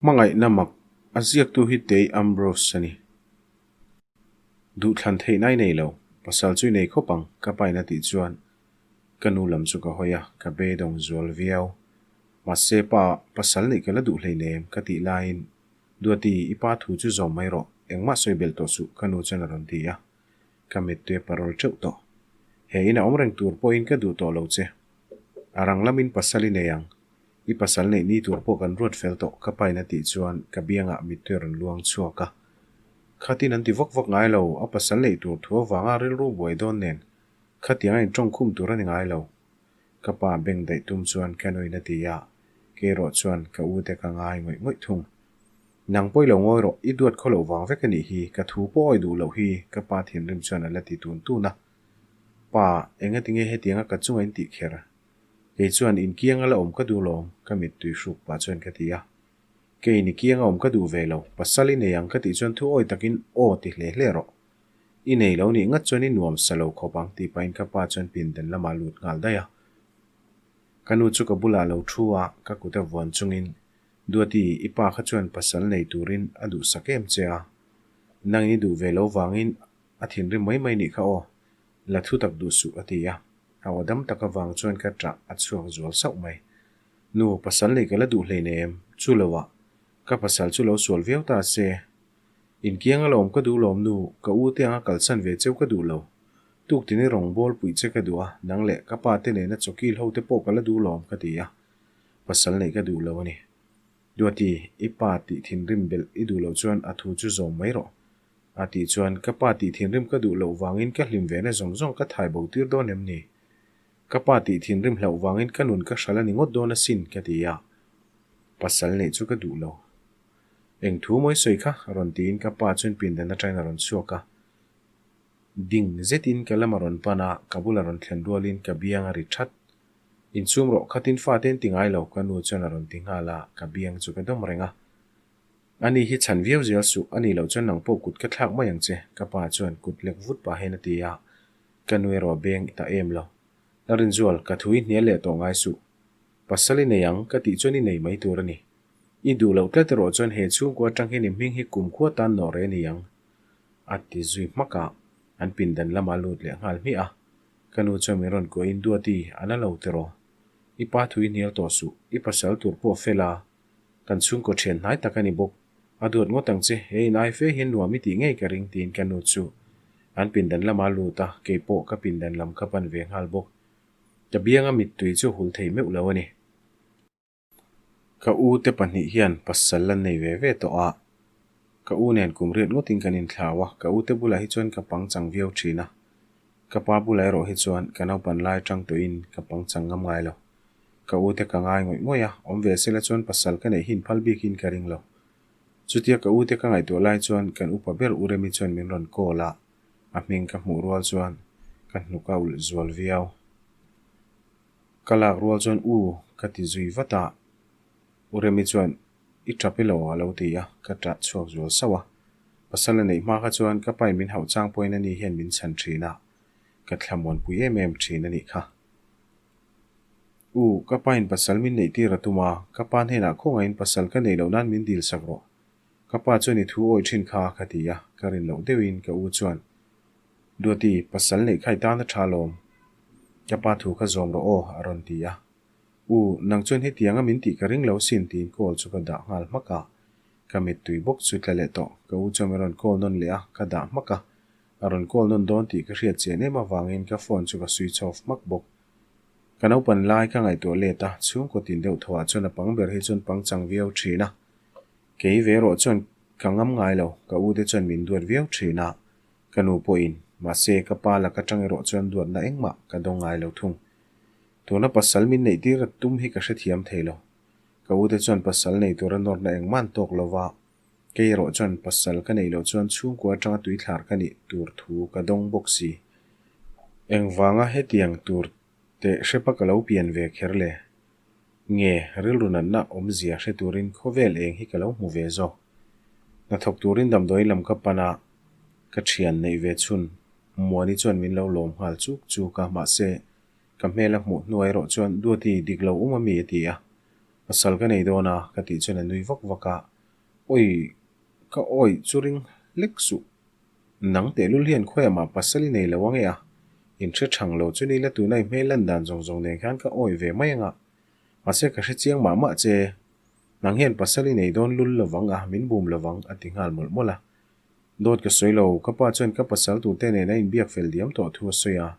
Hmangaihna mak a ziaktu hi Tei Ambrose a ni. Duhthlan theihna i nei lo, pasal chu i nei khawp ang, ka pain a tih chuan ka nu lam chu ka hawi a, ka beidawng zual viau. Mahse pa, pasal neih ka la duh hleinem ka tih laiin Duati, i pa thu chu zawm mai rawh, engmah sawi belh tawh suh ka nu chuan a rawn ti a, ka mittui a parawl teuh tawh. He in a awm reng tur pawhin ka duh tawh lo che. A rang lamin pasal i nei ang, I pasal neih ni tur pawh kan ruat fel tawh ka pain a tih chuan ka biangah mittui a rawn luang chhuak a. Khatin an ti vak vak ngai lo, a pasal neih tur thu avanga rilru buai dawn nen khatiang a inṭawng khum tur a ni ngai lo. Ka pa beng daih tum chuan ka nuin a ti a, kei erawh chuan ka u te ka ngai ngawih ngawih thung. Nang pawh i lo ngawi rawh, i duat khaw loh vang vek a nih hi, ka thu pawh awi duh loh hi ka pa thinrim chuan a la ti tun tun a. Pa, engatinge hetianga ka chunga in tih kher? Kei chuan inkianga la awm ka duh lawm, ka mittui hruk pah chuan ka ti a. Kei in ikianga awm ka duh ve lo, pasal i nei ang ka tih chuan thu awi takin aw ti hle hle rawh. I nei lo nih ngat chuan i nuam sa lo khawp ang tih pahin ka pa chuan pindan lamah lut nghal daih a. Ka nu chu ka bulah lo thu a, ka kut a vuan chungin, Duati, i pa kha chuan pasal nei turin a duhsak em che a. Nangin i duh ve lo vangin a thinrim mai mai nih kha aw. La thu tak duh suh a ti a, a aw dam tak avang chuan ka ṭah a chhuak zual sauh mai. Nu, pasal nei ka la duh hlei nei em? Chu lo ah, ka pasal chu lo sual viau ta se. Inkiang a la awm ka duh lawm nu, ka u te anga kalsan ve cheu ka duh lo. Tuk tini rawngbâwl puih che ka duh a, nang leh ka pa te nena chawkil ho te pawh ka la duh lawm ka ti a, pasal neih ka duh lo a ni. Duati, i pa tih thinrim belh i duh loh chuan a thu chu zawm mai rawh. A tih chuan, Ka pa tih thinrim ka duh loh vangin ka hlim ve na zawng zawng ka thai bo tir dawn em ni? Ka pa tih thinrim hlauh vangin ka nun ka hral a ni ngawt dawn asin, ka ti a. Pasal neih chu ka duh lo. Eng thu mawi sawi kha? rawn tiin ka pa chuan pindan atangin a rawn chhuak a. Ding zetin ka lam a rawn pan a, ka bula rawn thlen rualin ka biang a ri that. Inchhum rawh, khatin fate an ti ngai lo, ka nu chuan a rawn ti nghal a, ka biang chu ka dawm reng a. Ani hi chhan viau zel suh, a nih loh chuan nang pawh kut ka thlak mai ang che, ka pa chuan kut lek vut pah hian a ti a, ka nu erawh a beng ta em lo. La Rinzual, ka thu i hnial leh tawh ngai suh. Pasal i nei ang, ka tih chuan i nei mai tur a ni. I duh loh tlat erawh chuan he chhungkua atang hian i hming hi kumkhua tan nawh reh a ni ang, a ti zui hmak a, an pindan lamah a lut leh nghal hmiah a. Ka nu chuan min rawn kuahin, Duati, a la lo tiraw? I pa thu i hnial tawh suh, i pasal tur pawh fel a, Kan chhungkaw thian hnai tak a ni bawk. A duat ngawt ang che, he in ai fe hian nuam i tih ngei ka ring tiin ka nu chu an pindan lama a lut a, kei pawh ka pindan lam ka pan ve nghal bawk. Ka bianga mittui chu hul thei meuh lo a ni. Ka u te pahnih hian pasal an nei ve ve tawh a, ka u nen kum riat ngawtin kan inthlau a, ka u te bulah hi chuan ka pangchang viau thin a, ka pa bulah erawh hi chuan ka naupan lai tang tawhin ka pangchang ngam ngai lo. Ka u te ka ngai ngawih ngawih a, awm ve sela chuan pasal ka neih hin phal bikin ka ring lo. Chutia ka u te ka ngaihtuah lai chuan kan upa ber u Remi chuan min rawn call a, a hming ka hmuh rual chuan ka hnuk a ulh zual viau. Ka lak rual chuan u ka ti zui vat a, u Remi chuan i tap i lo a lo ti a, ka tah chhuak zual sauh a. Pasal a neih hma kha chuan ka pain min hauh chang pawhin ani hian min chhan thin a, ka thlamuanpui em em thin a nih kha. U, ka pain pasal min neih tir a tum a, ka pa hnenah khawngaihin pasal ka neih loh nan min dil sak rawh. Ka pa chuan i thu awih thin kha ka ti a, ka rin loh deuhin ka u chuan, Duati, pasal neih kha i tan a tha alawm. Ka pa thu kha zawm rawh aw, a rawn ti a. U, nang chuan hetianga min tih ka ring lo sin tiin call chu ka dah nghal hmak a. Ka mittui bawk chu tla leh tawh. Ka u chuan min rawn call nawn leh a, ka dah hmak a. A rawn call nawn dawn tih ka hriat chian em avangin ka phone chu ka switch off hmak bawk. Ka naupan lai ka ngaihtuah let a, chhungkaw tin deuh thawhah chuan a pang ber hi chuan pang chang viau thin a. Kei ve erawh chuan ka ngam ngai lo, ka u te chuan min duat viau thin a, ka nu pawhin, mahse ka pa lak atang erawh chuan duatna engmah ka dawng ngai lo thung. Tuna pasal min neih tir a tum hi ka hrethiam thei lo. Ka u te chuan pasal nei tura nawrna engmah an tawk lo va, Kei erawh chuan pasal ka neih loh chuan chhungkua atanga tuithlar ka nih tur thu ka dawng bawk si. Engvanga hetiang tur teh hrepa ka lo pian ve kher le? Nge rilru natna awmzia hre turin khawvel eng hi ka lo hmu ve zawk. Hnathawk turin damdawi lam ka pan a, ka thian neih ve chhun Muani chuan min lo lawm nghal chuk chuk a, mahse ka hmel a hmuh hnuai erawh chuan Duati dik lo um a mi a ti a. Pasal ka nei dawn a, ka tih chuan a nui vak vak a. Awi, ka awih chu ring hlek suh. Nang tehlul hian khawiah mah pasal i nei lo ange a, inhre thang lo chu ni la tuna i hmel lan dan zawng zawng nen khan ka awih ve mai anga. Mahse ka hre chiang mah mah che. Nang hian pasal i nei dawn lul lovang a, min bum lovang, a ti nghal mawlh mawlh a. Dawt ka sawi lo, ka pa chuan ka pasal turte nen a inbiak fel diam tawh thu a sawi a.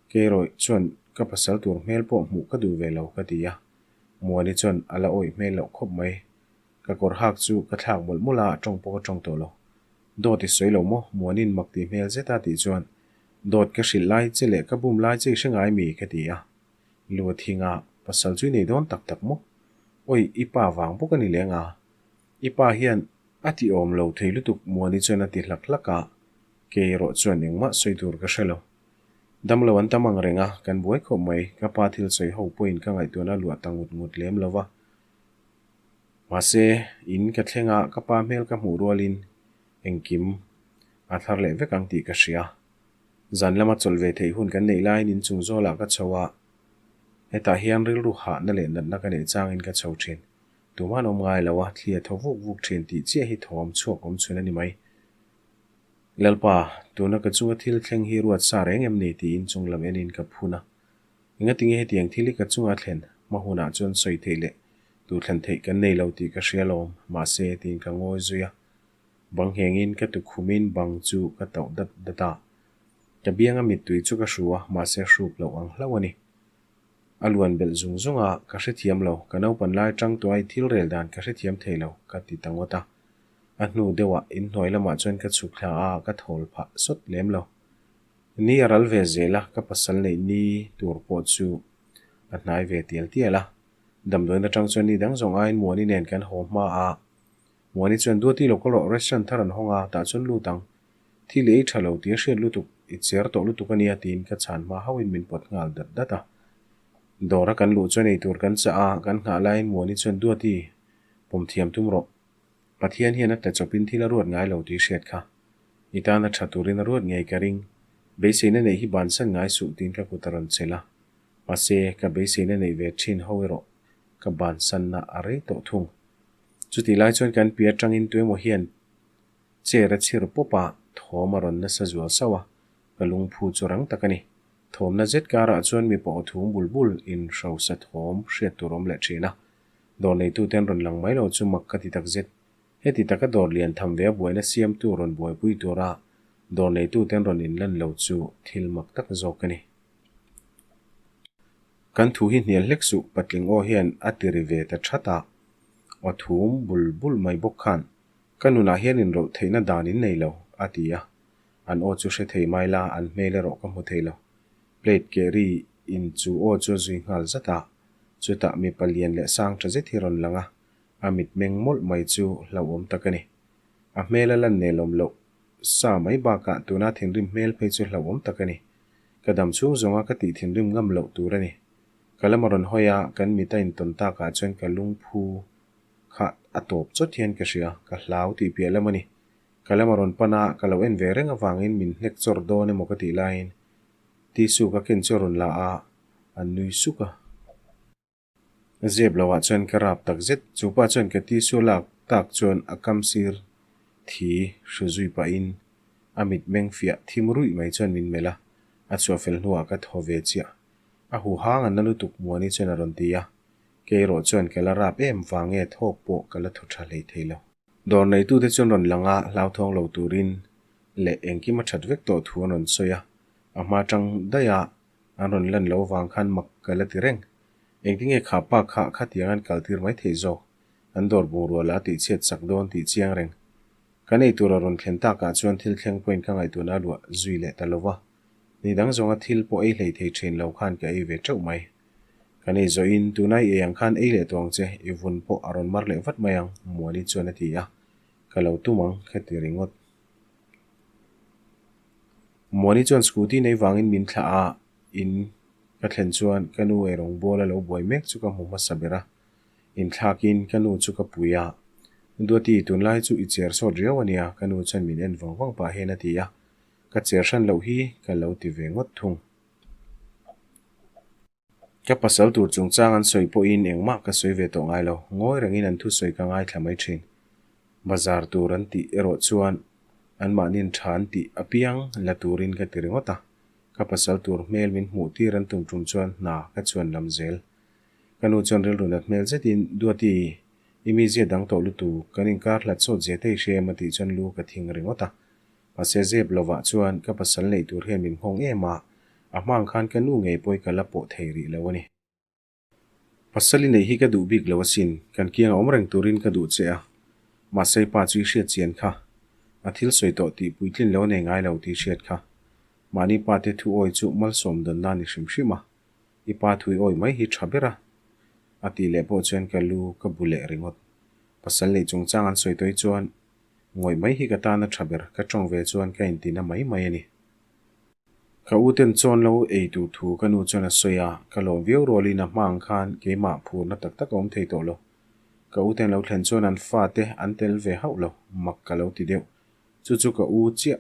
Keirawih chuan ka pasal tur hmel pawh hmuh ka duh ve lo ka ti a. Muani chuan a la awih hmel loh khawp mai. Ka kawr hak chu ka thlak mawlh mawlh a, a tawng pawh ka tawng tawh lo. Dawt i sawi lo maw? Muani'n mak tih hmel zet a tih chuan, Dawt ka hrilh lai che leh ka bum lai che i hre ngai mi? ka ti a. Lu a thing a, pasal chu i nei dawn tak tak maw? Awi, i pa vang bawk a ni leng a. I pa hian a ti awm lo thei lutuk Muani chuan a ti hlak hlak a, kei erawh chuan engmah sawi tur ka hre lo. Damlo an tam ang reng a, kan buai khawp mai, ka pa thil sawi ho pawhin ka ngaihtuahna luah ta ngut ngut lem lo va. Mahse, in ka thleng a, ka pa hmel ka hmuh rualin engkim a thar leh vek ang tih ka hria. Zan lama chawlh ve theih hun kan neih laiin inchung zawlah ka chho a, hetah hian rilru hahna leh natna ka neih changin ka chho thin. Tuman awm ngai lo a, thli a thaw vuk vuk thin tih chiah hi thawm chhuak awm chhun a ni mai. Lalpa, tuna ka chunga thil thleng hi ruat sa reng em ni tiin chung lam enin ka phun a. Engatinge hetiang thil hi ka chunga thlen hma hunah chuan sawi theih leh tu thlen theih kan nei lo tih ka hria lawm, mahse tiin ka ngawi zui a. Bang nghengin ka tukhumin bang chu ka tauh dat dat a. Ka bianga mittui chu ka hru a, mahse hruk loh ang hlauh a ni. A luan belh zung zung a, ka hrethiam lo, ka naupan lai tang tuai thil rel dan ka hrethiam thei lo, ka ti ta ngawt a. A hnu deuhah inhnuai lamah chuan ka chhuk thla a, ka thawl phah sawt lem lo. Ni a ral ve zel a, ka pasal neih ni tur pawh chu a hnai ve tial tial a. Damdawiin atang chuan ni dang zawng aiin Muani nen kan haw hma a. Muani chuan Duati lo kal rawh, restaurant thar an hawng a, tah chuan lut ang. Thil i ei tha lo tih a hriat lutuk, i cher tawh lutuk a nia tiin ka chhan hma hauhin min pawt nghal dat dat a. Dawr a kan luh chuan eitur kan chah a, kan nghah laiin Muani chuan Duati, pawm thiam tum rawh. Pathian hian a tla chawpin thil a ruat ngai lo tih hriat kha. I tana tha turin a ruat ngei ka ring. Beiseina neih hi bansan ngai suh tiin ka kut a rawn chelh a. Mahse, ka beiseina neih ve thin ho erawh ka bansanna a rei tawh thung. Chutih lai chuan kan pi atangin tuemaw hian chair a chhir pawp a, thawm a rawn nasa zual sauh a, ka lungphu chu rang tak a ni. Thawmna zet karah chuan mipa aw thum bul bul in hrosa thawm hriat tur awm leh thin a. Dawr neitute an rawn lang mai lo chu mak ka ti tak zet. Heti taka dawr lian tham ve a buaina siamtu rawn buaipui tura dawr neitute an rawn inlan lo chu thil mak tak zawk a ni. Kan thu hi hnial hlek suh patling aw hian a ti ri ve ta that a, aw thum bul bul mai bawk khan ka nunah hian inrawlh theihna dan in nei lo, a ti a. An aw chu hre thei mai la, an hmel erawh ka hmu thei lo. Plate keh ri in chu aw chu a zui nghal zat a, chutah mipa lian leh sang tha zet hi rawn lang a, a mitmeng mawlh mai chu hlauhawm tak a ni. A hmel a lan nelawm loh sa mai bakah tuna thinrim hmel phei chu hlauhawm tak a ni. Ka dam chhung zawnga ka tih thinrim ngam loh tur a ni. Ka lam a rawn hawi a, kan mit a intawn takah chuan ka lungphu kha a tawp chawt hian ka hria, ka hlau tih piah lam a ni. Ka lam a rawn pan a, ka lo en ve reng avangin min hnek chawrh dawn emaw ka tih laiin tissue ka ken chu a rawn la a, a nui suk a. Zep loah chuan ka rap tak zet, chu pa chuan ka tissue lak tak chuan a kam sir thi hru zui pahin a mit meng fiah thim ruih mai chuan min melh a, a chhuah fel hnuah ka thaw ve chiah. A hu hang a na lutuk Muani chuan a rawn ti a, kei erawh chuan ka la rap em vang nge thawk pawh ka la thaw tha hlei thei lo. Dawr neitute chuan rawn lang a, hlauthawng lo turin leh engkim a that vek tawh thu an rawn sawi a, a hma tang daih a an rawn lan lo vang khan mak ka la ti reng. Engtinge kha pa kha khatiang an kal tir mai thei zawk? An dawr bungrua la tih chhiat chak dawn tih chiang reng. Kan ei tur a rawn thlen takah chuan thil thleng pawhin ka ngaihtuahna a luah zui leh ta lo va. Ni dang zawnga thil pawh ei hlei thei thin lo khan ka ei ve teuh mai. Kan ei zawhin tunai ei ang khan ei leh tawh ang che, i vun pawh a rawn mar leh vat mai ang, Muani chuan a ti a. Ka lo tum ang, ka ti ringawt. Muani chuan scooty nei vangin min thlah a, in ka thlen chuan ka nu eirawng bawl a lo buai mek chu ka hmu hmasa ber a. Inthlakin ka nu chu ka pui a, Duati, tunlai chu i cher sawt riau a nia, ka nu chuan min en vang vang pah hian a ti a. Ka cher hran loh hi ka lo ti ve ngawt thung. Ka pasal tur chungchang an sawi pawhin engmah ka sawi ve tawh ngai lo, ngawi rengin an thusawi ka ngaithla mai thin. Bazar tur an tih erawh chuan anmahni'n tha an tih apiang la turin ka ti ringawt a, ka pasal tur hmel min hmuh tir an tum tum chuan hna ka chuan lam zel. Ka nu chuan rilru nat hmel zetin, Duati, i mizia dang tawh lutuk, kan inkar hlat sawt zia te i hria em a tih chuan lu ka thing ringawt a. Mahse zep lovah chuan ka pasal neih tur hian min nghawng em a, a hma ang khan ka nu ngei pawh i ka la pawh thei rih lo a ni. Pasal i neih hi ka duh bik lo asin, kan kiang a awm reng turin ka duh che a, mahse i pa chu i hriat chian kha. A thil sawi tawh tih puitlin lo nei ngai lo tih i hriat kha. Mahni pa te thu awi chu malsawm dawn na ni hrim hrim a, i pa thu i awi mai hi tha ber a, a tih leh pawh chuan ka lu ka bu leh ringawt. Pasal neih chungchang an sawi tawh hi chuan ngawih mai hi ka tan a tha ber, ka tawng ve chuan ka intina mai mai a ni. Ka u ten chawn lo ei tur thu ka nu chuan a sawi a, ka lawm viau rualin a hma ang khan keimah phurna tak tak a awm thei tawh lo. Ka u ten lo thlen chuan an fate an tel ve hauh lo, mak ka lo ti deuh. Chu chu ka u chiah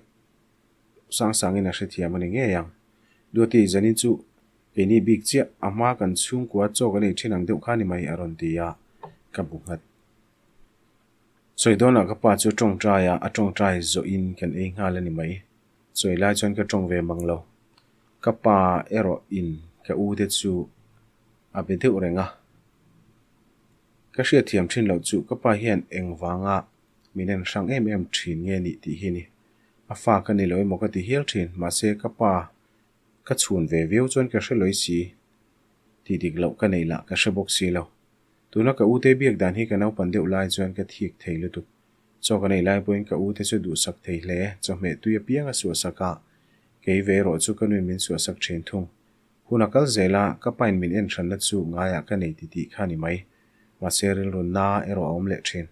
Sangsangin a hrethiam a ni ngei ang. Duati, zanin chu keini bik chiah, a hma kan chhungkua chaw kan ei thin ang deuh kha ni mai a rawn ti a, ka bu nghat. Sawi dawnah ka pa chu tawngtai a, a tawngtai zawhin kan ei nghal a ni mai. Sawi lai chuan ka tawng ve mang lo. Ka pa erawh in ka u te chu a be deuh reng a. Ka hriatthiam thin loh chu ka pa hian engvanga min en hrang em em thin nge nih tih hi ni. A fa ka ni lo emaw ka ti hial thin, mahse ka pa ka chhun ve viau chuan ka hre lawih si. Tih dik loh ka neih lah ka hre bawk si lo. Tuna ka ute biak dan hi ka naupan deuh lai chuan ka thik thei lutuk. Chaw ka neih lai pawhin ka ute chu duhsak thei hle, chawhmeh tui apiang a suahsak a, kei ve erawh chu ka nuin min suahsak thin thung. Hun a kal zel a, ka pain min en hranna chu ngaiah ka nei titih kha ni mai. Mahse rilru na erawh a awm leh thin.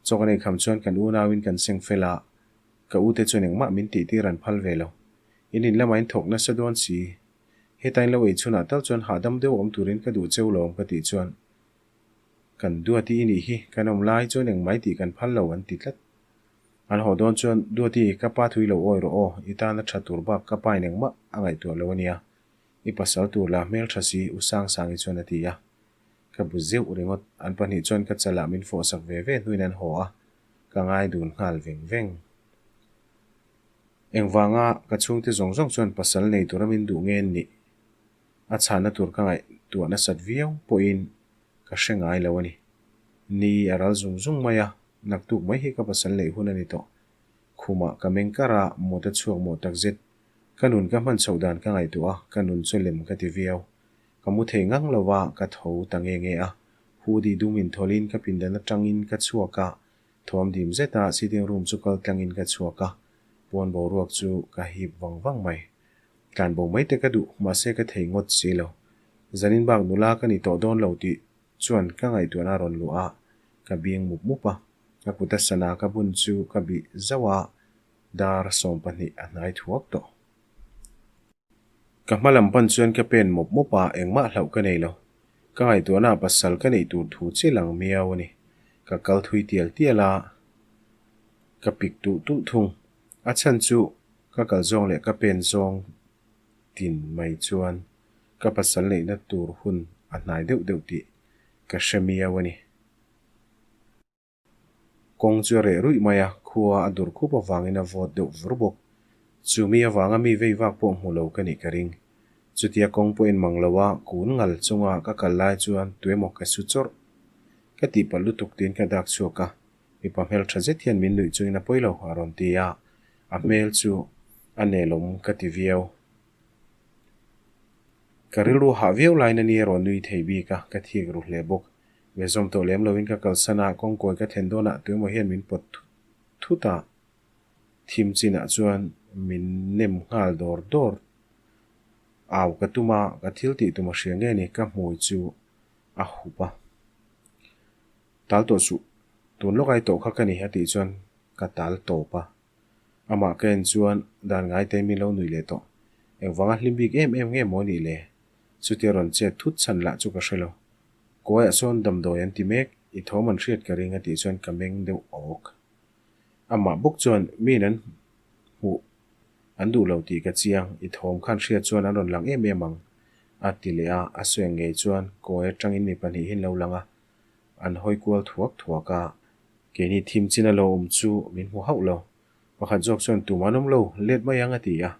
Chaw ka neih kham chuan kan unauin kan seng fel a, ka ute chuan engmah min tihtir an phal ve lo. In in lamah in thawk nasa dawn si. Heta in lo ei chhunah tal chuan hahdam deuh awm turin ka duh cheu lawm ka tih chuan Kan Duati i nih hi, kan awm lai chuan engmai tih kan phal lo an ti tlat. An haw dawn chuan Duati ka pa thui lo awi rawh aw, i tana tha tur bak ka pa in engmah a ngaihtuah lo ania, i pasal tur la hmel tha si U Sangsangi chuan a ti a. Ka bu zeuh ringawt, an pahnih chuan ka chalah min fawhsak ve ve hnuin an haw a, ka ngai dun nghal veng veng. Engvanga ka chhungte zawng zawng chuan pasal nei tura min duh nge nih? A chhahna tur ka ngaihtuah nasat viau pawhin ka hre ngai lo a ni. Ni a ral zung zung mai a, naktuk mai hi ka pasal neih hun a ni tawh. Khumah ka meng kar a, mawt a chhuak mawh takzet. Ka nun ka hman chhoh dan ka ngaihtuah a, ka nun chu lem ka ti viau. Ka mu thei ngang lo va, ka tho ta nge nge a. Hoodie dum inthawlhin ka pindan atangin ka chhuak a, Thawm dim zeta sitting room chu kal tlangin ka chhuak a, pawn boruak chu ka hip vang vang mai. Tlan bo mai te ka duh, mahse ka thei ngawt si lo. Zanin bak nula ka ni tawh dawn lo tih chuan ka ngaihtuahna a rawn luh a, ka bing mup mup a. Ka kut a sana ka bun chu ka bih zauh a, dar 12 a hnai thuak tawh. Ka hma lam pan chuan ka pen mawp mawp a, engmah hlauh ka nei lo. Ka ngaihtuahna ah pasal ka neih tur thu che lang miau a ni. Ka kal thui tial tial a, ka pik tulh tulh thung. A chhan chu ka kal zawng leh ka pen zawng tin mai chuan ka pasal neihna tur hun a hnai deuh deuh tih ka hre miau a ni. Kawng chu a reh ruih mai a, khua a dur khup avangin a vawt deuh vur bawk. Chu mi avanga mi vei vak pawh hmu lo ka nih ka ring. Chutia kawng pawh inmang lo a, kun ngal chunga ka kal lai chuan tuemaw ka su chawrh. Ka tihpalh lutuk tiin ka dak chhuak a, mipa hmel tha zet hian min nuih chungin a pawi lo a rawn ti a, a hmel chu a nelawm ka ti viau. Ka rilru hah viau laiin a ni erawh nui thei bik a, ka thik ru hle bawk. Ve zawm tawh lem loin ka kalsan a, kawngkawi ka thlen dawnah tuemaw hian min pawt thut thut a, thim chinah chuan min nem nghal dawr dawr. Au ka tum a, ka thil tih tum a hria nge ni, ka hmui chu a hup a. Tal tawh suh, tun lawk ai tawh kha ka ni a tih chuan ka tal tawp a. Amah ka en chuan dan ngai te min lo nuih leh tawh. Engvanga hlim bik em em nge maw nih le? Chutia rawn chet thut chhan lah chu ka hre lo. Kawiah sawn damdawi an ti mek, i thawm an hriat ka ring a tih chuan ka meng deuh awk. Amah bawk chuan miin an hmuh an duh lo tih ka chiang, i thawm khan hriat chuan an rawn lang em em ang. A ti leh a, a sawi ang ngei chuan kawi atangin mi pahnihin lo lang a, an hawi kual thuak thuak a. Keini thim chin a lo awm chu min hmu hauh lo. Pakhat zawk chuan tum an awm lo, let mai ang a ti a.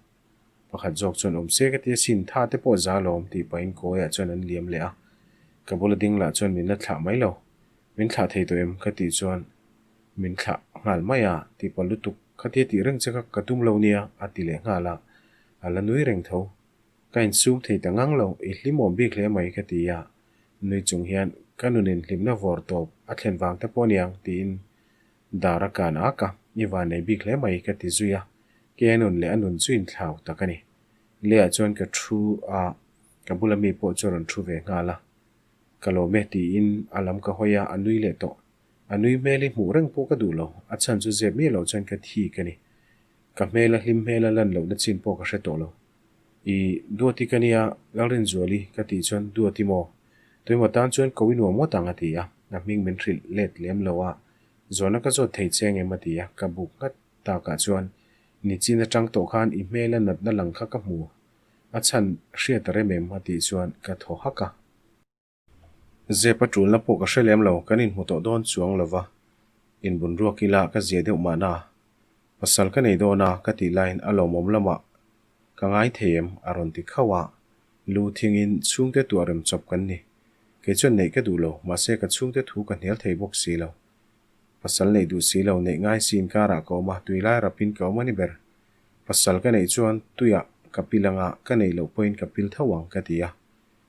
Pakhat zawk chuan awm se ka ti asin, tha te pawh za lawm tih pahin kawiah chuan an liam leh a. Ka bula ding lah chuan min la thlah mai lo. Min thlah thei tawh em? ka tih chuan min thlah nghal mai a, tihpalh lutuk khatia tih reng che kha ka tum lo nia a ti leh nghal a, a la nui reng tho. Ka insum thei ta ngang lo, i hlimawm bik hle mai ka ti a, nui chung hian ka nunin hlimna vawr tawp a thlen vang te pawh aniang tiin dar a kan ak a, i van nei bik hle mai ka ti zui a, kei a nun leh a nun chu inthlau tak a ni. Leiah chuan ka thu a, ka bula mi pawh chu a rawn thu ve nghal a, ka lawm e tiin a lam ka hawi a, a nui leh tawh. A nui hmel hi hmuh reng pawh ka duh lo, a chhan chu zep miah loh chuan ka thik a ni. Ka hmel a hlim hmel a lan lohna chin pawh ka hre tawh lo. I Duati ka nia, Lalrinzuali ka tih chuan Duati maw? Tuimaw tan chuan ko i nuam ngawt ang a ti a, a hming min hrilh let lem lo a, zawhna ka zawt thei che engem a ti a, ka buk nghat takah chuan nichin atang tawh khan i hmel a natna lang kha ka hmu, a chhan hriat a rem em a tih chuan ka thaw hak a. Zep a tulna pawh ka hre lem lo, kan inhmu tawh dawn chuang lo va, inbun ruak ila ka zia deuh mahna. Pasal ka nei dawn a, ka tih laiin a lawmawm lamah ka ngai thei em? a rawn ti khauh a, lu thingin chhungte tuah rem chawp kan ni. Kei chuan neih ka duh lo, mahse ka chhungte thu ka hnial thei bawk si lo. Pasal neih duh si lo, neih ngai si inkarah ka awm a, tui lai rapin ka awm a ni ber. Pasal ka neih chuan tuiah ka pil anga ka neih loh pawhin ka pil tho ang ka ti a.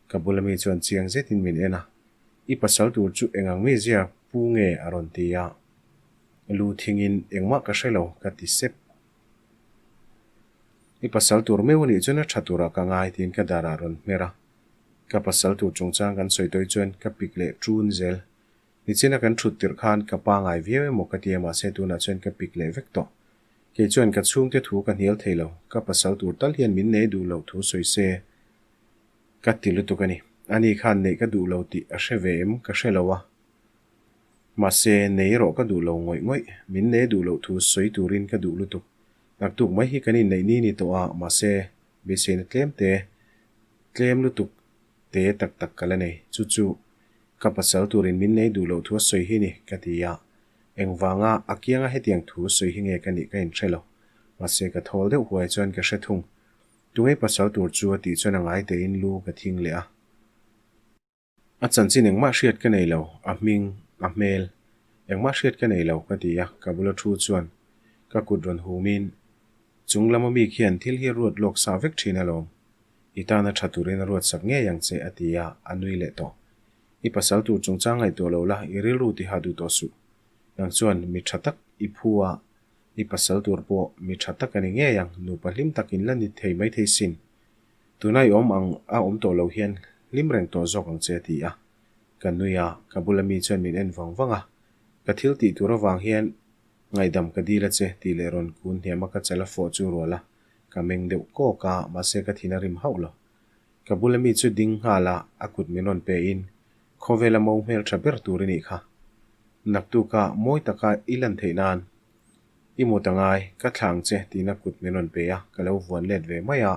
Ka bula mi chuan chiang zetin min en a, I pasal tur chu engang mi zia pu nge a rawn ti a. Lu thingin engmah ka hre lo ka ti sep. I pasal tur meuh anih chuan a tha turah ka ngai tiin ka darah rawn hmer a. Ka pasal tur chungchang kan sawi tawi chuan ka pik leh ṭun zel. Nichina kan ṭhut tirh khan ka pa ngai viau emaw ka ti a mahse tunah chuan ka pik leh vek tawh. Kei chuan ka chhungte thu ka hnial thei lo, ka pasal tur tal hian min nei duh loh thu sawi se. Ka ti lutuk a ni. Ani khan neih ka duh lo tih a hre ve em ka hre lo a. Mahse, nei erawh ka duh lo ngawih ngawih. Min nei duh loh thu sawi turin ka duh lutuk. Naktuk mai hi kan inneih ni ni tawh a, mahse, beiseina tlem te, tlem lutuk te tak tak ka la nei. Chu chu ka pasal turin min nei duh loh thu a sawi hi ni, ka ti a. Engvanga a kianga hetiang thu sawi hi nge ka nih ka inhre lo. Mahse, ka thawl deuh huai chuan ka hre thung. Tungei pasal tur chu a tih chuan a ngai tein lu ka thing leh a. A chanchin engmah hriat ka nei lo, a hming, a hmel, engmah hriat ka nei lo ka ti a, ka bula thu chuan ka kut rawn humin chung lama mi khian thil hi a ruat lawk sa vek thin alawm, i tana tha turin a ruat sak ngei ang che a ti a, a nui leh tawh. I pasal tur chungchang ngaihtuah lo la, i rilru tiha duh tawh suh. Nang chuan mi tha tak i phu a, I pasal tur pawh mi tha tak a ni ngei ang, nupa hlim tak in la ni thei mai thei sin. Tuna i awm ang a awm tawh lo hian hlim reng tawh zawk ang che a ti a. Ka nui a, ka bula mi chuan min en vang vang a. Ka thil tih tur avang hian ngaihdam ka dil a che tih leh rawn kun hniam a ka chal a fawh chu rual a, ka meng deuh kawk a, mahse ka thin a rim hauh lo. Ka bula mi chu ding nghal a, a kut min rawn pe in Khawvela mo hmel tha ber tur i nih kha. Naktuka mawi taka i lan theih nan i mut a ngai, ka thla ang che tiin a kut min rawn pe a, ka lo vuan let ve mai a.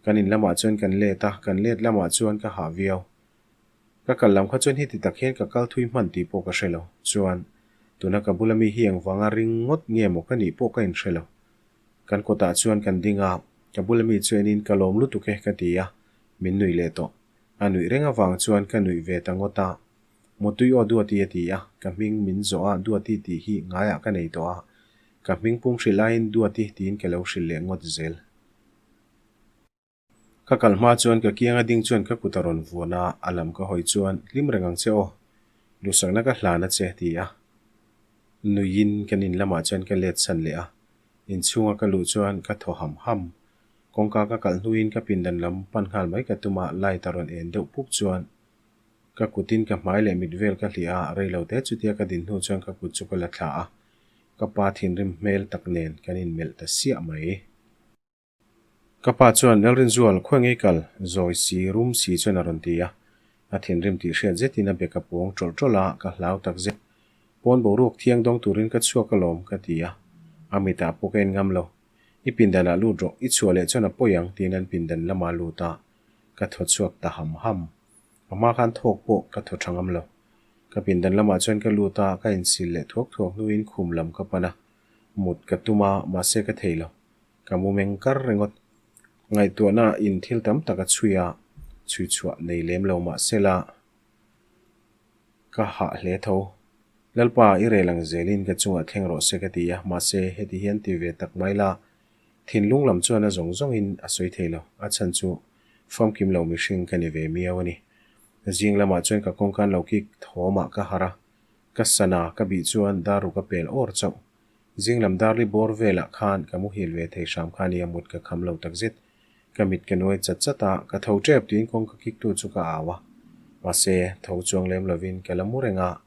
Kan in lamah chuan kan let a, kan let lamah chuan ka hah viau. Ka kal lam kha chuan heti tak hian ka kal thui hman tih pawh ka hre lo. Chuan, tuna ka bula mi hi engvanga ring ngawt nge maw ka nih pawh ka inhre lo. Kan kawtah chuan kan ding a, ka bula mi chu enin ka lawm lutuk e ka ti a, min nuih leh tawh. A nuih reng avang chuan ka nuih ve ta ngawt a. Mutui aw Duati a ti a, ka hming min zawh a Duati tih hi ngaiah ka nei tawh a, ka hming pum hrilh laiin Duati tiin ka lo hrilh leh ngawt zel. Ka kal hma chuan ka kianga ding chuan ka kut a rawn vuan a, a lam ka hawi chuan hlim reng ang che aw, duhsakna ka hlan a che ti a. Nuiin kan in lamah chuan ka let chhan leh a, inchhunga ka luh chuan ka thaw ham ham. Kawngka ka kalh hnuin ka pindan lam pan nghal mai ka tum a, light a rawn en deuh pup chuan ka kutin ka hmai leh mit vel ka hliah a, rei lo te chutia ka din hnu chuan ka kut chu ka la thla a, ka pa thinrim hmel tak nen kan inmelh ta siah mai. Ka pa chuan Lalrinzual khawi ngei kal zawi si rum si chuan a rawn ti a, a thinrim tih hriat zetin a bek a pawng tawlh tawlh a, ka hlau tak zet. Pawn boruak thiang dawng turin ka chhuak alawm ka ti a, a mitah pawh ka en ngam lo. I pindanah lut rawh, i chhuah leh chuan a pawi ang tiin an pindan lamah a lut a. Ka thaw chhuak ta ham ham. A hma khan thawk pawh ka thaw tha ngam lo. Ka pindan lamah chuan ka lut a, ka insil leh thuak thuak hnuin khum lam ka pan a. Mut ka tum a, mahse ka thei lo. Ka mu meng kar ringawt. Ngaihtuahna in thil tam tak a chhui a, chhui chhuah nei lem lo mahse la ka hah hle tho. Lalpa, i rel ang zelin ka chungah thleng rawh se ka ti a, mahse heti hian ti ve tak mai la, thinlung lam chuan a zawng zawngin a sawi thei lo, a chhan chu famkim lo mihring ka ni ve miau a ni. Zing lamah chuan ka kawngkan lo kik thawmah ka harh a, ka sana ka bih chuan dar ruk a pel awr chauh. Zinglam darli bawr velah khan ka muhil ve thei hram kha nia mut ka kham lo takzet. Ka mit ka nuai chat chat a, ka tho tep tiin kawngka kiktu chu ka au a. Mahse, tho chuang lem lovin ka la mu reng a.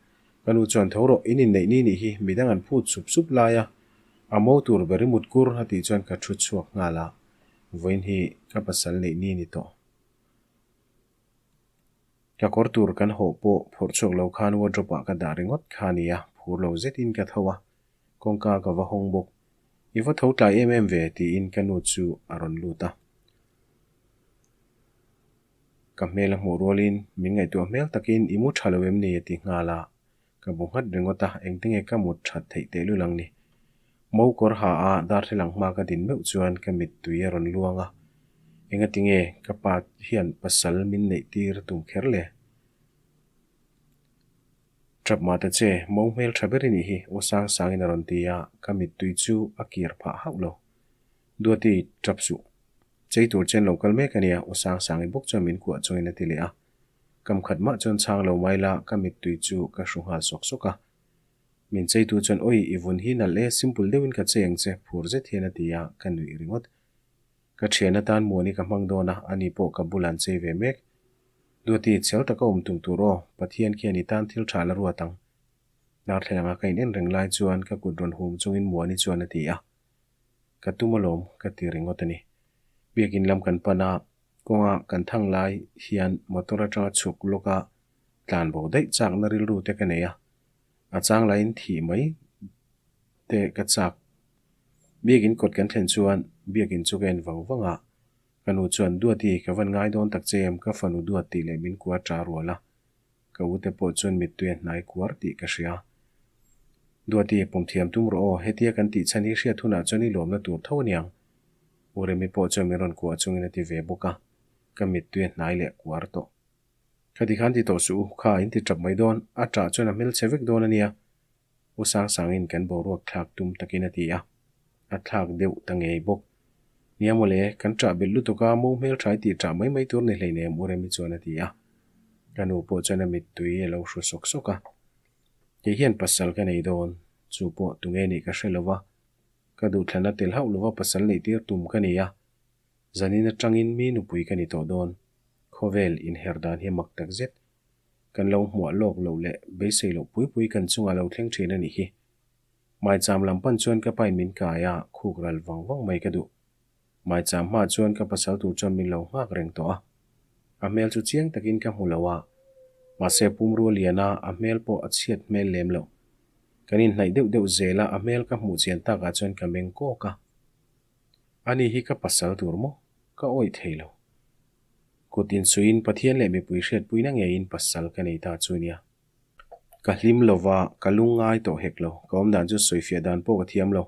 Ka nu chuan tho rawh, in inneih ni nih hi midang an phut sup sup lai a, a mo tur ber i mut kur a tih chuan ka thu chhuak nghal a. Vawiin hi ka pasal neih ni ni tawh. Ka kawr tur kan hawh pawh phawrh chhuak lo khan wardrobe ah ka dah ringawt kha a nia, phur lo zetin ka tho a, kawngka ka va hawng bawk. I va tho tlai em em ve tiin ka nu chu a rawn lut a. Ka hmel a hmuh rualin min ngaihtuah hmel takin i mu tha lo em ni a ti nghal a, ka bu nghat ringawt a, engtinge ka mut that theih tehlul ang ni. Mo kawr ha a darthlalang hma ka din meuh chuan ka mittui a rawn luang a, engatinge ka pa hian pasal min neih tir tum kher le? Tap mah ta che, mo hmel tha ber i nih hi, aw sang sangin a rawn ti a, ka mittui chu a kir phah hauh lo. Duati, tap suh. Chei tur chen lo kal mek a nia, aw sang sangi bawk chuan min kuah chungin a ti leh a. Kam khat mah chuan chhang lo mai la, ka mittui chu ka hru nghal sawk sawk a. Min cheitu chuan Oi, i vun hi nalh e, simple deuhin ka chei ang che, phur zet hian a ti a, ka nuih ringawt. Ka thian atan Muani ka hmang dawn a, ani pawh ka bul an chei ve mek. Duati, chhel taka awm tum tur aw, Pathian khian i tan thil tha la ruat ang. Darthlalang a ka in en reng lai chuan ka kut rawn hum chungin Muani chuan a ti a. Ka tum alawm, ka ti ringawt a ni. Biakin lam kan pan a, kawnga kan thang lai hian motor atanga chhuk lawka tlan bo daih chakna rilru te ka nei a. A chang laiin thih mai te ka chak. Biakin kawt kan thlen chuan biakin chu ka en vang vang a, ka nu chuan Duati ka van ngai dawn tak che em ka fanu Duat tih leh min kua ta rual a, ka u te pawh chuan mittui a hnai kuar tih ka hria. Duati pawm thiam tum rawh aw, hetia kan tih chhan hi hriat hunah chuan i lawmna tur tho aniang. U Remi pawh chuan min rawn kuah chungin a ti ve bawk a, ka mittui a hnai leh kuar tawh. Khati khan ti tawh suh u, kha in ti tap mai dawn, a tah chuan a hmelchhe vek dawn a nia. U Sangsangin kan boruak thlak tum takin a ti a, a thlak deuh ta ngei bawk. Nia mawle, kan tah belh lutuk a, mo hmeltha i tih tah mai mai tur ni hleinem U Remi chuan a ti a. Ka nu pawh chuan a mittui a lo hru sawk sawk a. Kei hian pasal ka nei dawn, chu pawh tunge nih ka hre lo va, ka duhthlanna tel hauh lova pasal neih tir tum ka ni a, zanin atangin mi nupui ka ni tawh dawn. Khawvel inher dan hi a mak tak zet. Kan lo hmuah lawk loh leh beisei loh pui pui kan chungah lo thleng thin a nih hi. Maicham lam pan chuan ka pain min kai a, khuk ral vang vang mai ka duh. Maicham hma chuan ka pasal tur chuan min lo nghak reng tawh a. A hmel chu chiang takin ka hmu lo a. Mahse pumrua lian a, a hmel pawh a chhiat hmel lem lo. Kan inhnaih deuh deuh zel a, a hmel ka hmuh chian takah chuan ka meng kawk a. Ani hi ka pasal tur maw? Ka awih thei lo. Kut insuiin Pathian leh mipui hriatpuina ngeiin pasal ka nei ta chu nia. Ka hlim lo va, ka lungngai tawh hek lo. Ka awm dan chu sawifiah dan pawh ka thiam lo.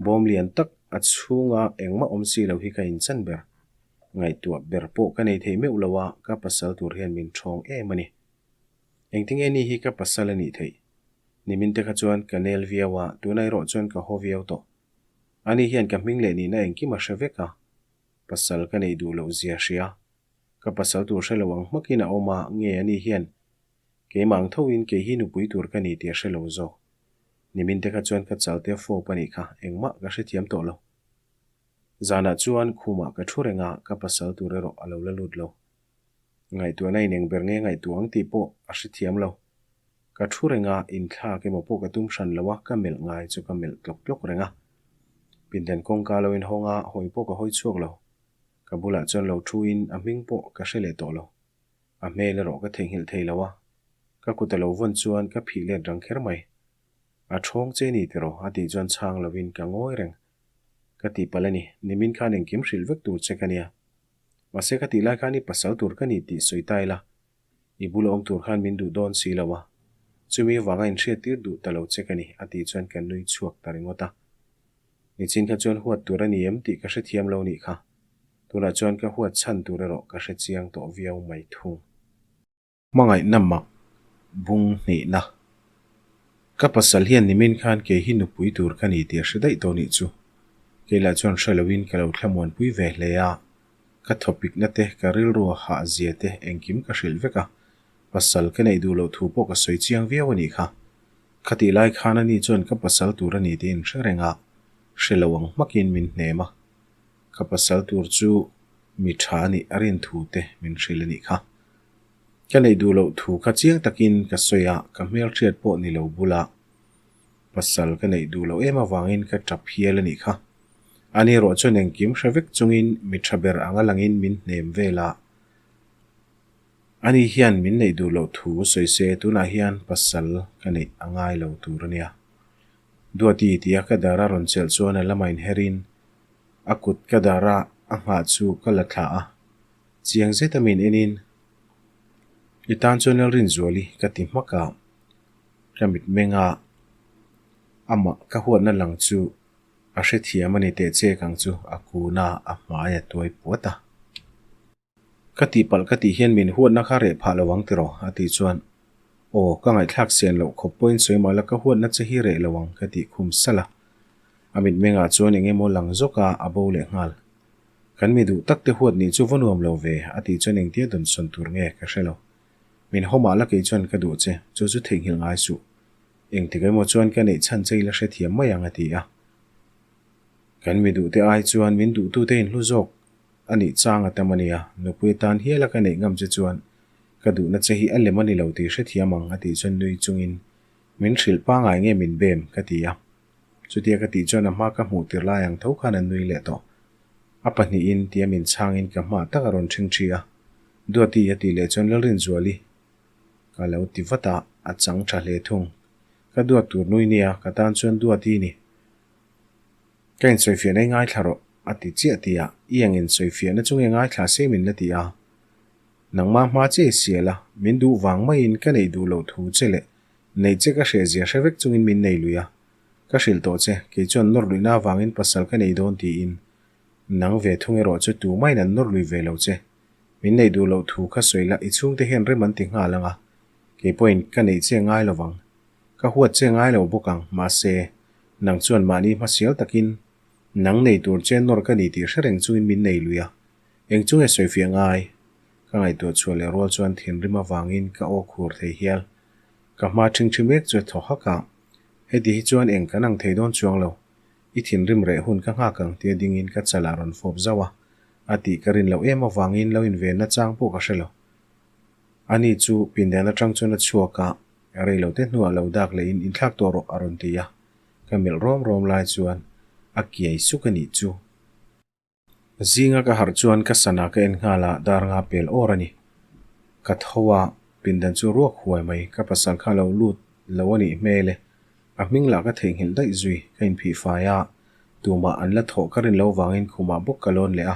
Bawm lian tak a chhunga engmah awm si lo hi ka inchan ber. Ngaihtuah ber pawh ka nei thei meuh lo a, ka pasal tur hian min ṭhawng em a ni. Engtinge ni hi ka pasal a nih theih? Nimin te kha chuan ka nel viau a, tuna erawh chuan ka haw viau tawh. Ani hian ka hming leh nihna engkim a hre vek a, pasal ka neih duh loh zia hria. Ka pasal tur hre lo ang hmakin a awm a, nge ani hian keimah ang thoin kei hi nupui tur ka ni tih a hre lo zawk. Nimin te kha chuan ka chal te a fawp a nih kha, engmah ka hrethiam tawh lo. Zanah chuan khumah ka thu reng a, ka pasal tur erawh a lo la lut lo. Ngaihtuahna in eng ber nge ngaihtuah ang tih pawh a hrethiam lo. Ka thu reng a, inthlak emaw pawh ka tum hran lo a, ka melh ngai chu ka melh tlawk tlawk reng a. Pindan kawngka lo inhawng a, hawi pawh ka hawi chhuak lo. Ka bulah chuan lo thu in a hming pawh ka hre leh tawh lo. A hmel erawh ka theihnghilh thei lo a, ka kut a lo vawn chuan ka phih let rang kher mai. A thawng che ni tiraw a tih chuan chhang lovin ka ngawi reng. Ka tihpalh a ni, nimin khan engkim hrilh vek tur che ka nia. Mahse ka tih lai khan i pasal tur ka ni tih sawi ta ila, i bula awm tur khan min duh dawn si lo a, chumi avanga inhriattir duh ta lo che ka ni a tih chuan ka nui chhuak ta ringawt a. Nichin kha chuan huat tur a ni em tih ka hrethiam lo nih kha. Tunah chuan ka huat chhan tur erawh ka hre chiang tawh viau mai thung. Hmangaihna mak bung hnihna. Ka pasal hian nimin khan kei hi nupui tur ka ni tih a hre daih tawh nih chu. Kei lah chuan hre loin ka lo thlamuanpui ve hle a, ka thawpikna te, ka rilru a hah zia te engkim ka hrilh vek a, pasal ka neih duh loh thu pawh ka sawi chiang viau a nih kha. Khatih lai khan ani chuan ka pasal tur a ni tih in hre reng a, hre lo ang hmakin min hnem a. Ka pasal tur chu mi tha a nih a rin thu te min hrilh a nih kha. Ka neih duh loh thu kha chiang takin ka sawi a, ka hmelhriat pawh ni lo bula pasal ka neih duh loh em avangin ka tap hial a nih kha. Ani erawh chuan engkim hre vek chungin mi tha ber anga langin min hnem vel a. Ani hian min neih duh loh thu sawi se tunah hian pasal ka neih a ngai lo tur a nia. Duati tia ka dar a rawn chelh chuan a lama inherin a kut ka dara a nghah chu ka la thlah a. Chiang zet a min enin, I tan chuan Lalrinzuali ka ti hmak a, ka mitmeng a amah ka huatna lang chu a hrethiam a ni teh chek ang chu a kun a, a hmai a tuai puat a. Ka tihpalh ka tih hian min huatna kha reh phah lo ang tiraw? a tih chuan, Aw, ka ngaihthlak sian loh khawp pawhin sawi mah la ka huatna che hi reh lo ang ka tih khum salh a. A mitmengah chuan eng emaw lang zawk a, a bo leh nghal. Kan mi duh tak te huat nih chu va nuam lo ve, a tih chuan engtia dawn sawn tur nge ka hre lo. Min haw mah la kei chuan ka duh che, chu chu theihnghilh ngai suh. Engtik emaw chuan ka neih chhan che i la hrethiam mai ang a ti a. Kan mi duh te ai chuan min duh tu te in hlu zawk a nih chang a tam a nia, nupui atan hial a ka neih ngam che chuan ka duhna che hi a lem a ni lo tih hrethiam ang a tih chuan nui chungin min hrilh pangai nge min bem ka ti a. Chutia ka tih chuan a hma ka hmuh tir lai ang tho khan an nui leh tawh. A pahnihin tia min chhangin ka hma tak a rawn ṭhing ṭhi a. Duati a tih leh chuan Lalrinzuali ka lo ti vat a, a chang ṭha hle thung. Ka duat tur nui nia, ka tan chuan Duati ni. Ka insawifiahna i ngaithla rawh a ti chiah ti a, i eng insawifiahna chu nge ngaithla se min la ti a. Nangmah hma che i sial a, min duh vang maiin ka neih duh loh thu che leh Neih che ka hreh zia hre vek chungin min nei lui a, ka hrilh tawh che, kei chuan nawr luihna avangin pasal ka nei dawn tiin. Nang ve thung erawh chu tumahin an nawr lui ve lo che. Min neih duh loh thu kha sawi la, i chhungte hian rem an ti nghal ang a, kei pawhin ka neih che ngai lo vang. Ka huat che ngai lo bawk ang, mahse, nang chuan mahni hmasial takin nang nei tur che nawr ka ni tih hre reng chungin min nei lui a, eng chu nge sawifiah ngai? Ka ngaihtuah chhuah leh rual chuan thinrim avangin ka aw khur thei hial. Ka hma ṭhingṭhi mek chu thaw hak a, heti hi chuan eng kan ang thei dawn chuang lo, i thinrim reh hun ka nghak ang tia dingin ka chalah rawn fawp zauh a, a tih ka rin loh em avangin lo invenna chang pawh ka hre lo. Ani chu pindan aṭang chuan a chhuak a, rei lo te hnuah lo dak lehin inthlak tawh rawh a rawn ti a, ka melh rawm rawm lai chuan a kiai suk a nih chu. Zinga ka harh chuan ka sana ka en nghal a, dar nga pel awr a ni. Ka tho a, pindan chu ruak huai mai, ka pasal kha lo lut lo a nih hmel e. A hming lah ka theihnghilh daih zui, ka inphih fai a, tumah an la thawh ka rin lo vangin khumah bawk ka lawn leh a,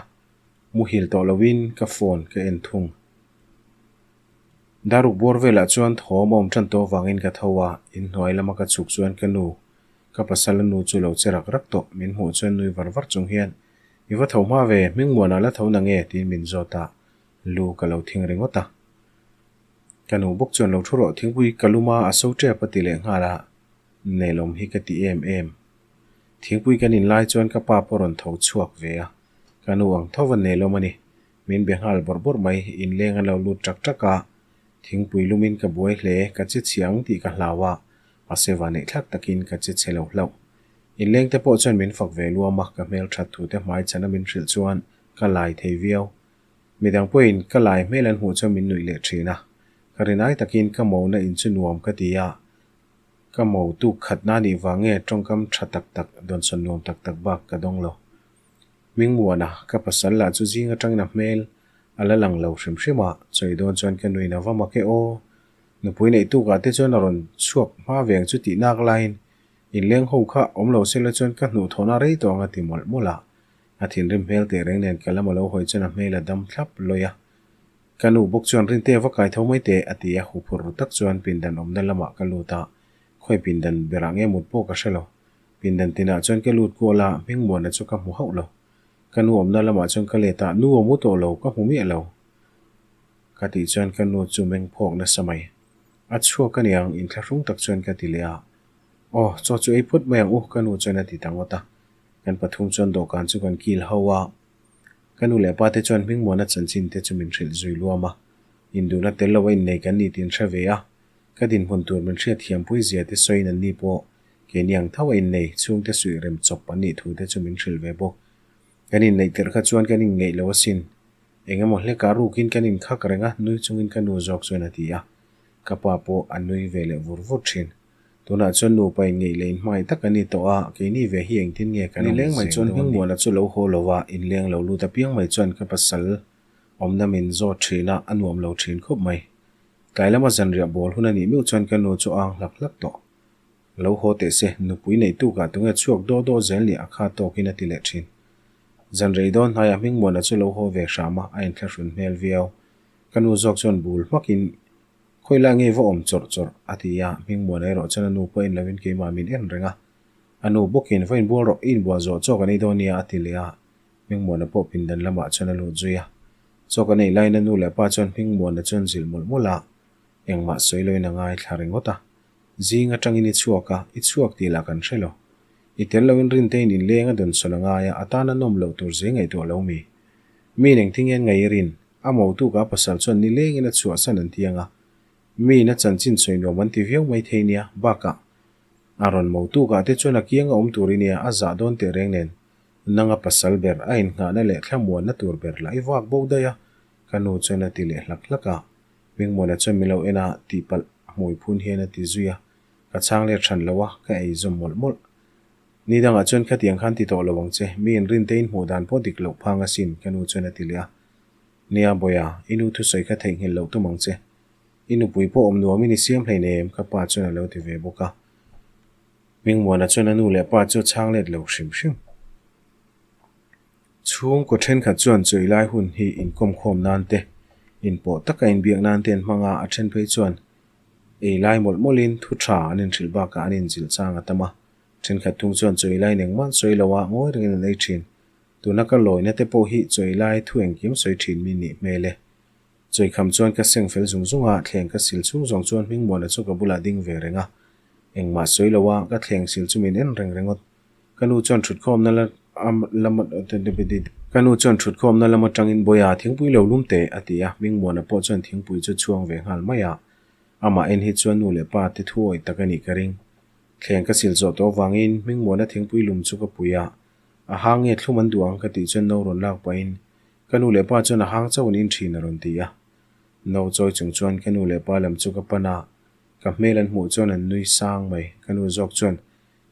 muhil tawh lovin ka phone ka en thung. Daruk bawr velah chuan thawm a awm tan tawh vangin ka tho a, inhnuai lama ka chhuk chuan ka nu Ka pasal a nu chu lo che rak rak tawh, min hmuh chuan nui var var chung hian, I va tho hma ve, Hmingmuanah la tho na nge? tiin min zawt a, lu ka lo thing ringawt a. Ka nu bawk chuan lo thu rawh, thingpui ka lum a, a so tep a ti leh nghal a, nelawm hi ka ti em em. Thingpui kan in lai chuan ka pa pawh rawn tho chhuak ve a, ka nu ang tho va nelawm a ni, min be nghal bawrh bawrh mai, inleng an lo lut ṭak ṭak a, thingpui lumin ka buai hle, ka che chhia ang tih ka hlau a, Mahse va neih thlak takin ka che chhe lo hlauh. Inleng te pawh chuan min fak ve luam a, ka hmel that thu te hmai chhan a min hrilh chuan ka lai thei viau. Midang pawhin ka lai hmel an hmuh chuan min nuih leh thin a. Ka rinai takin ka mona in chu nuam ka ti a, ka mo tuk khatna nih vang nge tawngkam tha tak tak dawnsawn nuam tak tak bak ka dawng lo. Hmingmuana, ka pasal lah chu zing atangin a hmel a la lang lo hrim hrim a, chawi dawn chuan ka nuin a va mak e aw. Nupui neih tukah te chuan a rawn chhuak hma veng chu tih nak laiin inleng ho kha awm lo sela chuan ka hnuh thawhna rei tawh ang a ti mawlh mawlh a. A thinrim hmel teh reng nen ka lam a lo hawi chuan a hmel a dam thlap lawi a. Ka nu bawk chuan Rinte va kai tho mai teh a ti a, huphurh ru tak chuan pindan awmna lamah ka lut a, khawi pindan berah nge mut pawh ka hre lo. Pindan tinah chuan ka lut kual a, Hmingmuana chu ka hmu hauh lo. Ka nu awmna lamah chuan ka let a, Nu a mu tawh lo, ka hmu miah lo. Ka tih chuan ka nu chu meng phawk nasa mai. A chhuak a niang, inthlahrung tak chuan ka ti leh a. Aw, chaw chu ei phawt mai ang u, ka nu chuan a ti ta ngawt a. Kan pathum chuan dawhkan chu kan kil ho a. Ka nu leh pa te chuan Hmingmuana chanchin te chu min hrilh zui luam a. Induhna tel lo a innei kan ni tih an hre ve a. Ka dinhmun tur min hriat thiampui zia te sawiin an ni pawh keini ang tho a innei chhungte suih rem chawp an nih thu te chu min hrilh ve bawk. Kan inneih tirh kha chuan kan inngeih lo asin. Eng emaw hlekah rukin kan inkhak reng a, nui chungin ka nu zawk chuan a ti a. Ka pa pawh a nui ve leh vur vur thin. Tunah chuan nupa inngeih leh inhmai tak a ni tawh a, keini ve hi engtin nge kan awm Nileng mai chuan Hmingmuana chu lo haw lo a, inleng lo lut apiang mai chuan ka pasal awmna min zawt thin a, a nuam lo thin khawp mai. Tlai lama zanriah bawl hun a nih meuh chuan ka nu chu a ang hlak hlak tawh. Lo haw teh se, nupui neih tukah tunge chhuak daw daw zel nih a kha tawkin a ti leh thin. Zanrei dawn hnaiah Hmingmuana chu lo haw ve hram a, a inthlahrun hmel viau. Ka nu zawk chuan bul hmakin, Khawi lai nge va awm chawrh chawrh? a ti a, Hmingmuana erawh chuan a nu pawh en loin keimah min en reng a. A nu bawkin, Va inbual rawh, i inbual zawh chaw kan ei dawn nia, a ti leh a. Hmingmuana pawh pindan lamah chuan a lut zui a. Chaw kan ei laiin a nu leh pa chuan Hmingmuana chuan zilh mawlh mawlh a, engmah sawi loin a ngaithla ringawt a. Zing atangin i chhuak a, i chhuak tih lah kan hre lo. I tel loin Rintein inleng a dawn sawn a ngai a, a tan a nawm loh tur zia ngaihtuah lo mi. Mi nengthing hian ngaih i rin, a motuka a pasal chuan nilengin a chhuahsan an ti ang a, miin a chanchin sawi nuam an ti viau mai thei nia, bakah a rawn motukah te chuan a kianga awm tur i nia, a zah dawn teh reng nen, nanga pasal ber a innghahna leh thlamuanna tur ber lah i vak bo daih a, ka nu chuan a ti leh hlak hlak a. Hmingmuana chuan min lo en a, tihpalh hmui phun hian a ti zui a, ka chhang let hran lo a, ka ei zawm mawlh mawlh. Ni dangah chuan khatiang khan ti tawh lo ang che, mi inrinte in hmuh dan pawh dik loh phang asin, ka nu chuan a ti leh a. Nia Bawiha, i nu thusawi kha theihnghilh loh tum ang che. I nupui pawh awm nuamin i siam hleinem, ka pa chuan a lo ti ve bawk a. Hmingmuana chuan a nu leh pa chu a chhang let lo hrim hrim. Chhungkaw thenkhat chuan chawi lai hun hi inkawmkhawm nan te, inpawh taka inbiak nan te an hmang a, a then phei chuan ei lai mawlh mawlhin thu tha an inhrilh bakah an inzilh chang a tam a. Thenkhat thung chuan chawi laiin engmah an sawi lo a, ngawi rengin an ei thin. Tuna ka lawina te pawh hi chawi lai thu engkim sawi thin mi nih hmel e. Chawi kham chuan ka seng fel zung zung a, thleng ka sil chhung zawng chuan Hmingmuana chu ka bulah ding ve reng a. Engmah sawi lo a, ka thleng sil chu min en reng ringawt. Ka nu chuan thutkhawmna la lam Ka nu chuan thutkhawmna lam atangin Bawiha thingpui lo lum teh a ti a, Hmingmuana pawh chuan thingpui chu chhuang ve nghal mai a. Amah en hi chuan nu leh pa te thu awih tak a nih ka ring. Thleng ka sil zawh tawh avangin Hmingmuana thingpui lum chu ka pui a, a hang nge thlum an duh ang ka tih chuan no rawn lak pahin ka nu leh pa chuan a hang chauh an in thin a rawn ti a. No chawi chung chuan ka nu leh pa lam chu ka pan a, ka hmel an hmuh chuan an nui sang mai. Ka nu zawk chuan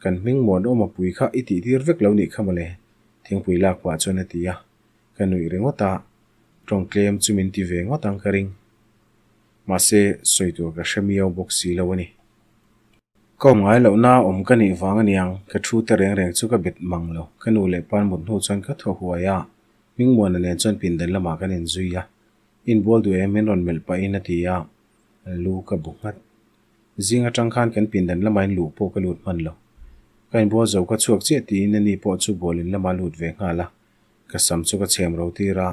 Kan hming muanawm a pui kha i tih tir vek lo nih kha mawle, thingpui lak pah chuan a ti a, ka nuih ringawt a, tawng tlem chu min ti ve ngawt ang ka ring. Mahse, sawi tur ka hre miau bawk si lo a ni. Ka awm ngai lohna awm ka nih vang a niang, ka thu te reng reng chu ka bet mang lo. Ka nu leh pan mut hnu chuan ka thaw huai a, hming muana nen chuan pindan lamah kan inzui a, inbual duh em min rawn melh pahin a ti a, lu ka bu nghat. Zing atang khan kan pindan lamah in luh pawh ka lut hman lo. Ka inbual zo ka chhuak chiah tiin ani pawh chu bualin lamah lut ve nghal a. Ka sam chu ka chhem ro tir a,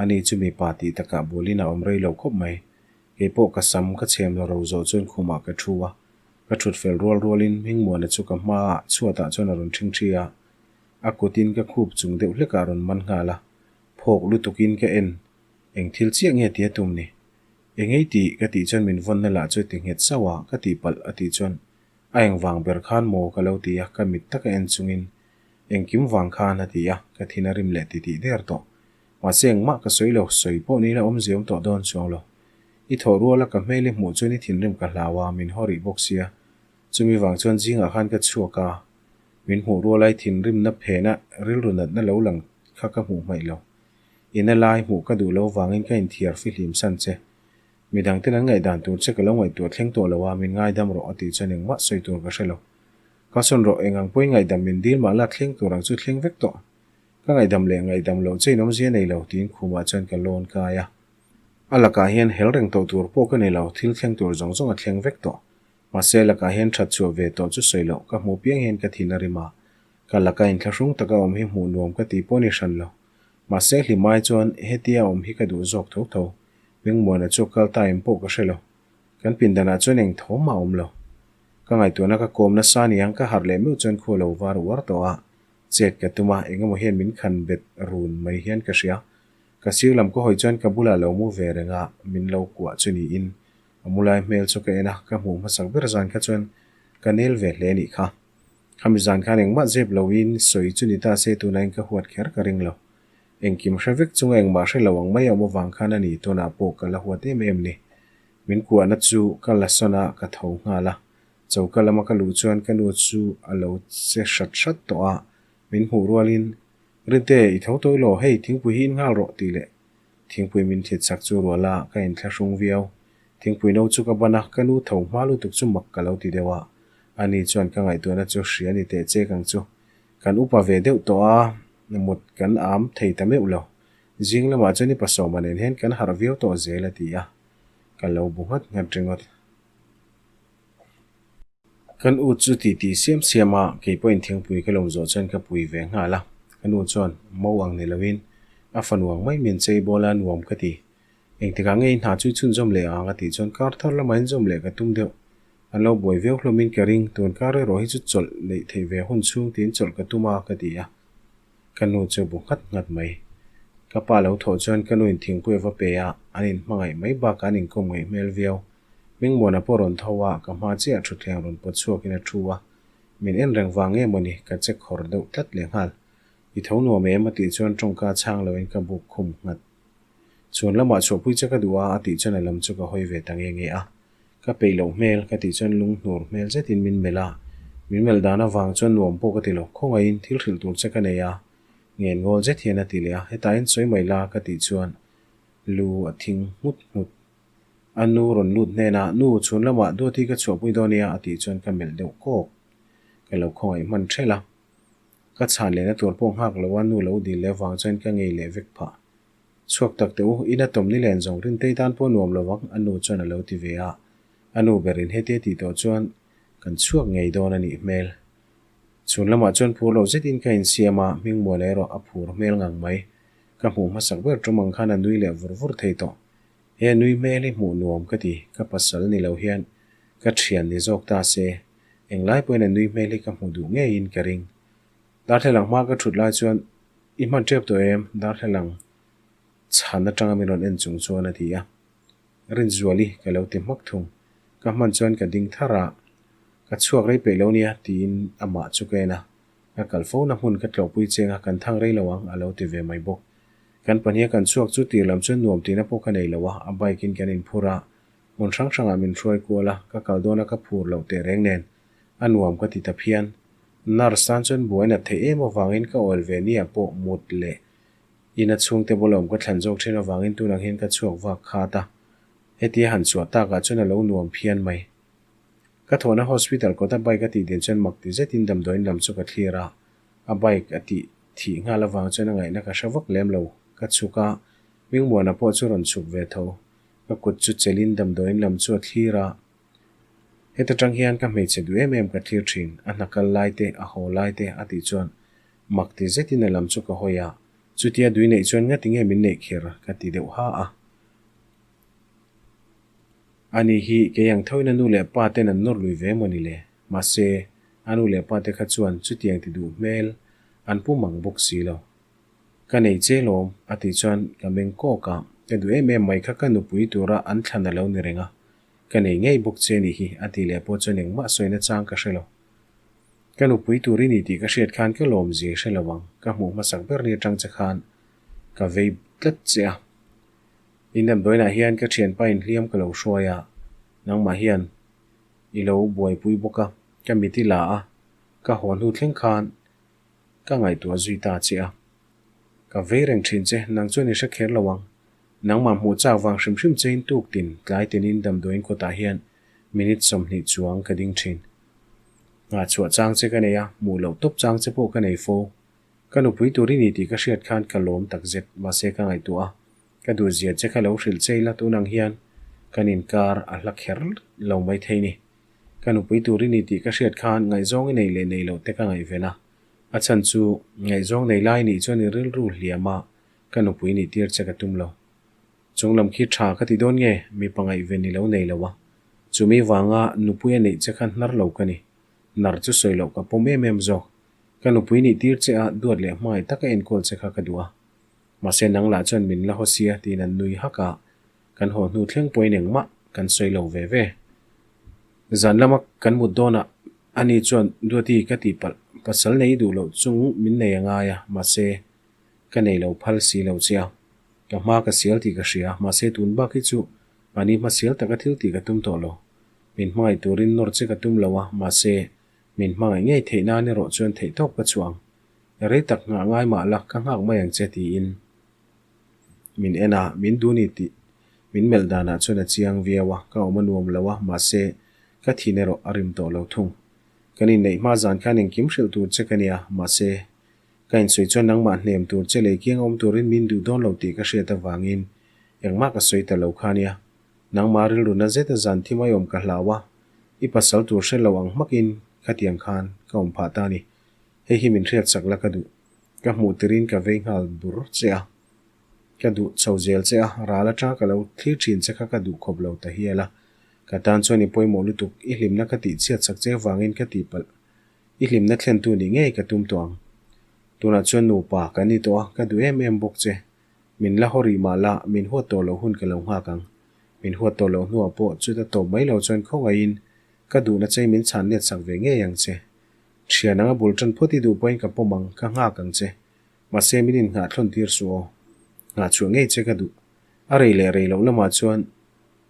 ani chu mipa tih takah bualin a awm rei lo khawp mai. Kei pawh ka sam ka chhem ro zawh chuan khumah ka thu a. Ka thut fel rual rualin Hmingmuana chu ka hmaah chhuatah chuan a rawn ṭhing ṭhi a. A kutin ka khup chung deuh hlekah a rawn man nghal a. Phawk lutukin ka en, eng thil chiah nge tia tum ni? Engei tih ka tih chuan min vawnna lah chu ti nghet sauh a, ka tih palh a tih chuan a eng vang ber khan maw ka lo ti a, ka mit taka en chungin engkim vang khan a ti a, ka thin a rim leh ti tih der tawh. Mahse engmah ka sawi lo, sawi pawh ni la awmzia awm tawh dawn chuang lo. I thawh rual a ka hmel i hmuh chuan i thinrim ka hlau a, min haw rih bawk sia. Chumi vang chuan zingah khan ka chhuak a, min hmuh rual ai thinrimna phena rilru natna lo lang kha ka hmuh hmaih lo. Ina lai hmuh ka duh lo vangin ka inthiar fihlim san che. Midang ten an ngaihdan tur che ka lo ngaihtuah thleng tawh lo a, min ngaidam rawh a tih chuan engmah sawi tur ka hre lo. Ka sawn rawh, eng ang pawhin ngaihdam min dil mah la thleng tur ang chu thleng vek tawh. Ka ngaihdam leh ngaihdam loh che in awmzia nei lo tiin khumah chuan ka lawn kai a. A lakah hian hel reng tawh tur pawh ka nei lo, thil thleng tur zawng zawng a thleng vek tawh. Mahse a lakah hian that chhuah ve tawh chu sawi loh, ka hmuh piang hian ka thin a rim a. Ka laka inthlahrung taka awm hi hmuh nuam ka tih pawh a ni hran lo. Mahse hlimai chuan hetia awm hi ka duh zawk tho tho. Hmingmuana chu kal ta em pawh ka hre lo. Kan pindanah chuan eng thawm mah a awm lo. Ka ngaihtuahna ka kawm nasa aniang ka harh leh meuh chuan khu a lo var uar tawh a. Chet ka tum a, engemaw hian min khan bet run mai hian ka hria. Ka sir lam ka hawi chuan ka bulah lo mu ve reng a, min lo kuah chu niin a mu lai hmel chu ka en a, ka hmuh hmasak ber zan kha chuan ka nel ve hle anih kha. Khami zan khan engmah zep loin sawi chu ni ta se tunain ka huat kher ka ring lo. Engkim hre vek chunga engmah hre lo ang mai a awm avang khan a ni tunah pawh ka la huat em em ni. Min kuahna chu ka la sawn a, ka tho nghal a. Choka lama ka luh chuan ka nu chu a lo che hrat hrat tawh a, min hmuh rualin, Rinte, i tho tawih law, hei thingpui hi in nghal rawh tih leh thingpui min thlit chak chu rual a, ka inthlahrung viau. Thingpui no chu ka ban a, ka nu tho hma lutuk chu mak ka lo ti deuh a. Ani chuan ka ngaihtuahna chu hria ni teh chek ang chu. Kan upa ve deuh tawh a, mut kan am thei ta meuh lo. Zing lamah chuan i pasawma nen hian kan harh viau tawh zel a ti a, ka lo bu nghat nghat ringawt. Kan u chu ti ti siam siam a, kei pawhin thingpui ka lawm zawh chuan ka pui ve nghal a. Ka nu chuan mo ang ni loin a fanu ang mai min chei bawl a nuam ka ti. Engtikah nge i hna chu i chhunzawm leh ang a tih chuan kar thar lamah inzawm leh ka tum deuh. An lo buai viau hlawmin ka ring, tun kar erawh hi chu chawlh neih theih ve hun chhung tiin chawlh ka tum a ka ti a. Ka nu chu bu nghat nghat mai. Ka pa lo thawh chuan ka nuin thingpui a va pe a, an inhmangaih mai bakah an inkawm ngaih hmel viau. Hmingmuana pawh rawn tho a, ka hma chiah thutthleng rawn pawt chhuakin a thu a. Min en reng vang nge mawni, ka che khawr deuh tlat leh nghal. I tho nuam em? a tih chuan tawngka chhang loin ka buk khum nghat. Chhuan lamah chhuahpui che ka duh a, a tih chuan a lam chu ka hawi ve ta nge nge a. Ka peih loh hmel ka tih chuan lunghnur hmel zetin min melh a, min melh dan avang chuan nuam pawh ka ti lo, khawngaihin thil hrilh tur che ka nei a, ngen ngawl zet hian a ti leh a, hetah hian sawi mai la ka tih chuan lu a thing nghut nghut. A nu rawn lut hnenah, Nu, chhun lamah Duati ka chhuahpui dawn nia a tih chuan ka melh deuh kawk. Ka lo khawngaih hman ṭhelh a, ka chhan lehna tur pawh nghak lo a nu lo dil leh avang chuan ka ngei leh vek phah. Chhuak tak teh u, ina tawm ni len zawng Rintei tan pawh nuam lo vang, a nu chuan a lo ti ve a. A nu berin heti a tih tawh chuan kan chhuak ngei dawn a nih hmel. Chhun lamah chuan phur loh zetin ka insiam a, Hmingmuana erawh a phur hmel ngang mai. Ka hmuh hmasak ber tum ang khan a nui leh vur vur thei tawh. He nui hmel hi hmuh nuam ka ti, ka pasal ni lo hian ka thian ni zawk ta se, englai pawhin a nui hmel hi ka hmu duh ngeiin ka ring. Darthlalang hma ka thut lai chuan, I hman tep tawh em? Darthlalang chhan atanga min rawn en chung chuan a ti a. Rinzuali ka lo ti hmak thung. Ka hman chuan ka ding thar a, Ka chhuak rei peih lo nia tiin amah chu ka en a. Ka kal fo na hmun ka tlawhpui cheng a, kan thang rei lo ang a lo ti ve mai bawk. Kan pahniha kan chhuak chu tir lam chuan nuam tihna pawh ka nei lo a, a bike in kan inphur a, hmun hrang hrangah min hruai kual a, ka kal dawn a ka phur loh teh reng nen a nuam ka ti ta phian. Nurse tan chuan buai nat theih em avangin ka awel ve nia pawh mut leh ina chhungte bula awm ka thlan zawk thin avangin tunang hian ka chhuak vak khat a, hetia han chhuah takah chuan a lo nuam phian mai. Ka thawhna hospital kawta bike a tih din chuan mak ti zetin damdawiin lam chu ka thlir a, a bike a tih thih nghal avang chuan a ngaihna ka hre vak lem lo. Ka chhuk a, Hmingmuana pawh chu rawn chhuk ve tho. Ka kut chu chelin damdawiin lam chu a thlir a. Heta tang hian ka hmeichhe duh em em ka thlir thin, a hna kal lai te, a haw lai te a tih chuan mak ti zetin a lam chu ka hawi a, chutia dui neih chuan ngati nge min neih kher ka ti deuh ha a. Ani hi kei ang thoin a nu leh pa ten an nawr lui ve maw ni le? Mahse, a nu leh pa te kha chuan chutiang ti duh hmel an pu mang bawk si lo. Ka nei che lawm, a tih chuan ka meng kawk a, ka duh em em mai kha ka nupui tura an thlan a lo ni reng a. Ka nei ngei bawk che nih hi, a tih leh pawh chuan engmah sawina chang ka hre lo. Ka nupui tur i ni tih ka hriat khan ka lawm zia i hre lo ang, ka hmuh hmasak ber ni atang che khan ka vei tlat che a. In damdawiinah hian ka thianpa inhliam ka lo hruai a, nangmah hian i lo buaipui bawk a, ka mit i la a, ka haw hnu thleng khan ka ngaihtuah zui ta che a. Ka vei reng thin che, nang chuan i hre kher lo ang. Nangmah hmuh chak vang hrim hrim chein tuk tin tlai tinin damdawiin kawtah hian minute 20 chuang ka ding thin. Nghah chhuah chang che ka nei a, hmuh loh tawp chang che pawh ka nei fo. Ka nupui tur i ni tih ka hriat khan ka lawm takzet, mahse ka ngaihtuah a, ka duhzia che kha lo hrilh che ila tun ang hian kan inkar a hla kher lo maithei ni. Ka nupui tur i ni tih ka hriat khan ngaihzawng i neih leh neih loh te ka ngaihven a, a chhan chu ngaihzawng nei lai nih chuan i rilru hliam a ka nupui nih tir che ka tum lo. Chung lam khi tha ka ti dawn nge mipa ngaihven i lo nei lo a, chumi vanga nupui a neih che kha hnar lo ka ni. Nar chu sawi loh ka pawm em em zawk. Ka nupui nih tir che a duat leh hmangaih taka enkawl che kha ka duh a. Mahse nang lah chuan min la haw sia tiin an nui hak a, kan haw hnu thleng pawhin engmah kan sawi lo ve ve. Zan lama kan mut dawnah ani chuan Duati ka tih palh, pasal nei duh loh chung min nei a ngai a, mahse ka nei lo phal si lo che a. Ka hma ka sial tih ka hria, mahse tun bak hi chu mahni hma sial taka thil tih ka tum tawh lo. Min hmangaih turin nawr che ka tum lo a, mahse min hmangaih ngei theih nan erawh chuan theih tawp ka chhuah ang. Rei tak nghah ngai mah la, ka nghak mai ang che tiin min en a, min duh ni tih min melh danah chuan a chiang viau a, ka awm a nuam lo a, mahse ka thin erawh a rim tawh lo thung. Kan inneih hma zan khan engkim hrilh tur che ka nia, mahse ka insawi chuan nangmah hnem tur che lei kiang awm turin min duh dawn lo tih ka hriat avangin engmah ka sawi ta lo kha nia. Nangmah rilru na zeta zan thi mai awm ka hlau a, i pasal tur hre lo ang hmakin khatiang khan ka awm phah ta a ni. Hei hi min hriat sak la ka duh. Ka hmuh tirin ka vei nghal bur che a. Ka duh chho zel che a, ral atanga ka lo thlir thin che kha ka duh khawp lo ta hial a. Ka tan chuan i pawimawh lutuk, i hlimna ka tih chhiat sak che avangin ka tihpalh. I hlimna thlentu nih ngei ka tum tawh ang. Tunah chuan nupa kan ni tawh a, ka duh em em bawk che. Min la haw rih mah la, min huat tawh loh hun ka lo nghak ang. Min huat tawh loh hnuah pawh chuta tawp mai lo chuan khawngaihin ka duhna chei min chhan let sak ve ngei ang che. Thian anga bul tan phawt i duh pawhin ka pawm ang, ka nghak ang che. Mahse min innghah thlawn tir suh aw. Nghah chhuah ngei che ka duh. A rei leh rei loh lamah chuan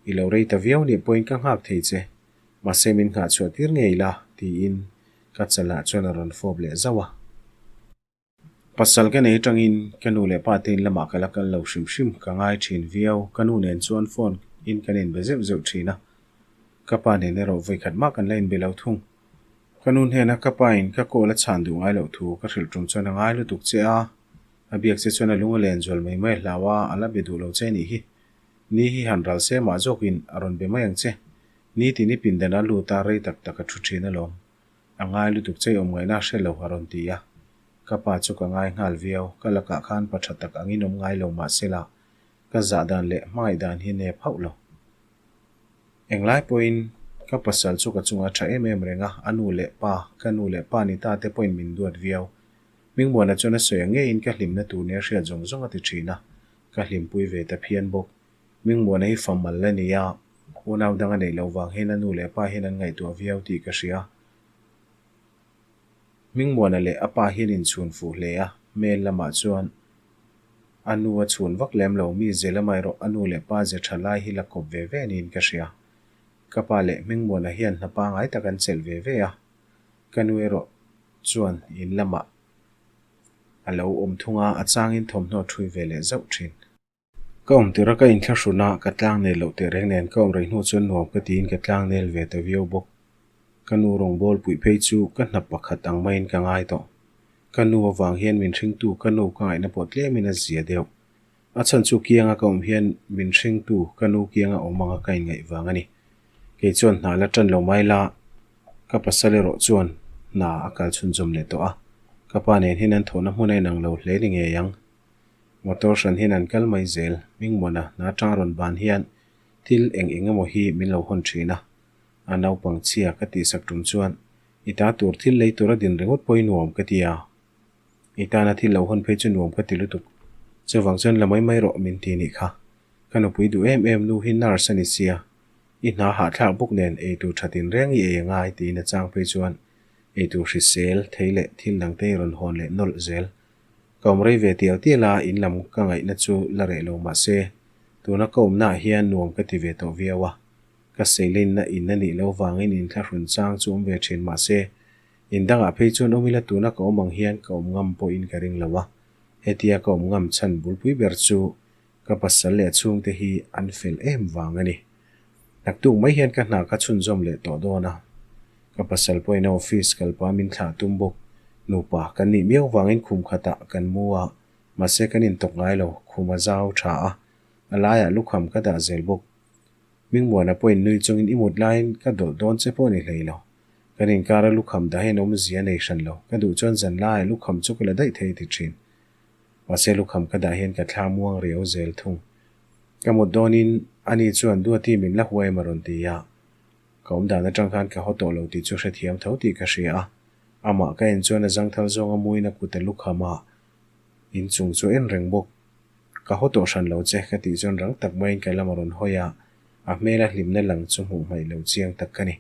i lo rei ta viau nih pawhin ka nghak thei che. Mahse min nghah chhuah tir ngei la, tiin ka chalah chuan a rawn fawp leh zauh a. Pasal ka nei atangin ka nu leh pa te in lamah ka la kal lo hrim hrim ka ngai thin viau. Ka nu nen chuan phone in kan inbe zeuh zeuh thin a, ka pa nen erawh vawikhat mah kan la inbe lo thung. Ka nu hnena ka pa in ka call a chhan duh ngai loh thu ka hrilh tum chuan a ngai lutuk che a, a biak che chuan a lung a len zual mai mai a hlau a, a la be duh lo che nih hi. Ni hi han ral se mah zawkin a rawn be mai ang che. Ni tin i pindan a lut a rei tak tak a thu thin alawm. A ngai lutuk che awm ngaihna hre lo a rawn ti a. Ka pa chu ka ngai nghal viau, ka lakah khan pa tha tak angin awm ngai lo mahsela ka zah dan leh hmangaih dan hi nep hauh lo. Englai pawhin ka pasal chu ka chungah tha em em reng a, a nu leh pa, ka nu leh pa ni ta te pawhin min duat viau. Hmingmuana chuan a sawi ang ngeiin ka hlimna tur nia hriat zawng zawng a ti thin a, ka hlimpui ve ta phian bawk. Hmingmuana hi famal a ni a, unau dang a neih loh vang hian a nu leh pa hian an ngaihtuah viau tih ka hria. Hmingmuana leh a pa hian inchhun fuh hle a, hmel lamah chuan a nu a chhun vak lem lo, mi ze lamah erawh a nu leh pa ze tha lai hi la kawp ve ve niin ka hria. Ka pa leh Hmingmuana hian hna pangai tak an chelh ve ve a, ka nu erawh chuan in lamah a lo awm thung a, a changin thawmhnaw a ṭhui ve leh zauh ṭhin. Ka awm tirh a ka inthlahrun a, ka tlang nel loh teh reng nen ka awm rei hnu chuan nuam ka tiin ka tlang nel ve ta viau bawk. Ka nu rawngbâwl puih phei chu ka hna pakhat ang maiin ka ngai tawh. Ka nu avang hian min hringtu ka nu ka ngaihna pawh tlemin a zia deuh. A chhan chu kianga ka awm hian min hringtu ka nu kianga awm anga ka inngaih vang a ni. Kei chuan hna la ṭan lo mai la, ka pasal erawh chuan hna a kal chhunzawm leh tawh a. Ka pa nen hian an thawhna hmun a inang lo hle ni ngei ang. Motor hran hian an kal mai zel. Hmingmuana hna atanga rawn ban hian thil eng eng emaw hi min lo hawn thin a. A naupang chhia ka tihsak tum chuan i ta tur thil lei tura din ringawt pawh i nuam ka ti a. I tana thil lo hawn phei chu nuam ka ti lutuk. Chuvang chuan la mai mai rawh min ti nih kha. Ka nupui duh em em nu hi nurse a ni sia. I hna hahthlak bawk nen eitur tha tinreng i ei a ngai tiin a chang phei chuan eitur hrisel thei leh thil dangte i rawn hawn leh nawlh zel. Ka awm rei ve tial tial a, in lam ka ngaihna chu la reh lo mah se, tuna ka awmnaah hian nuam ka ti ve tawh viau a. Ka seilenna in a nih loh vangin inthlahrun chang chu awm ve thin mah se, in dangah phei chuan awm ila tuna ka awm ang hian ka awm ngam pawhin ka ring lo a. Hetia ka awm ngam chhan bulpui ber chu ka pasal leh a chhungte hi an fel em vang a ni. Naktuk mai hian ka hna ka chhunzawm leh tawh dawn a, ka pasal pawhin a office kalpa min thlah tum bawk. Nupa kan nih miau vangin khum khatah kan mu a, mahse kan intawk ngai lo, khum a zau tha a, a laiah lukham ka dah zel bawk. Hmingmuana pawhin nui chungin i mut laiin ka dawlh dawn che pawh a ni hlei lo. Kan inkara lukham dah hian awmzia nei hran lo, ka duh chuan zan laiah lukham chu ka la daih thei ti thin. Mahse lukham ka dah hian ka thla muang riau zel thung. Ka mut dawnin ani chuan Duati min la huai em a rawn ti a. Ka awm dan atang khan ka haw tawh lo tih chu hrethiam tho tih ka hria a. Amah ka en chuan a zangthal zawnga muin a kut a lukham a, in chung chu en reng bawk. Ka haw tawh hran lo che ka tih chuan rang tak maiin ka lam a rawn hawi a, a hmela hlimna lang chu hmuh hmaih lo chiang tak ka ni.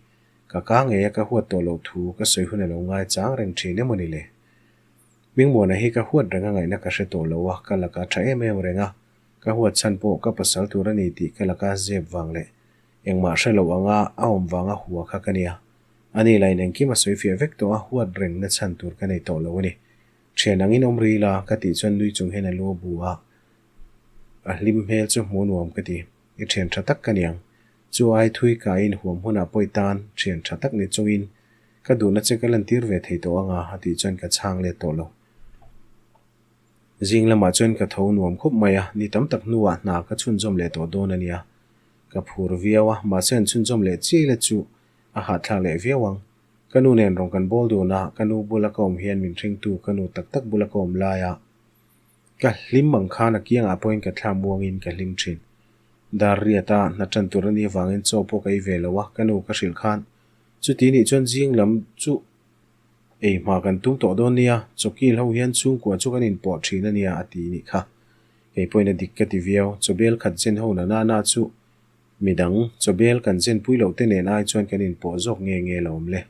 Ka ka ngei a ka huat tawh loh thu ka sawi hun a lo ngai chang reng thin emaw ni le? Hmingmuana hi ka huat reng a ngaihna ka hre tawh lo a, ka laka tha em em reng a, ka huat chhan pawh ka pasal tur a ni tih ka laka zep vang leh engmah hre lo anga a awm vanga hua kha ka nia. Ani lain engkim a sawi fiah vek tawh a, huat rengna chhan tur ka nei tawh lo a ni. Thian angin awm rih la ka tih chuan nui chung hian a lu a bu a, a hlim hmel chu hmuh nuam ka ti. I thian tha tak ka niang. Chu ai thui kaiin huam hunah pawi tan thian tha tak ni chungin Ka duhna che ka lantir ve thei tawh anga a tih chuan ka chhang let tawh lo. Zing lamah chuan ka tho nuam khawp mai a, ni tam tak hnuah hna ka chhunzawm leh tawh dawn a nia. Ka phur viau a, mahse an chhunzawm leh chiai la chu a hahthlak leh viau ang. Ka nu nen rawn kan bawl dun a, ka nu bula ka awm hian min hringtu ka nu tak tak bula ka awm lai a, ka hlim ang khan a kiangah pawhin ka thla muangin ka hlim thin. Dar riata hna tan tur a nih avangin chaw pawh ka ei ve lo a, ka nu ka hrilh khan Chuti nih chuan zing lam chu ei hma kan tum tawh dawn nia, chawkil ho hian chhungkua chu kan inpawh thin a nia a ti nih kha. Kei pawhin a dik ka ti viau, chawbel khat zen ho na na na chu midang chawbel kan zen pui loh te nen ai chuan kan inpawh zawk nge nge lo awm le.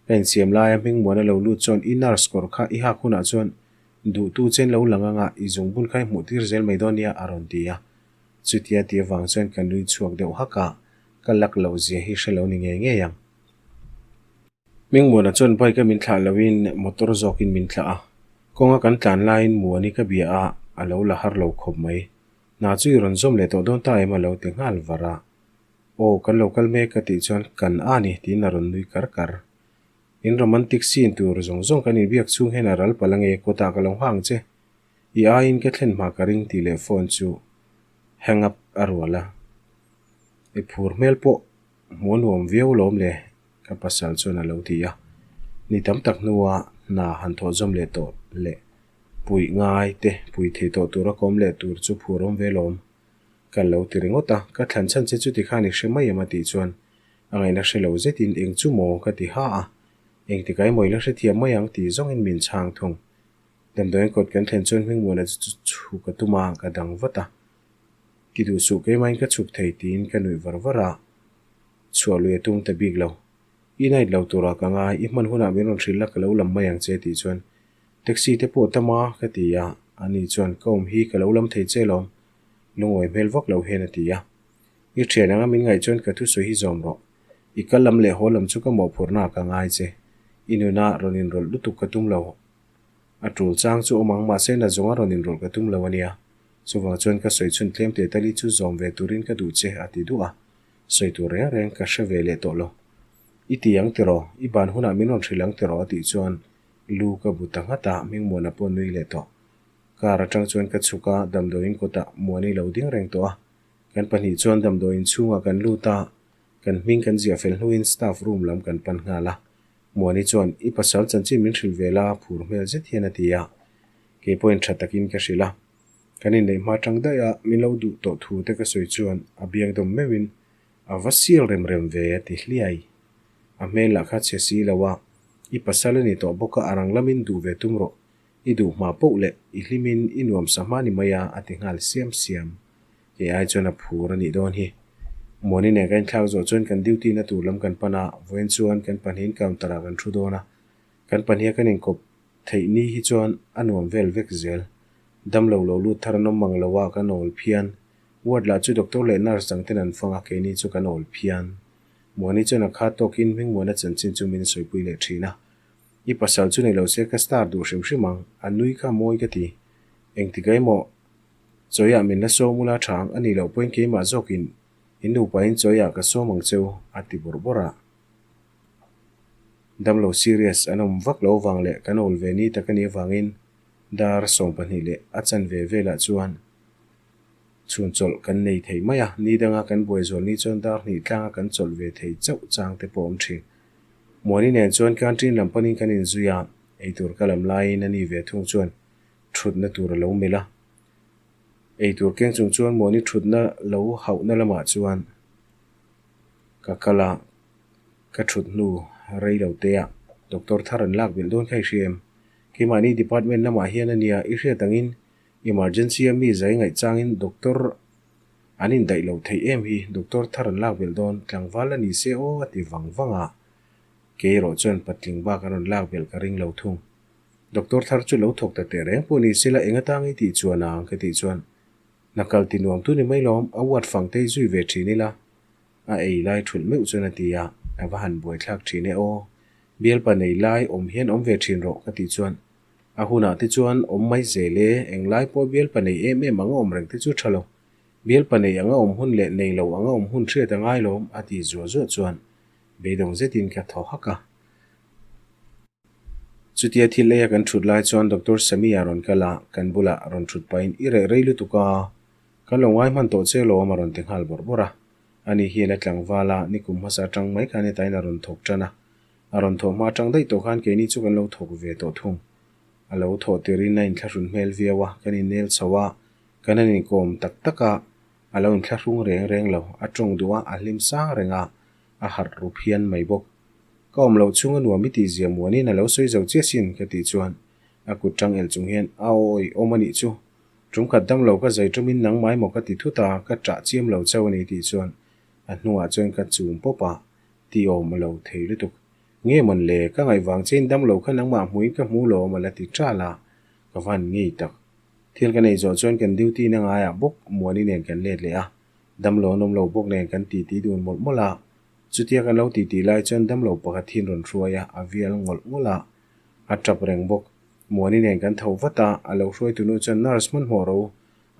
Ka insiam laia Hmingmuana lo lut chuan i nurse kawr kha i hak hunah chuan duhtu chen lo lang anga i zungbun kha i hmuh tir zel mai dawn nia a rawn ti a. Chutia ti avang chuan ka nui chhuak deuh hak a, ka lak loh zia hi hre lo ni ngei ngei ang. Hmingmuana chuan bike a min thlah loin motor zawkin min thlah a, kawnga kan tlan laiin Muani ka bia a, a lo la har lo khawp mai. Hna chu i rawn zawm leh tawh dawn ta em a lo ti nghal var a. Aw, kan lo kal mek ka tih chuan kan a ni tiin a rawn nui kar kar. In romantic scene tur zawng zawng kan inbiak chhung hian a ral palh ange kawtah ka lo nghah ang che. I aiin ka thlen hma ka ring tih leh phone chu hang up a rual a. I phur hmel pawh hmuh a nuam viau lawm le ka pasal chuan a lo ti a. Ni tam tak hnua hna han thawh zawm leh tawh leh puih ngai te pui thei tawh tura ka awm leh tur chu phur awm ve lawm ka lo ti ringawt a. Ka thlan chhan che chuti khan i hre mai em a tih chuan a ngaihna hre lo zetin eng chu maw ka ti ha a. Engtikah emaw i la hrethiam mai ang tih zawngin min chhang thung. Damdawiin kawt kan thlen chuan Hmingmuana chu chhuk a tum a, ka dang vat a. Ti duh suh keimahin ka chhuk thei tiin ka nuih var var a, chhuah lui a tum ta bik lo. I night lo turah ka ngai, i hman hunah min rawn hrilh la ka lo lam mai ang che tih chuan taxi te pawh tam a ka ti a, ani chuan ka awm hi ka lo lam thei che lawm, lungawi hmel vak lo hian a ti a. I thian anga min ngaih chuan ka thusawi hi zawm rawh. I kal lam leh haw lam chu ka mawhphurhnaah ka ngai che. I nunah rawn inrawlh lutuk ka tum lo. A tul chang chu awm ang, mahse na zawnga rawn inrawlh ka tum lo a nia. Chuvang chuan ka sawi chhun tlem teh tali chu zawm ve turin ka duh che, a ti duh a. Sawi tur reng reng ka hre ve leh tawh lo. I ti ang tiraw? I ban hunah min rawn hrilh ang tiraw? a tih chuan lu ka bu ta nghat a, Hmingmuana pawh nui leh tawh. Car atang chuan ka chhuk a, damdawiin kawtah Muani lo ding reng tawh a. Kan pahnih chuan damdawiin chhungah kan lut a, kan hming kan ziah fel hnuin staff room lam kan pan nghal a. Muani chuan, I pasal chanchin min hrilh ve la, phur hmel zet hian a ti a. Kei pawhin tha takin ka hrilh a. Kan inneih hma tang daih a, min lo duh tawh thu te ka sawi chuan a biak dawm meuhin a va sial rem rem ve a ti hliai. A hmel lah kha chhe si lo a, I pasal a ni tawh bawk a, a rang lamin duh ve tum rawh. I duh hma poh leh i hlimin i nuam sa hma ni mai a, a ti nghal siam siam. Kei ai chuan a phur a nih dawn hi. Muani nen kan inthlak zawh chuan kan duty na tur lam kan pan a, vawiin chuan kan pahnihin counter ah kan thu dawn a. Kan pahniha kan inkawp theih ni hi chuan a nuam vel vek zel. Damlo lo lut thar an awm mang lo a, kan awl phian. Ward lah chu doctor leh nurse dang ten an fang a, keini chu kan awl phian. Muani chuan a khat tawkin Hmingmuana chanchin chu min sawipui leh thin a. I pasal chu nei lo se ka star duh hrim hrim ang, a nui kha mawi ka ti. Engtik emaw Chawiah min la sawm ula tha ang a nih loh pawhin keimah zawkin in nupain chawiah ka sawm ang cheu a ti bawrh bawrh a. Damlo serious an awm vak lo vang leh kan awl ve ni tak a nih avangin dar 12 leh a chanve velah chuan chhun chawlh kan nei thei mai a, ni danga kan buai zual ni chuan dar hnih tlanga kan chawlh ve thei chauh chang te pawh a awm thin. Muani nen chuan canteen lam panin kan inzui a, eitur ka lam laiin a ni ve thung chuan thutna tur a lo melh a. Eitur keng chung chuan Muani thutna lo hauhna lamah chuan ka kal a, ka thut hnu rei lo te ah doctor thar an lak belh dawn kha i hria em? Keimahni department lamah hian a nia, i hriat angin emergency a mi zai ngaih changin doctor an indaih lo theih em hi, doctor thar an lak belh dawn, tlangval a ni se aw a ti vang vang a, kei erawh chuan patling bak an rawn lak belh ka ring lo thung. Doctor thar chu lo thawk ta teh reng pawh ni se la eng atang i tih chuan ang ka tih chuan hna kal ti nuam tu ni mai lawm, a ward fang te hi zui ve thin ila a ei lai thulh meuh chuan a ti a, a va han buaithlak thin e aw, bialpa nei lai awm hian awm ve thin rawh ka tih chuan a hunah te chuan awm mai zel e, englai pawh bialpa nei em em anga awm reng te chu tha lo, bialpa nei anga awm hun leh nei lo anga awm hun hriat a ngai lawm a ti zuah zuah chuan beidawng zetin ka thaw hak a. Chutia thil eia kan thut lai chuan Doctor Sammy-a rawn kal a, kan bulah rawn thut pahin i reh rei lutuk a, kan lo ngai hman tawh che lawm a rawn ti nghal bawrh bawrh a. Ani hi a la tlangval a, nikum hmasa atang mai khan hetain a rawn thawk tan a, a rawn thawh hma atang daih tawh khan keini chu kan lo thawk ve tawh thung. A lo thawh tirin a inthlahrun hmel viau a, kan innel chho a, kan han inkawm tak tak a, a lo inthlahrung reng reng lo, a tawng duh a, a hlim sang reng a, a harh ru phian mai bawk. Ka awm loh chhunga nuam i tih zia muanin a lo sawi zo chiah sin ka tih chuan a kut tang el chung hian a awi awm a nih chu. Tum khat dam lo ka zai tumin nangmai maw ka ti thut a, ka ṭah chiam lo chauh a ni tih chuan a hnungah chuan ka chum pawp a, ti awm a lo thei lutuk. Nge mawn le, ka ngaih vang chein dam lo kha nangmah hmuin ka hmu lo awm a la ti ṭal a, ka van ngei tak. Thil ka nei zawh chuan kan duty na ngaiah bawk Muani nen kan let leh a, Damlo an awm lo bawk nen kan titi dun mawlh mawlh a, chutia kan lo titi lai chuan damlo pakhat hi an rawn hruai a, a vial ngawlh ngawlh a, a tap reng bawk. Muani nen kan tho vat a, a lo hruaitu nu chuan nurse hmanhmawh ro,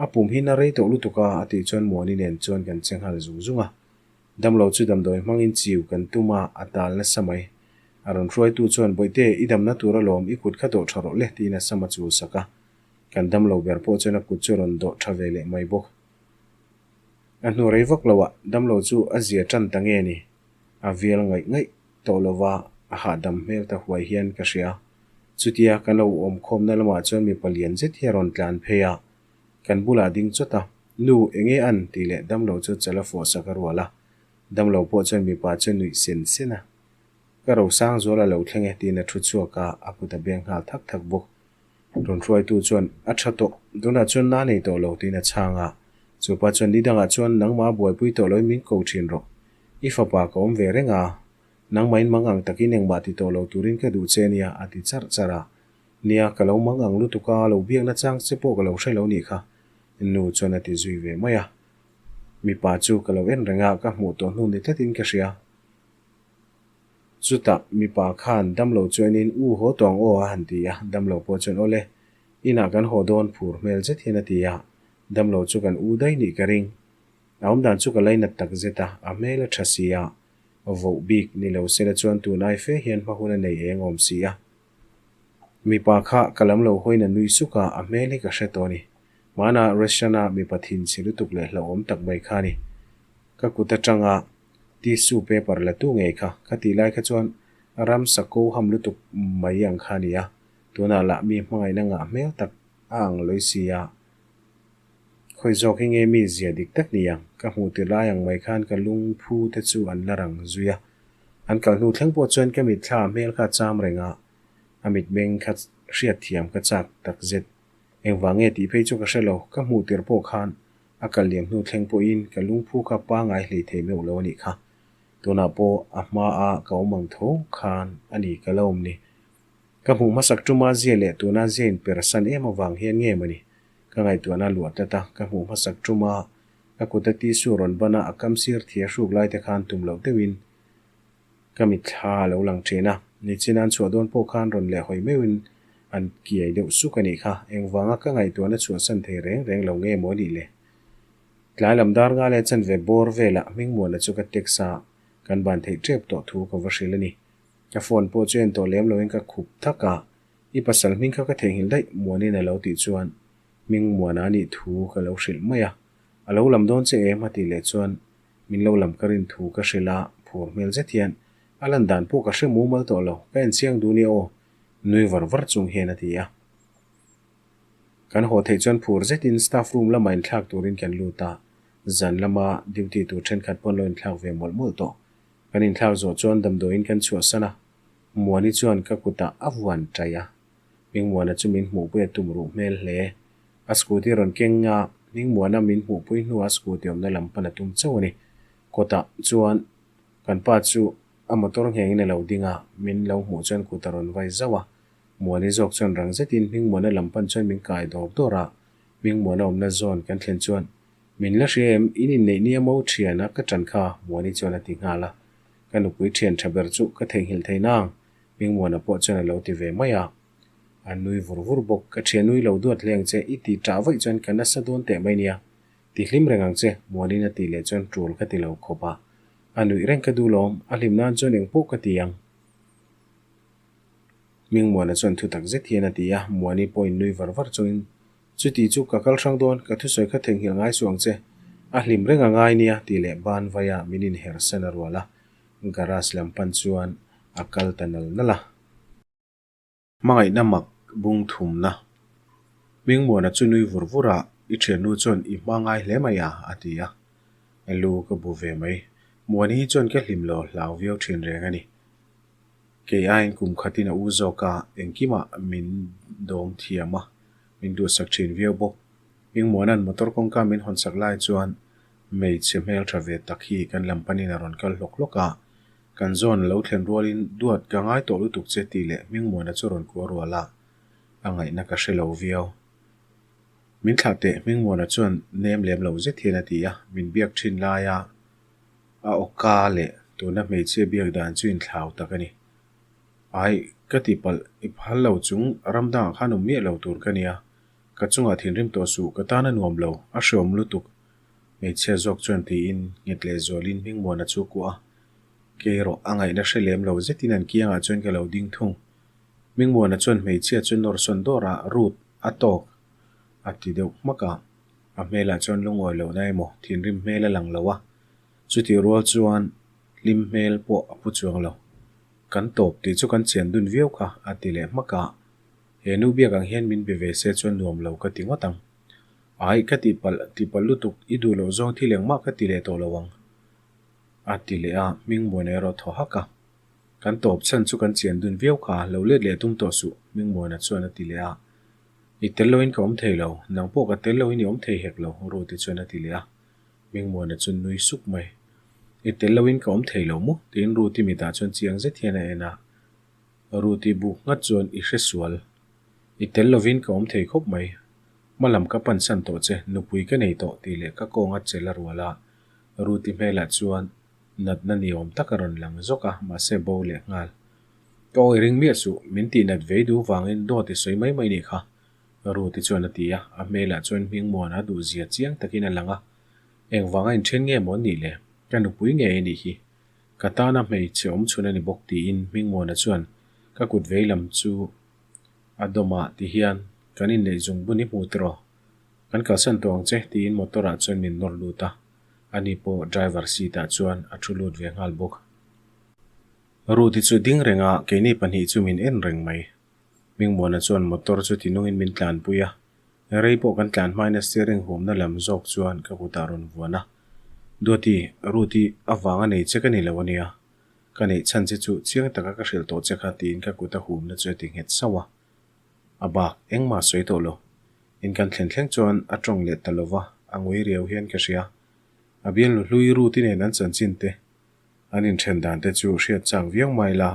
a pum hi na rei tawh lutuk a, a tih chuan Muani nen chuan kan che nghal zung zung a. Damlo chu damdawi hmangin chiu kan tum a, a tal nasa mai. A rawn hruaitu chuan Bawihte, i damna tur alawm, i kut kha dawh tha rawh le, tiin a sam a chul sak a. Kan damlo ber pawh chuan a kut chu a rawn dawh tha ve leh mai bawk. A hnu rei vak loah damlo chu a zia tan ta nge ni? A vial ngaih ngaih tawh lova a hahdam hmel ta huai hian ka hria. Chutia kan lo awmkhawmna lamah chuan mipa lian zet hi a rawn tlan phei a, kan bulah ding chawt a, Nu, enge an? tih leh damlo chu chal a fawh sak a rual a. Damlo pawh chuan mipa chu nuih sen sen a. Ka rosang zual a lo thleng e tiin a thu chhuak a, a kut a beng nghal thak thak bawk. Rawn hruaitu chuan, A tha tawh, tunah chuan na nei tawh lo, tiin a chhang a. Chupa chuan, Nidangah chuan nangmah buaipui tawh loin min ko thin rawh. I fapa ka awm ve reng a, nangmahin mang ang takin engmah ti tawh lo turin ka duh che nia, a ti charh charh a. Nia, ka lo mang ang lutuk a, lo biakna chang che pawh ka lo hre lo nih kha, nu chuan a ti zui ve mai a. Mipa chu ka lo en reng a, ka hmuh tawh hnu ni tlatin ka hria. Chutah mipa khan damlo chuanin U haw tawh ang aw a han ti a, damlo pawh chuan Awle, inah kan haw dawn phur hmel zet hian a ti a, damlo chu kan u daih nih ka ring. A awmdan chu ka lainat tak zet a, a hmel a tha si a, voh bik ni lo sela chuan tun ai fe hian hma hun a nei eng awm si a. Mipa kha ka lam lo hawiin a nui suk a, a hmel hi ka hre tawh a ni. Hmanah Restaurant-a mipa thinchhe lutuk leh hlauhawm tak mai kha a ni. Ka kut atanga Tissue paper la tu ngei kha, kha tih lai kha chuan ramsa ko ham lutuk mai ang kha a ni a, tunah lah mi hmangaihna ngah hmel tak a ang lawi si a, khawi zawk hi nge mi zia dik tak ni ang, ka hmuh tir lai ang mai khan ka lungphu te chu an la rang zui a, an kal hnu thleng pawh chuan ka mitthla a hmel kha a cham reng a, a mitmeng kha hriatthiam ka chak tak zet, engvang nge tih phei chu ka hre lo, ka hmuh tir pawh khan A kal liam hnu thleng pawhin ka lungphu kha pangai hlei thei meuh lo a nih kha. Tunah pawh a hmaa ka awm ang tho khan a ni ka la awm ni. Ka hmuh hmasak tuma zia leh tuna zia inpersan em avang hian nge mawni ka ngaihtuahna luah tlat a, ka hmuh hmasak tuma ka kuta tissue rawn bana a kam sir thia hruk lai te khan tum loh deuhin Ka mitthla a lo lang thin a, nichin an chhuah dawn pawh khan rawn leh hawi meuhin an kiai deuh suk a nih kha. Engvanga ka ngaihtuahna chhuahsan thei reng reng lo nge maw nih le? Tlai lam dar nga leh chanve bawr velah Hmingmuana chu ka text a, kan ban theih tep tawh thu ka va hrilh a ni. Ka phone pawh chu en tawh lem loin ka khup thak a, I pasal hming kha ka theihnghilh daih Muanin a lo tih chuan hming Muana a nih thu ka lo hrilh mai a. A lo lam dawn che em? a tih leh chuan min lo lam ka rin thu ka hrilh a, phur hmel zet hian a lan dan pawh ka hre mumal tawh lo, ka en chiang duh nia aw, nui var var chung hian a ti a. Kan haw theih chuan phur zetin staff room lamah inthlak turin kan lut a, zan lama duty tur thenkhat pawh an lo inthlak ve mawlh mawlh tawh. Kan inthlak zawh chuan damdawiin kan chhuahsan a, Muani chuan ka kutah a vuan taih a, Hmingmuana chu min hmuhpui a tum ruh hmel hle. A scooty rawn keng a, Hmingmuana min hmuhpui hnuah scooty awmna lam pan a tum chauh a ni. Kawtah chuan kan pa chu a motor nghengin a lo ding a, min lo hmuh chuan kut a rawn vai zauh a. Muani zawk chuan rang zetin Hmingmuana lam pan chuan min kai dawr dawr a, Hmingmuana awmna zawn kan thlen chuan, Min la hria em? In inneih nia mo thiana ka ṭan kha, Muani chuan a ti nghal a. Ka nupui thian ṭha ber chu ka theihnghilh thei nang, Hmingmuana pawh chuan a lo ti ve mai a. A nui vur vur bawk, Ka thian nui lo duat hle ang che, i ti ṭah vaih chuan ka nasa dawn teh mai nia. Ti hlim reng ang che, Muanin a tih leh chuan ṭul ka ti lo khawp a. A nuih reng ka duh lawm, a hlim nan chuan eng pawh ka ti ang. Hmingmuana chuan thu tak zet hian a ti a, Muani pawhin nui var var chungin, Chuti chu ka kal hrang dawn, ka thusawi kha theihnghilh ngai suh ang che. A hlim reng a ngai nia tih leh ban vaia min inher san a rual a, garage lam pan chuan a kal ta nal nal a. Hmangaihna mak bung thumna. Hmingmuana chu nui vur vur a, I thiannu chuan i hma ngai hle mai a, a ti a. Lu ka bu ve mai. Muani hi chuan ka hlim lo hlau viau thin reng a ni. Kei aiin kum khatin a u zawk a, engkimah min dawm thiam a, min duhsak thin viau bawk. Hmingmuana'n motor kawngka min hawnsak lai chuan hmeichhe hmeltha ve tak hi kan lam panin a rawn kal hlawk hlawk a. Kan zawn a lo thlen rualin duat ka ngai tawh lutuk che tih leh Hmingmuana chu rawn kuah rual a, a ngaihna ka hre lo viau. Min thlah teh Hmingmuana chuan nem lem lo zet hian a ti a, min biak thin laia a awka leh tuna hmeichhia biak dan chu inthlau tak a ni. Ai, ka ti palh, i phal lo chung ram dangah khan awm miah lo tur ka nia, ka chungah thinrim tawh suh, ka tan a nuam lo, a hreawm lutuk. Hmeichhia zawk chuan tiin nghet leh zualin Hmingmuana chu a kuah a, kei erawh a ngaihna hre lem lo zetin an kiangah chuan ka lo ding thung. Hmingmuana chuan hmeichhia chu nawr sawn dawr a, Ruth, a tawk! a ti deuh hmak a. A hmelah chuan lungawi lohna emaw thinrim hmel a lang lo a, chutih rual chuan hlim hmel pawh a pu chuang lo. Kan tawp tih chu kan chian dun viau kha, a ti leh hmak a. He nu biak ang hian min be ve se chuan nuam lo ka ti ngawt ang. Aih, ka tih palh, tih palh lutuk, i duh loh zawng thil engmah ka ti leh tawh lo ang, a ti leh a, Hmingmuana erawh thaw hak a. Kan tawp chhan chu kan chian dun viau kha, lo let leh tum tawh suh, Hmingmuana chuan a ti leh a. I tel loin ka awm thei lo, nang pawh ka tel loin i awm thei hek lo, Ruti chuan a ti leh a. Hmingmuana chu nui suk mai. I tel loin ka awm thei lo maw? tiin Ruti mitah chuan chiang zet hian a en a. Ruti buk nghat chuan i hre sual. I tel lovin ka awm thei khawp mai. Hma lam ka pansan tawh che, nupui ka nei tawh tih leh ka kawnga chel a rual a. Ruti hmelah chuan natna ni awm tak a rawn lang zawk a, mahse bo leh nghal. Ka awi ring miah suh, min tih nat vei duh vangin dawt i sawi mai mai nih kha, Ruti chuan a ti a, a hmelah chuan Hmingmuana a duh zia chiang takin a lang a. Engvanga inthen nge maw an nih le? Ka nupui ngei a nih hi. Ka tana hmeichhe awm chhun a ni bawk tiin Hmingmuana chuan ka kut vei lam chu a dawm a ti hian kan inneih zung bun i hmu tiraw? Kan kalsan tawh ang che tiin motor ah chuan min nawr lut a, ani pawh driver seat ah chuan a thu lut ve nghal bawk. Ruth-i chu ding reng a, keini pahnih chu min en reng mai. Hmingmuana chuan motor chu tinungin min tlanpui a, Rei pawh kan tlan hmain a steering huamna lam zawk chuan ka kutah rawn vuan a. Duati, Ruth-i avanga nei che ka ni lo ania. Ka neih chhan che chu chiang taka ka hrilh tawh che kha tiin ka kut a humna chu a ti nghet sauh a. A bak, engmah sawi tawh lo. In kan thlen thleng chuan a tawng leh ta lova, a ngui riau hian ka hria. A bialnu hlui Ruth-i nen an chanchin te, an inthen dan te chu hriat chak viau mai la,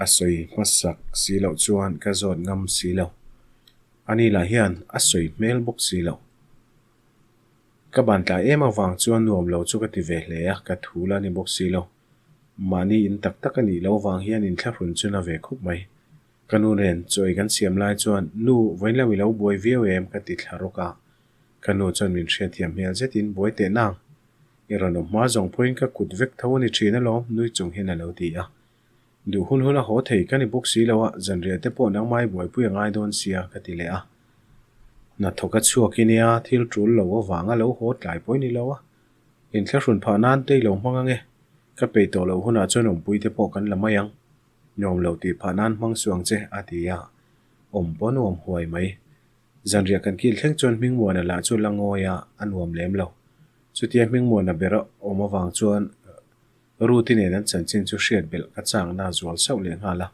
a sawi hmasak si loh chuan ka zawt ngam si lo. Ani lah hian a sawi hmel bawk si lo. Ka ban tlai em avang chuan nuam lo chu ka ti ve hle a, ka thu la ni bawk si lo. Mahni in tak tak a nih loh avang hian inthlahrun chu na ve khawp mai. Ka nu nen chawi kan siam lai chuan, Nu, vawiin lo i lo buai viau em? ka ti thla rawk a. Ka nu chuan min hriatthiam hmel zetin, Buai teh nang. I rawn awm hma zawng pawhin ka kut vek tho a ni thin alawm, nui chung hian a lo ti a. Duh hun hun a haw thei ka ni bawk si lo a, zanriah te pawh nangmah i buaipui a ngai dawn sia ka ti leh a. Hnathawk a chhuak i nia, thil tul lo avanga lo haw tlai pawh i ni lo a. Inthlahrun phah nan te i lo hmang ange, ka peih tawh loh hunah chuan awmpui te pawh kan la mai ang. Nuam lo tih phah nan hmang suh ang che a ti a, awm pawh nuam huai mai. Zanriah kan kil thleng chuan Hmingmuana lah chu la ngawi a, a nuam lem lo. Chutia Hmingmuana ber a awm avang chuan Ruth-i nen an chanchin chu hriat belh ka changna a zual sauh leh nghal a.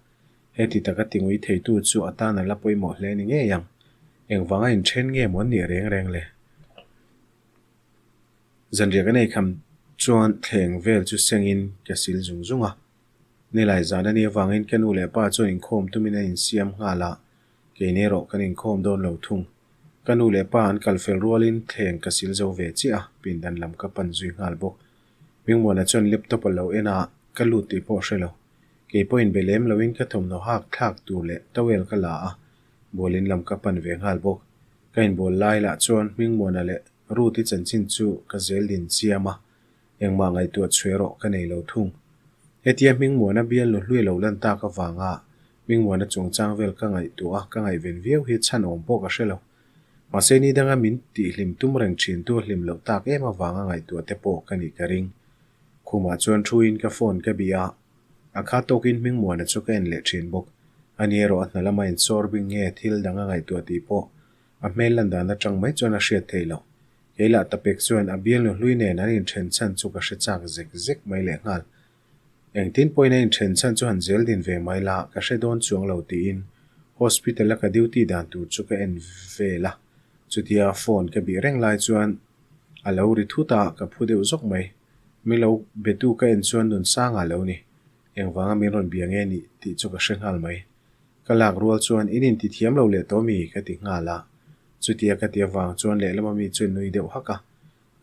Heti taka tingui theitu chu a tan a la pawimawh hle ni ngei ang. Engvanga inthen nge maw an nih reng reng le? Zanriah kan ei kham chuan thleng vel chu sengin ka sil zung zung a. Nilai zan a nih avangin ka nu leh pa chuan inkhawm tumin an insiam nghal a, keini erawh kan inkhawm dawn lo thung. Ka nu leh pa an kal fel rualin thleng ka sil zo ve chiah a, pindan lam ka pan zui nghal bawk. Hmingmuana chuan laptop a lo en a, ka lut tih pawh a hre lo. Kei pawhin be lem loin ka thawmhnaw hak thlak tur leh towel ka la a, bualin lam ka pan ve nghal bawk. Ka inbual lai lah chuan Hmingmuana leh Ruth-i chanchin chu ka zel din chiam a, engmah ngaihtuah chhuah erawh ka nei lo thung. Hetia Hmingmuana bial nu hlui lo lan tak avanga Hmingmuana chungchang vel ka ngaihtuah a, ka ngaihven viau hi chhan awm pawh ka hre lo. Mahse ni danga min tihhlim tum reng thin tu hlim loh tak em avanga ngaihtuah te pawh ka nih ka ring. Khumah chuan thuin ka phone ka bih a, a kha tawkin Hmingmuana chu ka en leh thin bawk. Ani erawh a hna lama insawr bing nge thil dang a ngaihtuah tih pawh a hmel lan dan atang mai chuan a hriat theih loh. Kei lah tapek chuan a bialnu hlui nen an inthen chhan chu ka hre chak zek zek mai lehnghal. Engtin pawhin a inthen chhan chu han zel din ve mai la, ka hre dawn chuang lo tiin hospital a ka duty dan tur chu ka en vel a, chutia phone ka bih reng lai chuan a lo ri thut a, ka phu deuh zawk mai. Mi lo betu ka en chuan Nunsanga lo ni, engvanga min rawn bia nge nih tih chu ka hre nghal mai. Ka lak rual chuan in inti thiam lo leh tawh mi ka ti nghal a, chutia ka ti avang chuan lehlama mi chu nui deuh hak a,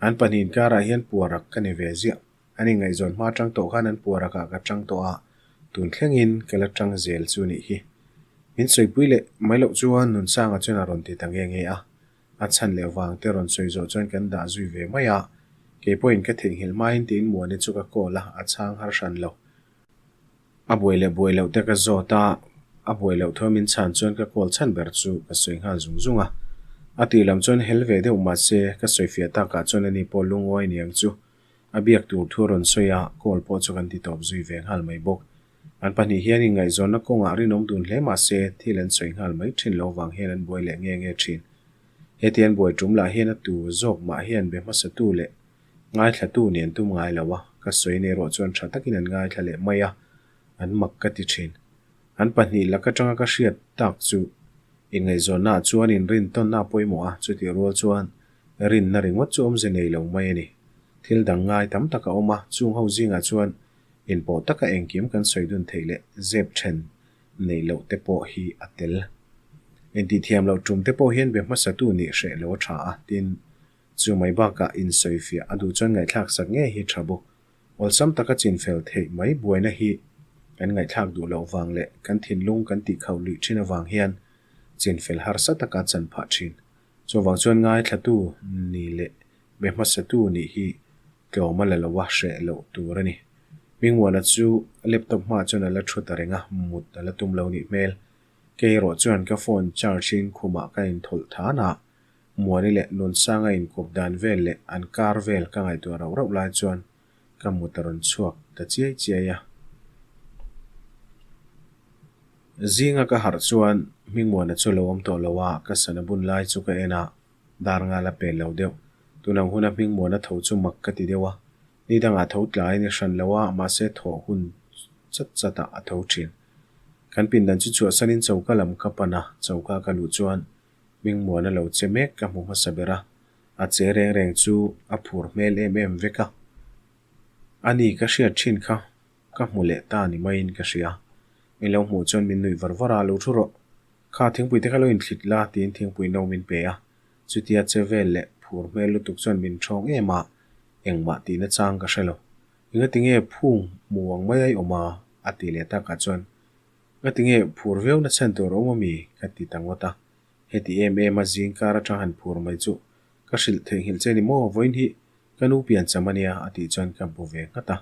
an pahnihin karah hian puarak ka ni ve ziah. An inngaihzawn hma tang tawh khan an puarakah ka tang tawh a, tun thlengin ka la tang zel chu nih hi. Min sawipui leh mai loh chuan Nunsanga chuan a rawn ti ta nge nge a, a chhan leh vang te rawn sawi zawh chuan kan dah zui ve mai a, kei pawhin ka theihnghilh hmain tiin Muani chu ka call a, a chhang har hran lo. A buai leh buai loh te ka zawt a, a buai loh thu min chhan chuan ka call chhan ber chu ka sawi nghal zung zung a. A tih lam chuan hel ve deuh mahse ka sawi fiah takah chuan ani pawh lungawi niang chu A biak tur thu a rawn sawi a, call pawh chu kan ti tawp zui ve nghal mai bawk. An pahnih hian inngaihzawnna kawngah rinawm dun hle mah se, thil an sawi nghal mai thin lo vang hian an buai leh nge nge thin. Heti an buai tum lah hian a tu zawk mah hian be hmasatu leh ngaithlatu nih an tum ngai lo a, ka sawi nei erawh chuan tha takin an ngaithla leh mai a, an mak ka ti thin. An pahnih lak atanga ka hriat tak chu inngaihzawnnaah chuan inrintawnna a pawimawh a, chutih rual chuan Rinna ringawt chu awmze nei lo mai a ni. Thil dang ngai tam tak a awm a, chung ho zingah chuan inpawh taka engkim kan sawi dun theih leh zep then neih loh te pawh hi a tel. Intihthiam loh tum te pawh hian be hmasatu nih hreh lo a tha a, tin, chu mai bakah insawifiah a duh chuan ngaihthlak sak ngei hi tha bawk. Awlsam taka chinfel theih mai buaina hi kan ngaihthlak duh loh vang leh kan thinlung kan tihkhauh luih thin avang hian chinfel harsa taka chan phah thin. Chuvang chuan ngaithlatu ni leh be hmasatu nih hi tlawm a la lo a, hreh loh tur a ni. Hmingmuana chu laptop hmaah chuan a la thu ta reng a, mut a la tum lo nih hmel. Kei erawh chuan ka phone charge in khumah ka inthawlh than a, Muani leh Nunsanga inkawp dan vel leh an kar vel ka ngaihtuah rauh rauh lai chuan ka mut a rawn chhuak ta chiai chiai a. Zinga ka harh chuan Hmingmuana chu lo awm tawh lo a, ka sana bun lai chu ka en a, dar ngal a pel lo deuh. Tunang huna Hmingmuana tho chu mak ka ti deuh a, ni dangah tho tlai ni hran lo a, mahse thawh hun chat chat ah a tho thin. Kan pindan chu chhuahsanin choka lam ka pan a, choka ka luh chuan Hmingmuana lo che mek ka hmu hmasa ber a, a che reng reng chu a phur hmel em em vek a. Ani ka hriat thin kha Ka hmu leh ta ni maiin ka hria. Min lo hmuh chuan min nuih var var a, lo thu rawh. Kha thingpui te kha lo inthlit la tiin thingpui no min pe a. Chutia che vel leh phur hmel lutuk chuan min thawng em a, engmah tihna chang ka hre lo. Engati nge phung hmu ang mai a i awm a? a ti leh takah chuan, Ngati nge phur viau na chhan tur a awm ami? ka ti ta ngawt a. Heti em em a zing kar atang han phur mai chu ka hrilh theihnghilh che ni maw? Vawiin hi Ka nu pian cham a nia a tih chuan ka bu ve nghat a.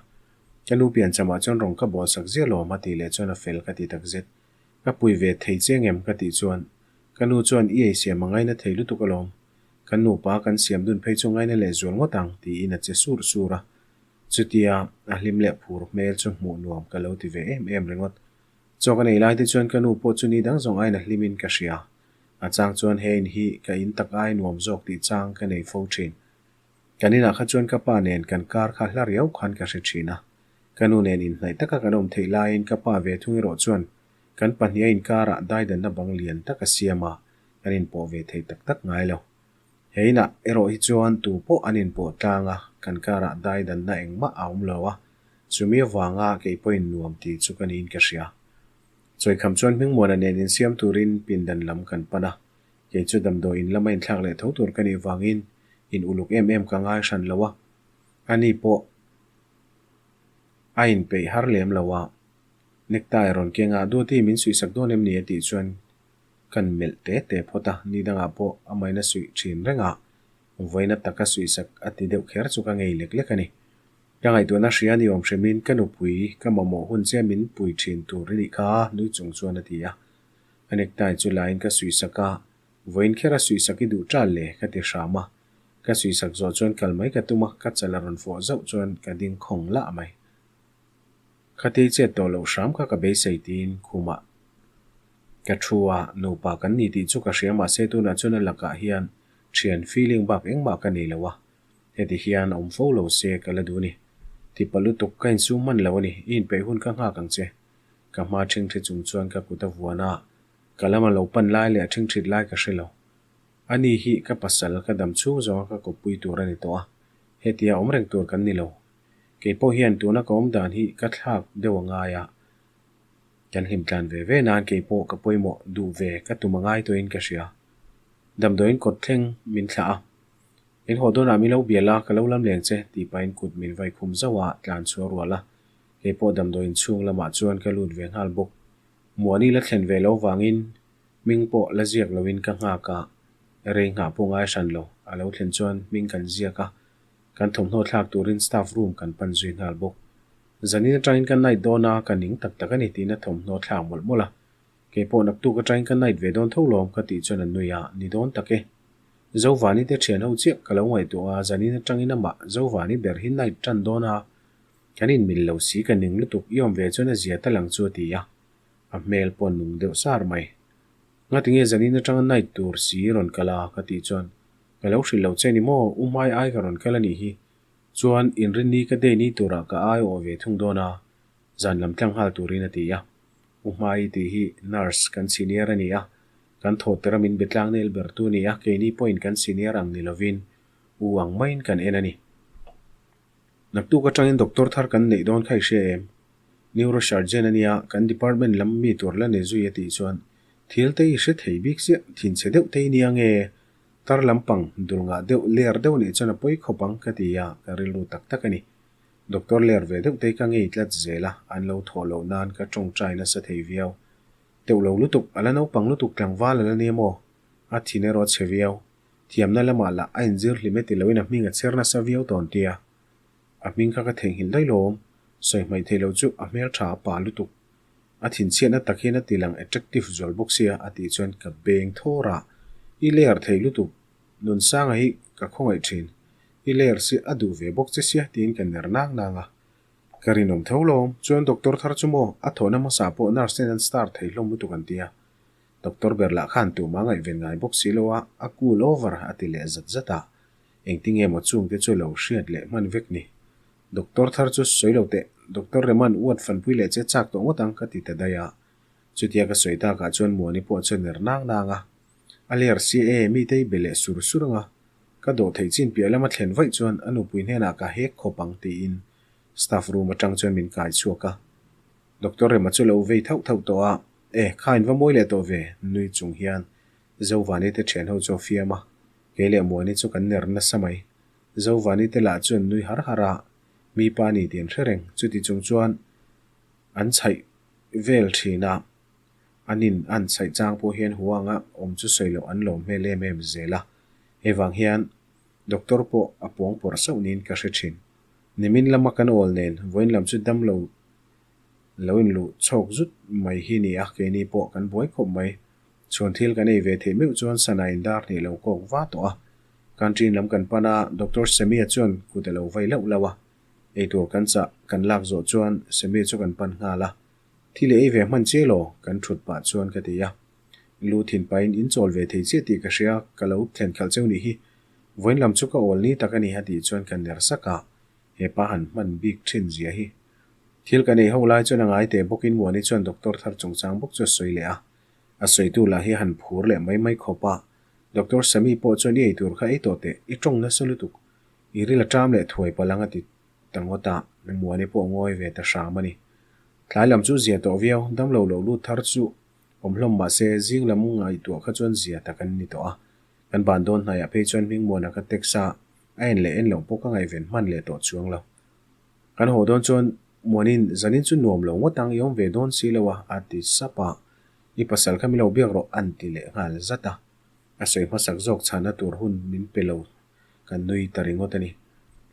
Ka nu pianchamah chuan rawng ka bawl sak ziah lawm a tih leh chuan a fel ka ti takzet. Ka pui ve thei che ngem ka tih chuan ka nu chuan i ei siam a ngaina thei lutuk alawm, kan nupa kan siam dun phei chu ngaina leh zual ngawt ang tiin a che sur sur a. Chutia a hlim leh phur hmel chu hmuh nuam ka lo ti ve em em ringawt. Chaw ka nei lai te chuan ka nu pawh chu ni dang zawng aiin a hlimin ka hria. A chang chuan he in hi ka in tak ai nuam zawk tih chang ka nei fo thin. Kan inah kha chuan ka pa nen kan kar kha hla riau khan ka hre thin a. Ka nu nen inhnaih taka kan awm theih laiin ka pa ve thung erawh chuan kan pahniha inkarah daidanna bang lian tak a siam a, kan inpawh ve thei tak tak ngai lo. He inah erawh hi chuan tu pawh an inpawh tlang a, kan karah daidanna engmah a awm lo a, chumi avanga kei pawhin nuam tih chu ka niin ka hria. Chawikham chuan Hmingmuana nen insiam turin pindan lam kan pan a, kei chu damdawi in lama inthlak leh tho tur ka nih vangin in uluk em em ka ngai hran lo a, ani pawh a inpeih har lem lo a, necktie rawn keng a, Duati min suihsak dawn em ni a tih chuan kan melh te te phawt a, ni dangah pawh a maina suih thin reng a, vawiina taka suihsak a ti deuh kher chu ka ngei lek lek a ni. Ka ngaihtuahna hria ni awm hremin ka nupui ka mamawh hun che min pui thin tur i nih kha nui chung chuan a ti a. A necktie chu laiin ka suihsak a, vawiin kher a suihsak i duh ṭal le ka ti hram a. Ka suihsak zawh chuan kal mai ka tum a, ka chal a rawn fawh zauh chuan ka ding khawng lah mai. Khatei chet tawh loh hram kha ka beisei tiin khumah ka thu a, nupa kan ni tih chu ka hria mahse tunah chuan a lakah hian thian feeling bak engmah ka nei lo a, heti hian awm fo lo se ka la duh a ni. Tipa lutuk ka insum hman lo a ni, i inpeih hun ka nghak ang che. Ka hma ṭhingṭhi chung chuan ka kut a vuan a, ka lama lo pan lai leh a ṭhingṭhit lai ka hre lo. Ani hi ka pasal ka dam chhung zawnga ka kawppui tur a ni tawh a, hetia awm reng tur kan ni lo. Kei pawh hian tuna ka awm dan hi ka thlak deuh a ngai a, kan hlim tlan ve ve nan kei pawh ka pawimawh duh ve ka tum a ngai tawhin ka hria. Damdawiin kawt thleng min thlah a, In haw dawnah min lo bial a, ka lo lam leng che tih pahin kut min vai khum zauh a, tlan chhuah rual a. Kei pawh damdawiin chhung lamah chuan ka lut ve nghal bawk. Muani la thlen ve lo vangin hming pawh la ziak loin ka nghak a, rei nghah pawh ngai hran lo. A lo thlen chuan hming kan ziak a, Kan thawmhnaw thlak turin staff room kan pan zui nghal bawk. Zanin atangin ka night dawn a, ka ning tak tak a ni tiin a thawmhnaw thlak mawlh mawlh a. Kei pawh naktuk atangin ka night ve dawn tho lawm ka tih chuan a nui a, ni dawn tak e. Zovani te thian ho chiah ka lo ngaihtuah a, zanin atangin amah Zovani ber hi night tan dawn a, kan inmil lo si ka ning lutuk i awm ve chuan a zia ta lang chu a ti a, a hmel pawh nung deuh sar mai. Ngatinge zanin atanga night tur si rawn kal a ka tih chuan Ka lo hrilh lo che ni maw? U Hmai ai ka rawn kal a nih hi. Chuan, inrinni ka day ni turah ka ai awh ve thung dawn a, zan lam tlang nghal turin a ti a. U Hmai tih hi nurse kan senior a ni a, kan thawh tera min be tlang nel ber tu a ni a, keini pawhin kan senior ang ni lovin u ang maiin kan en a ni. Naktuk atangin doctor thar kan neih dawn kha i hria em? Neurosurgeon a nia, kan department lam mi tur la ni zui a tih chuan thil te i hre thei bik chiah, thinchhe deuh te i nia nge? Tar lampang dul ngah deuh ler deuh nih chuan a pawi khawp ang ka ti a, ka rilru tak tak a ni. Doctor ler ve deuh te ka ngei tlat zel a, an lo thawh loh nan ka tawngtai nasa thei viau. Teuh lo lutuk, a la naupang lutuk tlangval a la nia maw? A thin erawh a chhe viau. Thiamna lamah lah a inzir hlim e ti loin a hming a chher nasa viau tawn tia. A hming kha ka theihnghilh daih lawm, sawi hmaih theih loh chu a hmeltha a pa lutuk. A thinchhiatna tak hian a ti lang attractive zual bawk sia a tih chuan ka beng thawr a, I ler thei lutuk, Nunsanga hi ka khawngaih thin, i ler si a duh ve bawk che sia tiin ka ner nang nang a. Ka rinawm tho lawm, chuan doctor thar chu maw a thawhna hmasa pawh nurse ten an star thei hlawm lutuk an tia. Doctor ber lah khan tumah ngaihven ngai bawk si lo a, a cool over a ti leh zat zat a, engtinge maw chungte chu lo hriat leh hman vek ni. Doctor thar chu sawi lo teh, Doctor Reman uat fanpui leh che chak tawh ngawt ang ka ti ta daih a. Chutia ka sawi takah chuan Muani pawh chuan ner nang nang a. A ler si e, mite i be leh sur sur ang a. Ka dawh theih chin piah lama thlen vaih chuan a nupui hnenah ka hek khawp ang tiin staff room atang chuan min kai chhuak a. Doctor Rema chu lo vei thauh thauh tawh a, E, kha in va mawi leh tawh ve, nui chung hian Zovani te thian ho chu a fiam a. Kei leh Muani chu kan ner nasa mai. Zovani te lah chuan nui har har a, mi pa ni tih an hre reng. Chuti chung chuan an chhaih vel thin a, an in an chhaih chang pawh hian huanga awm chu sawi loh an lawm hmel em em zel a. Hei vang hian Doctor pawh a pawng pawrh sauh niin ka hre thin. Nimin lama kan awl nen vawiin lam chu damlo lo inluh chhawk zut mai hi ni a, keini pawh kan buai khawp mai. Chhuan thil kan ei ve theih meuh chuan sana in dar hnih lo kawk va tawh a. Canteen lam kan pan a, Doctor Samia chuan kut a lo vai lauh lauh a. Eitur kan chah kan lak zawh chuan Samia chu kan pan nghal a. Thil i ei ve hman chiah law? Kan thut pah chuan ka ti a. Lu thin pahin in chawl ve thei chiah tih ka hria, ka lo thlen khalh cheu nih hi. Vawiin lam chu ka awl ni tak a ni a tih chuan ka ner sak a, he pa han hman bik thin zia hi. Thil kan ei ho lai chuan a ngai teh bawkin Muani chuan doctor thar chungchang bawk chu a sawi leh a. A sawitu lah hi a han phur leh mai mai khawp a. Doctor Sami pawh chuan i ei tur kha ei tawh teh, i tawng nasa lutuk. I ril a ṭam leh thuai palh ang a ti ta ngawt a, Muani pawh a ngawi ve ta hram a ni. Tlai lam chu zia tawh viau, damlo lo lut thar chu awm hlawm mah se zing lam ngaihtuah kha chuan zia tak an ni tawh a. Kan ban dawn hnaiah phei chuan Hmingmuana ka text a, a en leh en loh pawh ka ngaihven hman leh tawh chuang lo. Kan haw dawn chuan Muanin zanin chu nuam lo ngawt ang i awm ve dawn si lo a, a ti sap a. I pasal kha min lo biak rawh an ti leh nghal zat a. A sawi hmasak zawk chhana tur hun min pe lo kan nui ta ringawt a ni.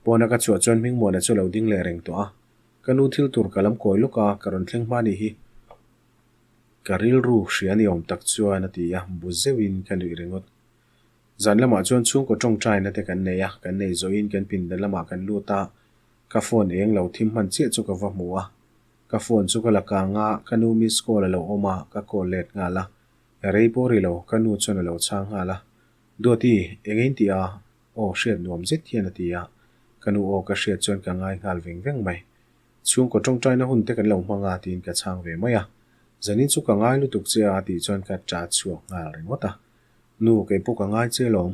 Pawna ka chhuah chuan Hmingmuana chu a lo ding leh reng tawh a. Ka nu thil tur ka lam kawi lawk a, ka rawn thleng hma nih hi. Ka rilru hria ni awm tak chuan a ti a, bu zeuhin ka nuih ringawt. Zan lamah chuan chhungkaw tawngtaina te kan nei a, kan nei zawhin kan pindan lamah kan lut a, ka phone eng lo thim hman chiah chu ka va hmu a. Ka phone chu ka la kang a, ka nu miss call a lo awm a, ka call let nghal a. Rei pawh ri lo, ka nu chuan a lo chhang nghal a. Duati, eng in tih a? Aw hriat nuam zet hian a ti a, ka nu aw ka hriat chuan ka ngai nghal veng veng mai. Chhungkaw tawngtaina hun te kan lo hmang a tiin ka chhang ve mai a. Zanin chu ka ngai lutuk che a tih chuan ka ṭa chhuak nghal ringawt a. Nu, kei pawh ka ngai che lawm.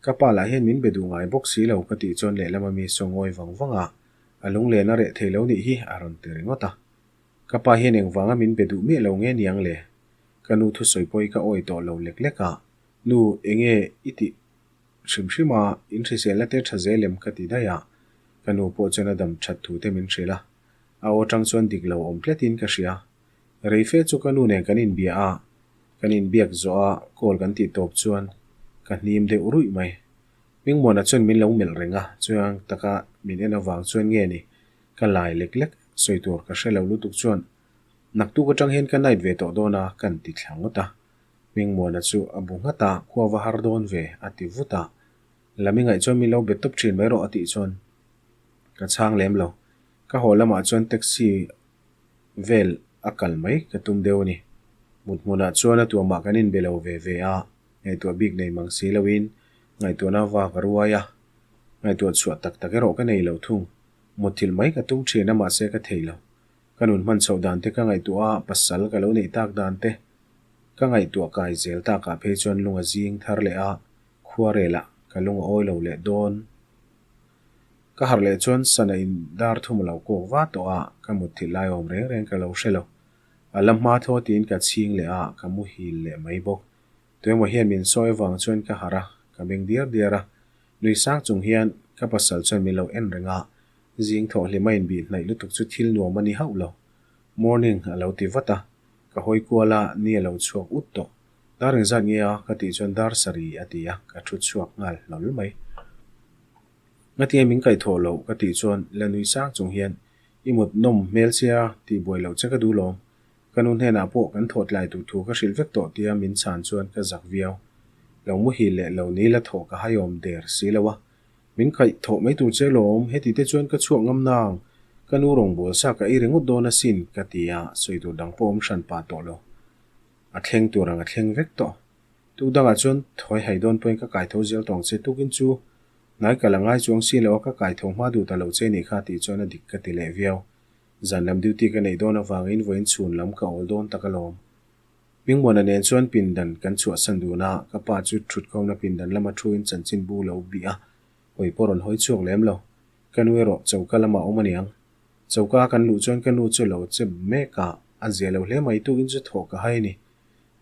Ka pa lah hian min be duh ngai bawk si lo ka tih chuan lehlama mi saw ngawi vang vang a, a lunglen a reh thei lo nih hi a rawn ti ringawt a. Ka pa hian engvanga min be duh miah lo nge niang le? Ka nu thusawi pawh hi ka awi tawh lo lek lek a. Nu, enge i tih hrim hrim a, in hriselna te tha zel em ka ti daih a, ka nu pawh chuan a dam that thu te min hrilh a, a aw tang chuan dik lo awm tlat in ka hria. Rei fe chu ka nu nen kan inbia a, kan inbiak zawh a call kan tih tawp chuan ka hnim deuh ruih mai. Hmingmuana chuan min lo melh reng a, chuang taka min en avang chuan nge ni ka lai lek lek sawi tur ka hre lo lutuk chuan naktuk atang hian ka night ve tawh dawn a kan ti thla ngawt a. Hmingmuana chu a bu nghat a, khua va har dawn ve, a ti vut a. Lam i ngaih chuan min lo bet tawp thin mai rawh a tih chuan ka chhang lem lo. Ka haw lamah chuan taxi vel a kal mai ka tum deuh a ni. Mut hmunah chuan a tuamah kan inbe lo ve ve a, ngaihtuah bik nei mang si loin ngaihtuahna vak a ruai a. Ngaihtuah chhuah tak tak erawh ka nei lo thung. Mutthilh mai ka tum thin a mahse ka thei lo. Ka nun hman chhoh dan te ka ngaihtuah a, pasal ka lo neih tak dan te ka ngaihtuah kai zel takah phei chuan lung a zing thar leh a, khua relah ka lung a awi lo leh dawn. Ka harh leh chuan sana in dar thum a lo kawk va tawh a, ka mutthilh lai awm reng reng ka lo hre lo. A la hma thaw tiin ka chhing leh a, ka muhil leh mai bawk. Tuemaw hian min sawi avang chuan ka harh a, ka beng diar diar a. Nui sang chung hian ka pasal chuan min lo en reng a, zing thawh hlim a inbih hnaih lutuk chu thil nuam a ni hauh lo. Morning a lo ti vat a, ka hawi kual a, ni a lo chhuak ut tawh. Dar engzat nge a? ka tih chuan dar sarih a ti a, ka thu chhuak nghal hlawl mai. Ngatinge min kaihthawh loh? ka tih chuan la nui sang chung hian i mut nawm hmel che a tih buai loh che ka duh lawm. Ka nu hnenah pawh kan thawh tlai tur thu ka hrilh vek tawh tia min chhan chuan ka zak viau. Lo muhil leh lo ni la thawh ka hai awm der si lo a. Min kaih thawh mai tur che lawm, heti te chuan ka chhuak ngam nang. Ka nu rawngbâwl sa ka ei ringawt dawn asin ka ti a, sawi tur dang pawh awm hran pah tawh lo. A thleng tur ang a thleng vek tawh. Tuk dangah chuan thawi hai dawn pawhin ka kai tho zel tawng che tukin chu hnai kal a ngai chuang si lo a ka kai tho hma duh ta lo che nih kha tih chuan a dik ka ti leh viau. Zan lam duty ka neih dawn avangin vawiin chhun lam ka awl dawn tak alawm. Hmingmuana nen chuan pindan kan chhuahsan dun a, ka pa chu thutkhawmna pindan lama thuin chanchin bu lo bih a, hawi pawh rawn hawi chhuak lem lo. Ka nu erawh choka lamah awm aniang. Choka kan luh chuan ka nu chu lo che mek a, a zia lo hle mai tukin chu thawh ka hai a ni.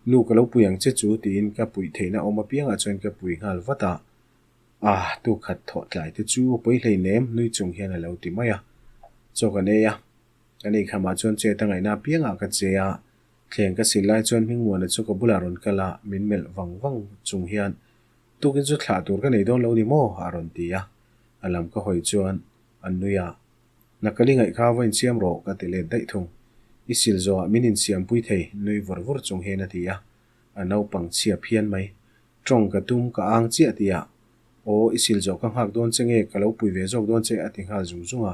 Nu ka lo pui ang che chu tiin ka puih theihna awm apiangah chuan ka pui nghal vat a. Ah, tu khat thawh tlai te chu pawi hlei nem nui chung hian a lo ti mai a. Chaw kan ei a, kan ei khamah chuan chet a ngaihna apiangah ka che a, thleng ka sil lai chuan Hmingmuana chu ka bulah rawn kal a, min melh vang vang chung hian tukin chu thlah tur ka nei dawn lo ni maw? a rawn ti a, a lam ka hawi chuan. An nui a. Nakali ngaih kha va insiam rawh ka ti let daih thung. I sil zawhah min insiampui thei nui vawr vawr chung hian a ti a. A naupang chhia phian mai. Tawng ka tum ka ang chiah ti a. Aw i sil zawh ka nghak dawn che nge ka lo pui ve zawk dawn che a ti nghal zung zung a.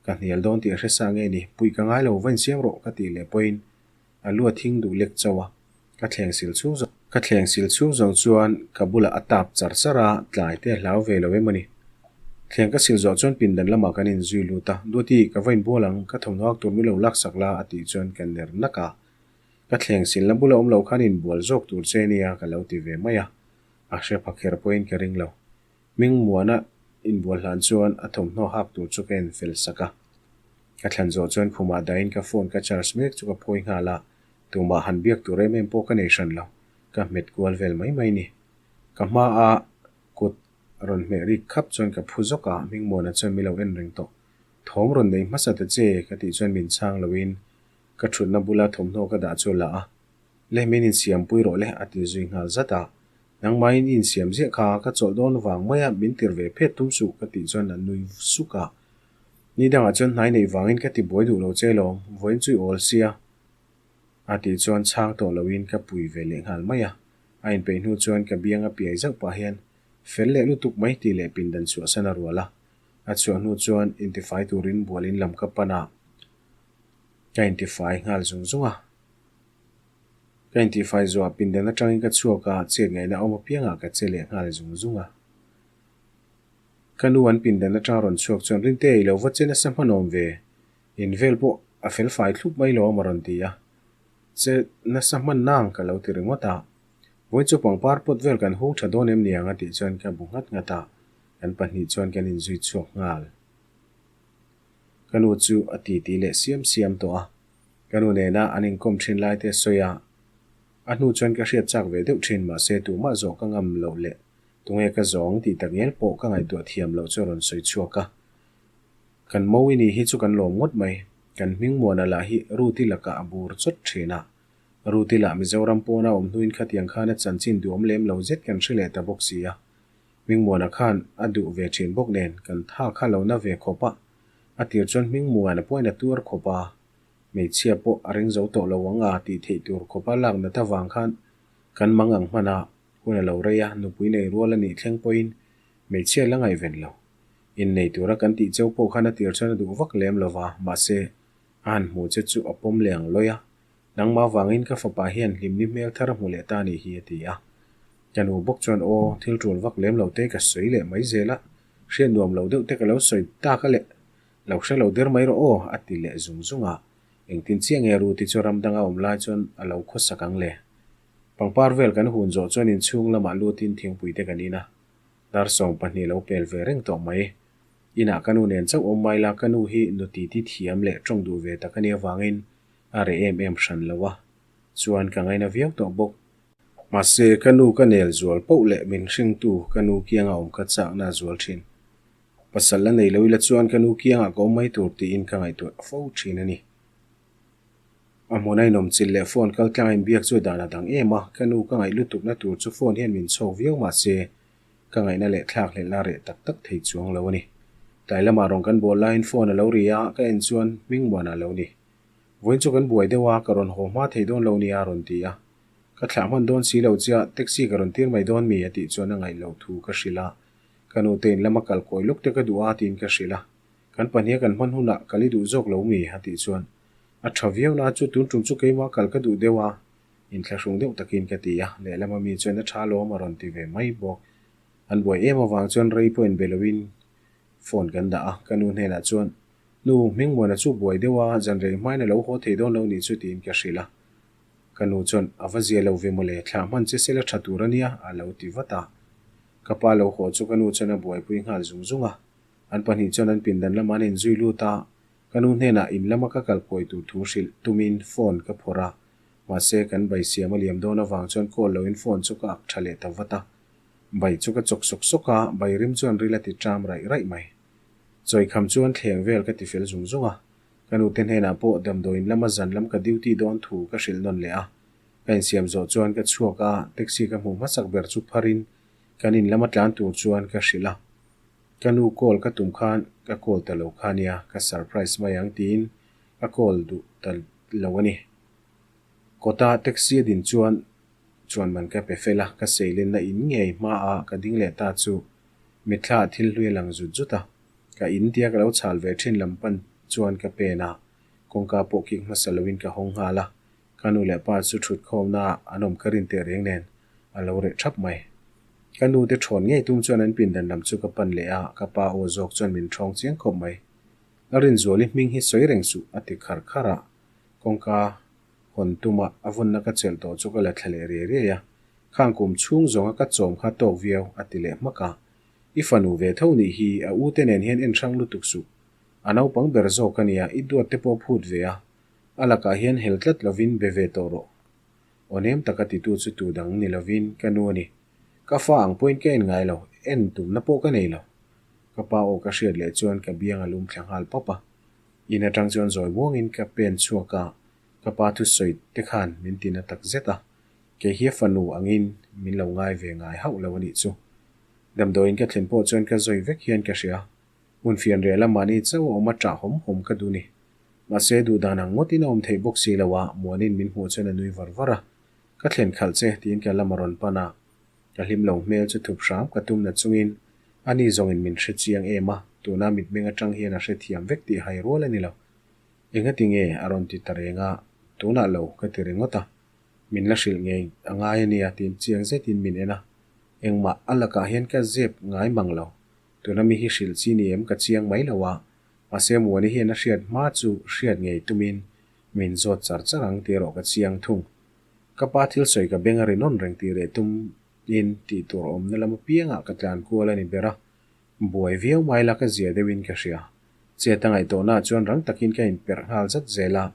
Ka hnial dawn tih a hre sa nge ni, puih ka ngai lo va insiam rawh ka tih leh pawhin a lu a thing duh lek chauh a. Ka thleng sil chhung zawng ka thleng sil chhung zawng chuan ka bulah a tap char char a, tlai te a hlau ve lo em a ni. Thleng ka sil zawh chuan pindan lamah kan inzui lut a, Duati, ka va inbual ang, ka thawmhnaw ak tur min lo laksak la a tih chuan ka ner nak a. Ka thleng silna bula awm loh khan inbual zawk tur che nia ka lo ti ve mai a, a hre pha kher pawhin ka ring lo. Hming muana inbual hlan chuan a thawmhnaw hak tur chu ka en fel sak a. Ka thlan zawh chuan khumah dahin ka phone ka charge mek chu ka phawi nghal a, tumah han biak tur em em pawh ka nei hran lo, ka hmet kual vel mai mai ni. Ka hma a kut rawn hmeh rik khap chuan ka phu zawk a, Hming muana chuan mi lo en reng tawh. Thawm rawn nei hmasa ta che ka tih chuan min chhang loin Ka thutna bula thawmhnaw ka dah chu la a, Le min insiampui rawh le a ti zui nghal zat a. Nangmahin i insiam ziah kha ka chawlh dawn vang mai a, min tir ve phet tum suh ka tih chuan a nui suk a. Ni dangah chuan hnai neih vangin ka ti buai duh lo che lawm, vawiin chu i awl sia a tih chuan chhang tawh loin ka pui ve leh nghal mai a. A inpeih hnu chuan ka biang a piai zauh pah hian fel leh lutuk mai tih leh pindan chhuahsan a rual a. A chhuah hnu chuan intifai turin bualin lam ka pan a. Ka intifai nghal zung zung a. Ka intifai zuah pindan atangin ka chhuak a, chet ngaihna awm apiangah ka che leh nghal zung zung a. Ka nu an pindan atanga rawn chhuak chuan Rinte i lo va che nasa hmanawm ve, in vel pawh a fel fai thlup mai lo a rawn ti a. Che nasa hman nang ka lo ti ringawt a. Vawi chu pangpar pawt vel kan hung tha dawn em niang a tih chuan ka bu nghat nghat a, kan pahnih chuan kan inzui chhuak nghal. Ka nu chu a titi leh siam siam tawh a, ka nu nena an inkawm thin lai te a sawi a, a hnu chuan ka hriat chak ve deuh thin mahse tumah zawh ka ngam loh leh tunge ka zawng tih tak ngial pawh ka ngaihtuah thiam loh chu a rawn sawi chhuak a. Kan Mawi ni hi chu kan lawm ngawt mai, kan hming muana lah hi Ruti lakah a bur chawt thin a, Ruti lah Mizoram pawna awm hnuin khatiang khan a chanchin duhawm lem lo zet kan hre leh ta bawk si a, Hmingmuana khan a duh ve thin bawk nen kan tha kha lo na ve khawp a, a tir chuan Hmingmuana pawhin a tuar khawp a, hmeichhia pawh a ring zo tawh lo ang a tih theih tur khawp a lak nat avang khan kan mang ang hman a, hun a lo rei a, nupui nei rual a nih thleng pawhin hmeichhia la ngaihven lo. Innei tura kan tih cheu pawh khan a tir chuan a duh vak lem lo va, mahse a han hmuh che chu a pawm leh ang lawi a, Nangmah vangin ka fapa hian hlimni hmel thar a hmu leh ta nih hi a ti a. Ka nu bawk chuan aw, thil tul vak lem lo te ka sawi leh mai zel a, hriat nuam lo deuh te ka lo sawi tak a leh, lo hre lo der mai rawh aw a ti leh zung zung a. Engtin chiah nge Ruti chu ram danga awm lai chuan a lo khawsak ang le. Pangpar vel kan hun zawh chuan inchhung lamah lutin thingpui te kan in a, dar 12 lo pel ve reng tawh mai. Inah ka nu nen chauh awm mai la, ka nu hi nu titi thiam leh tawng duh ve tak a nih avangin a reh em em hran lo a, chuan ka ngaina viau tawh bawk. Mahse, ka nu ka nel zual poh leh min hringtu ka nu kianga awm ka chakna a zual thin. Pasal la nei lo ila chuan ka nu kiangah ka awm mai tur tiin ka ngaihtuah fo thin a ni. A hmun a inawm chilh leh phone kal tlang a inbiak chu dan a dang em a, ka nu ka ngaih lutukna tur chu phone hian min chhawk viau mahse, ka ngaihna leh thlak hlelh a reh tak tak thei chuang lo a ni. Tlai lamah rawn kan bual laiin phone a lo ri a, ka en chuan Hmingmuana a lo ni. Vawiin chu kan buai deuh a, ka rawn haw hma thei dawn lo nia a rawn ti a. Ka thlah hman dawn si lo chia, taxi ka rawn tir mai dawn mi a tih chuan a ngaih loh thu ka hrilh a. Ka nute in lama kal kawi lawk te ka duh a tiin ka hrilh a. Kan pahniha kan hman hunah kal i duh zawk lo mi a tih chuan a tha viau na chu tun tum chu keimah kal ka duh deuh a, inthlahrung deuh takin ka ti a, lehlama mi chuan a tha lawm a rawn ti ve mai bawk. An buai em avang chuan rei pawh inbe loin phone kan dah a, ka nu hnenah chuan Nu, Hmingmuana chu buai deuh a, zan rei hmain a lo haw thei dawn lo nih chu tiin ka hrilh a. Ka nu chuan, A va zia lo ve mawle, thlah hman che sela tha tur a nia, a lo ti vat a. Ka pa lo haw chu ka nu chuan a buaipui nghal zung zung a. An pahnih chuan an pindan lamah an inzui lut a, ka nu hnenah in lama ka kal kawi tur thu hrilh tumin phone ka phawrh a. Mahse, kan bai siam a liam dawn avang chuan call loin phone chu ka ak tha leh ta vat a. Bai chu ka chawk sawk sawk a, bai rim chuan ril a ti ṭam raih raih mai. Chawikham chuan thleng vel ka ti fel zung zung a, ka nute hnenah pawh damdawiin lama zan lam ka duty dawn thu ka hrilh nawn leh a. Ka insiam zawh chuan ka chhuak a, taxi ka hmuh hmasak ber chu pharin kan in lama tlan tur chuan ka hrilh a. Ka nu call ka tum khan ka call ta lo kha nia, ka surprise mai ang tiin ka call duh ta lo a ni. Kawta taxi a din chuan chuan man ka pe fel a, ka seilenna in ngei hmaah ka ding leh ta chu mitthla ah thil hlui a lang zut zut a. Ka in tia ka lo chhal ve thin lam pan chuan ka pen a, kawngka pawh kik hmasa loin ka hawng nghal a. Ka nu leh pa chu thut khawmna ah an awm ka rin teh reng nen a lo reh thap mai. Ka nu te thawn ngei tum chuan an pindan lam chu ka pan leh a, ka pa aw zawk chuan min thawng chiang khawp mai. A Rinzuali hming hi sawi reng suh a ti khar khar a, kawngka hawn tuma a vunna ka chelh tawh chu ka la thla leh riai riai a, khang kum chhung zawnga ka chawm kha tawk viau a ti leh hmak a. I fanu ve tho nih hi a u te nen hian en hrang lutuk suh. A naupang ber zawk a nia, i duat te pawh phut ve a, A lakah hian hel tlat lovin be ve tawh rawh. Aw nem taka titu chu tu dang ni lovin ka nu a ni. Ka fa ang pawhin ka en ngai lo, en tumna pawh ka nei lo. Ka pa aw ka hriat leh chuan ka biang a lum thla nghal pap a. In atang chuan zawi muangin ka pen chhuak a, ka pa thusawi te khan min ti na tak zet a. Kei hi a fanu angin min lo ngai ve ngai hauh lo a nih chu. Damdawiin ka thlen pawh chuan ka zawi vek hian ka hria. Hmun fian reh lamah ni chauh a awm a ṭah hawm hawm ka duh ni. Mahse, duh dan ang ngawtin a awm theih bawk si lo a, Muanin min hmuh chuan a nui var var a. Ka thlen khalh che, tiin ka lam a rawn pan a. Ka hlim lo hmel chu thup hram ka tum na chungin a ni zawngin min hre chiang em a, tuna mitmeng atang hian a hre thiam vek tih hai rual a ni lo. Engati nge? a rawn ti ta reng a, tunah lo ka ti ringawt a. Min la hrilh ngei a ngai a nia tiin chiang zetin min en a. Engmah a lakah hian ka zep ngai mang lo. Tuna mi hi hrilh chi ni em ka chiang mai lo a, mahse Muani hian a hriat hma chu hriat ngei tumin min zawt char char ang tih erawh ka chiang thung. Ka pa thil sawi ka beng a ri nawn reng tih reh tumin tih tur awmna lam apiangah ka tlan kual a ni ber a, buai viau mai la ka zia deuhin ka hria. Chet a ngaihtuahnaah chuan rang takin ka inperh nghal zat zel a.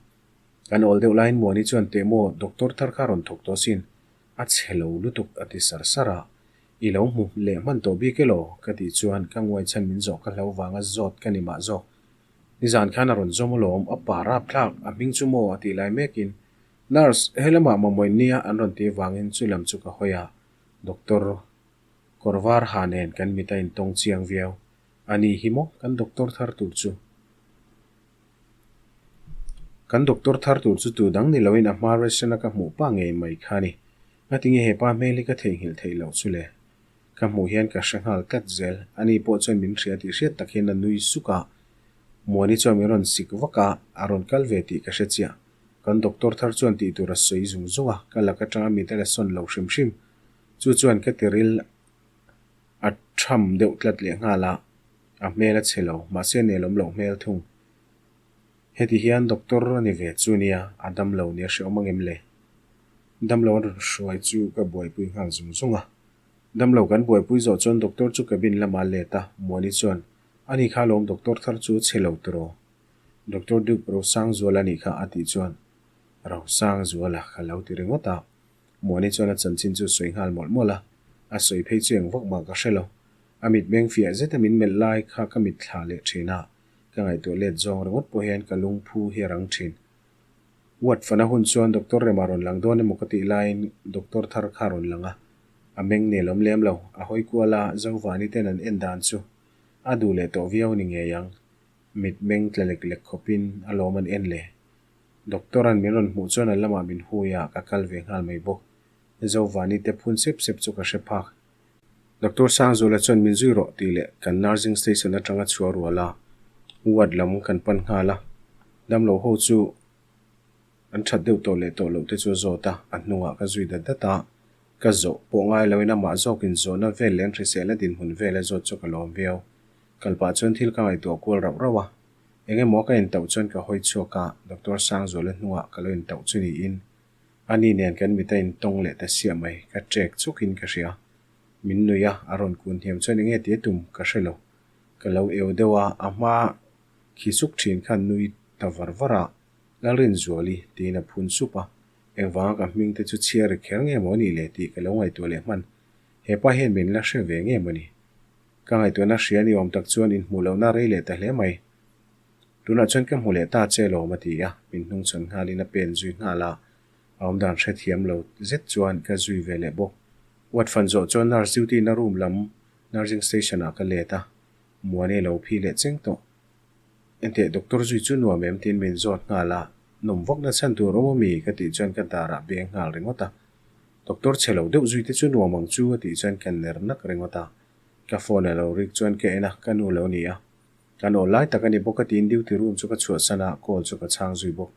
Kan awl deuh laiin Muani chuan teh maw doctor thar kha rawn thawk tawh sin, a chhe lo lutuk a ti sar sar a. I lo hmu leh hman tawh bik elaw? Ka tih chuan ka nguai chhan min zawh ka hlo vanga zawt ka ni mah zawk. Nizan khan a rawn zawm alawm, a pa rap thlak, a hming chu maw a tih lai mekin Nurse, helamah mamawin nia an rawn tih vangin chu lam chu ka hawi a, Doctor kawr var ha nen kan mit a intawng chiang viau. A ni hi maw kan doctor thar tur chu? Kan doctor thar tur chu tu dang ni loin a hma ration a ka hmuh pah ngei mai kha a ni. Ngatinge he pa hmel hi ka theihnghilh theih loh chu le? Ka hmuh hian ka hre nghal tlat zel. Ani pawh chuan min hria tih hriat tak hian a nui suk a. Muani chuan min rawn sik vak a, a rawn kal ve tih ka hre chiah. Kan doctor thar chuan tih tur a sawi zung zung a, ka lak atanga mit a la sawn lo hrim hrim. Chu chuan ka tiril a tham deuh tlat leh nghal a, a hmel a chhe lo, mahse nelawm loh hmel thung. Heti hian doctor a ni ve chu nia, a dam lo nia hreawm angem le? Damlo an rawn hruai chu ka buaipui nghal zung zung a. Damlo kan buaipui zawh chuan doctor chu cabin lamah a let a, Muani chuan, Ani kha lawm doctor thar chu chhe lo tiraw? Doctor Duke Rosangzuala anih kha a tih chuan, Rosangzuala ka lo ti ringawt a. Muani chuan a chanchin chu sawi nghal mawlh mawlh a, a sawi phei chu eng vak mah ka hre lo. A mitmeng fiah zeta min melh lai kha ka mitthla leh thin a, ka ngaihtuah let zawng ringawt pawh hian ka lungphu hi a rang thin. Ward fana hun chuan Doctor Rema rawn lang dawn emaw ka tih laiin Doctor thar kha rawn lang a, a meng nelawm lem lo, a hawi kual a, Zovani ten an en dan chu a duh leh tawh viau ni ngei ang, mit meng tla lek lek khawpin a lawm an en le. Doctor an min rawn hmuh chuan a lamah min hui a, ka kal ve nghal mai bawk. Zovani te phun sep sep chu ka hre phak. Doctor Sangzula chuan min zui rawh tih leh kan nursing station atanga chhuah rual a, ward lam kan pan nghal a. Damlo ho chu an that deuh tawh leh tawh loh te chu a zawt a, a hnungah ka zui dat dat a. Ka zawh pawh ngai loin amah zawkin zawhna vel leh an hriselna dinhmun vel a zawt chu ka lawm viau. Kal pah chuan thil ka ngaihtuah kual rauh rauh a, eng emaw ka intauh chuan ka hawi chhuak a, Doctor Sangzula hnungah ka lo intauh chu niin Ani nen kan mit a intawng leh ta siah mai, ka ṭek chukin ka hria. Min nui a, a rawn kun hniam chuan enge ti a tum ka hre lo. Ka lo eu deuh a, a hma khi suk ṭhin khan nui ta var var a, Lalrinzuali tiin a phun sup a, engvanga ka hming te chu chhiar ri kher nge maw nih le tih ka lo ngaihtuah leh hman. Hepa hian min la hre ve nge maw ni? Ka ngaihtuahna hria ni awm tak chuan inhmuh lohna rei leh ta hle mai. Tunah chuan ka hmu leh ta che lawm a ti a, min hnungchhawn nghalin a pen zui nghal a, a awmdan hrethiam lo zet chuan ka zui ve leh bawk. Ward fan zawh chuan nurse duty na room lam nursing station ah ka let a. Muani a lo phi leh cheng tawh. Enteh doctor zui chu nuam em tiin min zawt nghal a, nawm vak na chhan tur awm ami ka tih chuan ka darah beng nghal ringawt a. Doctor chhe lo deuh zui te chu nuam ang chu a tih chuan ka ner nak ringawt a. Ka phone a lo rik chuan ka en a, ka nu lo ni a. Kan aw lai tak a ni bawk a tiin duty room chu ka chhuahsan a, call chu ka chhang zui bawk.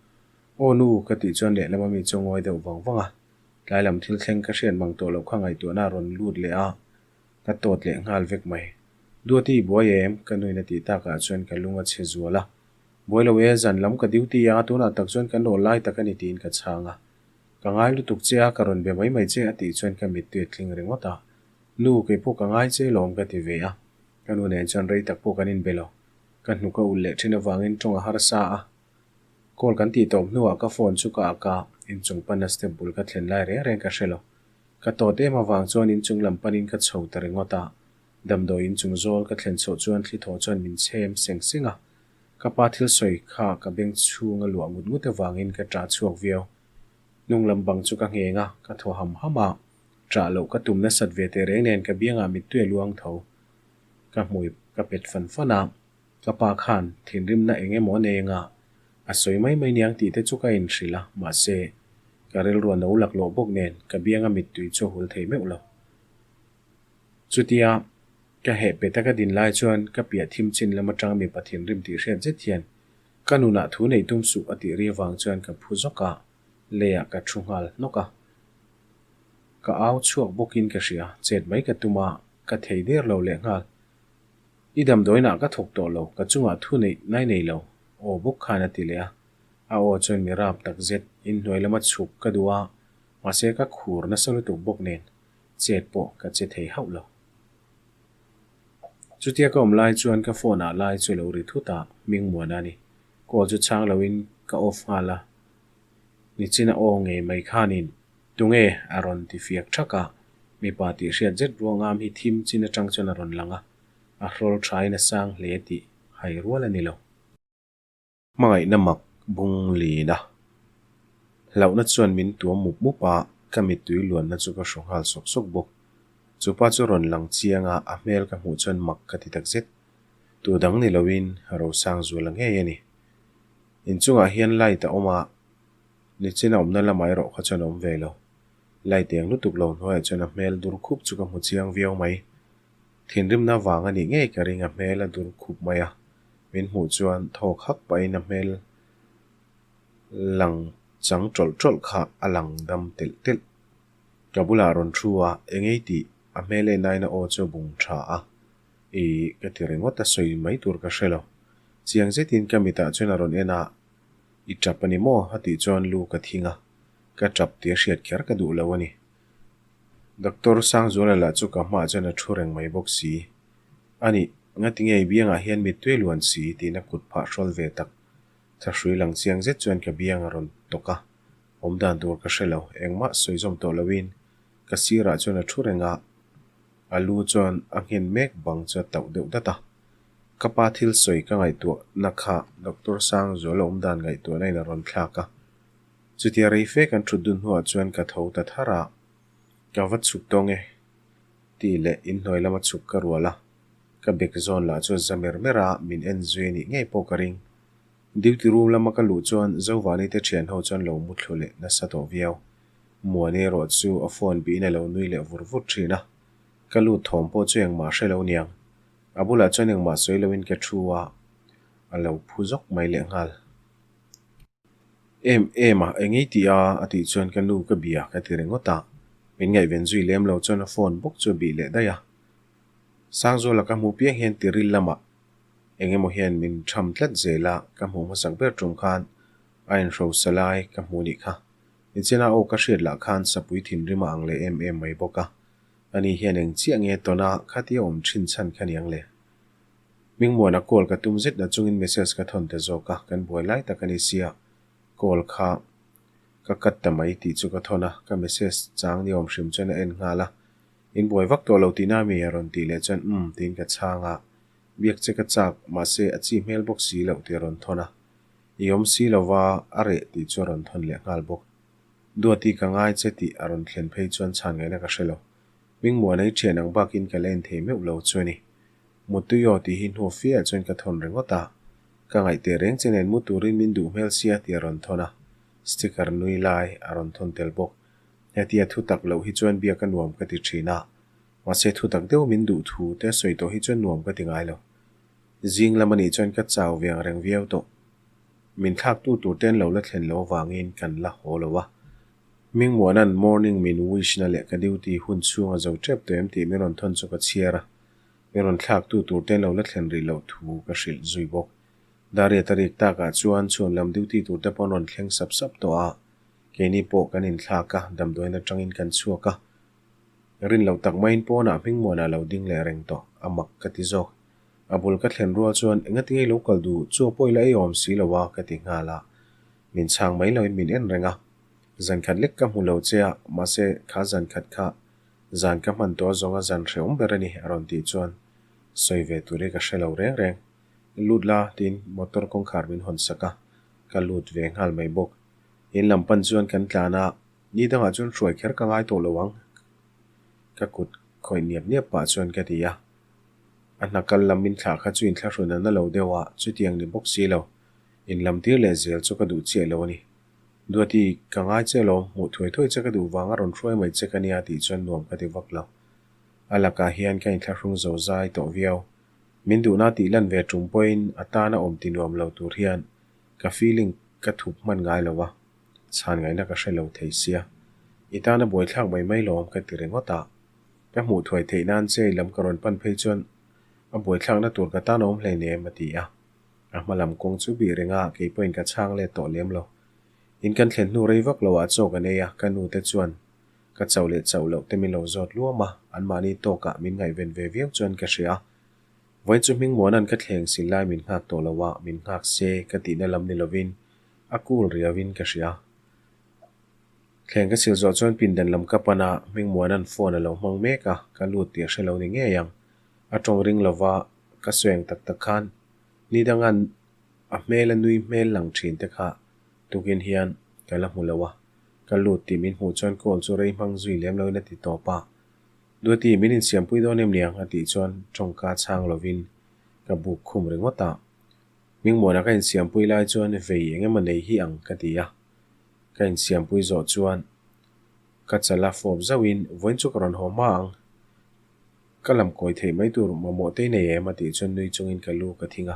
Aw nu ka tih chuan lehlam ami chu ngawi deuh vang vang a. Tlai lam thil thleng ka hriat mang tawh loh kha ngaihtuahna a rawn lut leh a, ka tawt leh nghal vek mai. Duati i buai em? Ka nuin a tih takah chuan ka lung a chhe zual a. Buai lo e, zan lam ka duty a, tunah tak chuan kan aw lai tak a ni tiin ka chhang a. Ka ngai lutuk che a, ka rawn be mai mai che a tih chuan ka mittui a tling ringawt a. Nu, kei pawh ka ngai che lawm ka ti ve a. Ka nu nen chuan rei tak pawh kan inbe lo. Ka hnuk a ulh leh thin avangin tawng a harsa a. Call kan tih tawp hnuah ka phone chu ka ak a, inchung panna step bul ka thlen lai reng reng ka hre lo. Ka tawt em avang chuan inchung lam panin ka chho ta ringawt a. Damdawi inchung zawl ka thlen chhoh chuan thli thaw chuan min chhem seng seng a. Ka pa thil sawi kha ka beng chhung a luah ngut ngut avangin ka ṭah chhuak viau. Hnung lam bang chu ka ngheng a, ka thaw ham ham a. Ṭah loh ka tum nasat ve teh reng nen ka biangah mittui a luang tho. Ka hmui ka pet fan fan a. Ka pa khan thinrimna eng emaw a nei anga a sawi mai mai niang tih te chu ka inhrilh a, mahse, ka rilru a no laklawh bawk nen ka bianga mittui chu a hul thei meuh lo. Chutia ka heh pet a ka din lai chuan ka piah thim chin lam atang mipa thinrim tih hriat zet hian ka nunah thu neih tum suh a tih ri avang chuan ka phu zawk a, leiah ka thu nghal hnawk a. Ka au chhuak bawkin ka hria, chet mai ka tum a, ka thei der lo lehnghal. I damdawiinah ka thawk tawh lo, ka chungah thu neih nai nei lo, aw bawk khan a ti leh a. A aw chuan mi rap tak zet, inhnuai lama chhuk ka duh a, mahse ka khur nasa lutuk bawk nen chet pawh ka che thei hauh lo. Chutia ka awm lai chuan ka phone ah lai chu lo ri thut a, Hmingmuana a ni. Call chu chhang loin ka off nghal a, nichina aw ngei mai khanin Tunge? a rawn ti fiak thak a, mipa tih hriat zet ruangam hi thim chin atang chuan a rawn lang a, a hrawl thain a sang hle tih hai rual a ni lo. Hmangaihna mak bung lin a, hlauhna chuan min tuam mup mup a, ka mittui luanna chu ka hru nghal sawk sawk bawk. Chu pa chu rawn lang chiang a, a hmel ka hmuh chuan mak ka ti takzet. Tu dang ni loin Rosangzuala ngei a ni. Inchungah hian light a awm a, Nichin a awmna lamah erawh kha chuan a awm ve lo. Light eng lutuk lo hnuaiah chuan a hmel dur khup chu ka hmu chiang viau mai. Thinrimna vang a nih ngei ka ring a hmel a dur khup mai a. Min hmuh chuan thawk hak pahin a hmel lang chang tawlh tawlh kha a lang dam telh telh. Ka bulah rawn thu a, engei tih a hmel en aiin a aw chu a bung tha a. Ih, ka ti ringawt a sawi mai tur ka hre lo. Chiang zetin ka mitah chuan a rawn en a. I tap a ni maw? a tih chuan lu ka thing a, ka tap tih a hriat kher ka duh lo a ni. Doctor Sangzuala lah chu ka hmaah chuan a thu reng mai bawk si. A nih, ngatinge i biangah hian mittui a luan si? tiin a kut phah hrawl ve tak. Thahrui lang chiang zet chuan ka biang a rawn tawk a, awm dan tur ka hre lo, engmah sawi zawm tawh loin ka sirah chuan a thu reng a, a lu chuan a nghen mek bang chu a tauh deuh dat a. Ka pa thil sawi ka ngaihtuahna kha Doctor Sangzuala awm dan ngaihtuahna in a rawn thlak a. Chutia rei fe kan thut dun hnuah chuan ka tho ta thar a, ka va chhuk tawng e tih leh inhnuai lama chhuk ka rual a. Ka bek zawn lah chu a za mer mer a, min en zui a nih ngei pawh ka ring. Duty room lama ka luh chuan Zovani te thian ho chuan lo mu thlu leh nasa tawh viau. Muani erawh chu a phone bihin a lo nui leh vur vur thin a. Ka lut thawm pawh chu engmah hre lo niang. A bulah chuan engmah sawi loin ka thu a, a lo phu zawk mai lehnghal. Em em a, eng ei tih a? a tih chuan ka nu ka bia ka ti ringawt a, min ngaihven zui lem lo chuan a phone bawk chu a bih leh daih a. Sangzuala ka hmuh piang hian tiril lamah eng emaw hian min tham tlat zel a, ka hmuh hmasak ber tum khan a inhrosa lai ka hmu nih kha. Nichina aw ka hriat lah khan sapui thinrim a ang leh em em mai bawk a. Ani hian eng chiah nge tawna khatia awm thin chhan kha niang le? Hmingmuana call ka tum zet na chungin message ka thawn ta zawk a, kan buai lai tak a ni sia, call kha ka cut ta mai tih chu ka thawn a, ka message chang ni awm hrim chuan a en nghal a, In buai vak tawh lo tihna mi a rawn tih leh chuan umm tiin ka chhang a, biak che ka chak, mahse a chi hmel bawk si loh tih a rawn thawn a, i awm si lova a reh tih chu a rawn thawn leh nghal bawk. Duati ka ngai che tih a rawn thlen phei chuan chhan ngaihna ka hre lo. Hmingmuana i thian ang bakin ka la en thei meuh lo chu a ni. Muttui aw tih hi hnu fiah chuan ka thawn ringawt a, ka ngaih teh reng che nen mu turin min duh hmel sia tih a rawn thawn a, sticker nui lai a rawn thawn tel bawk. Hetia thu tak loh hi chuan biak a nuam ka ti thin a, mahse thu tak deuh min duh thu te sawi tawh hi chuan nuam ka ti ngai lo. Zing lam a nih chuan ka chau ve ang reng viau tawh. Min thlaktu tur te an lo la thlen loh avangin kan la haw lo a. Hmingmuana'n morning min wish na leh ka duty hun chhung a zo tep tawh em tih min rawn thawn chu ka chhiar a. Min rawn thlaktu tur te an lo la thlen rih loh thu ka hrilh zui bawk. Daria ta rik takah chuan chhuan lam duty tur te pawh an rawn thleng sap sap tawh a. Keini pawh kan inthlak a, damdawiin atangin kan chhuak a. Rin loh tak maiin pawnah Hmingmuana lo ding leh reng tawh, a mak ka ti zawk. A bul ka thlen rual chuan engati ngei lo kal duh, chu a pawh ila ei awm si lo a ka ti nghal a. Min chhang mai loin min en reng a. Zan khat lek ka hmu lo che a, mahse kha zan khat kha zan ka hman tawh zawnga zan hrehawm ber a ni a rawn tih chuan sawi ve tur hi ka hre lo reng reng. Lut la tiin motor kawngkhar min hawn sak a, ka lut ve nghal mai bawk. In lam pan chuan kan tlan a, ni dangah chuan hruai kher ka ngai tawh lo ang ka kut khawih niap niap pah chuan ka ti a. A hna kal lam min thlah kha chu inthlahrun a na lo deuh a, chutiang ni bawk si lo. In lam tir leh zel chu ka duh chiah lo a ni. Duati, ka ngai che alawm, hmuh thuai thuai che ka duh vang a rawn hruai mai che ka nia tih chuan nuam ka ti vak lo. A lakah hian ka inthlahrung zo zai tawh viau. Min duhna tih lan ve tum pawhin a tana awm ti nuam lo tur hian ka feeling ka thup hman ngai lo a, chhan ngaihna ka hre lo thei sia. I tana buaithlak mai mai lawm ka ti ringawt a. Ka hmuh thuai theih nan che i lam ka rawn pan phei chuan a buaithlakna tur ka tan a awm hleinem a ti a. A hma lam kawng chu bih reng a, kei pawhin ka chhang let tawh lem lo. In kan thlen hnu rei vak lo ah chaw kan ei a, ka nu te chuan ka chauh leh chauh loh te min lo zawt luam a, anmahni tawkah min ngaihven ve viau chuan ka hria. Vawiin chu Hmingmuana'n ka thleng sil lai min nghak tawh lo a, min nghak se ka tihna lam ni lovin a cool riauin ka hria. Thleng ka sil zawh chuan pindan lam ka pan a, Hmingmuana'n phone a lo hmang mek a, ka lut tih a hre lo ni ngei ang. A tawng ring lova ka sawi ang tak tak khan ni danga'n a hmel a nui hmel lang thin te kha tukin hian ka la hmu lo a, ka lut tih min hmuh chuan call chu rei hmang zui lem loin a ti tawp a. Duati, min insiampui dawn em niang? a tih chuan tawngka chhang lovin ka buk khum ringawt a. Hmingmuana ka insiampui lai chuan vei eng emaw nei hi ang ka ti a. Ka insiampui zawh chuan ka chal a fawp zauhin vawiin chu ka rawn haw hma ang. Ka lam kawi theih mai tur mamawh te i nei em? a tih chuan nui chungin ka lu ka thing a.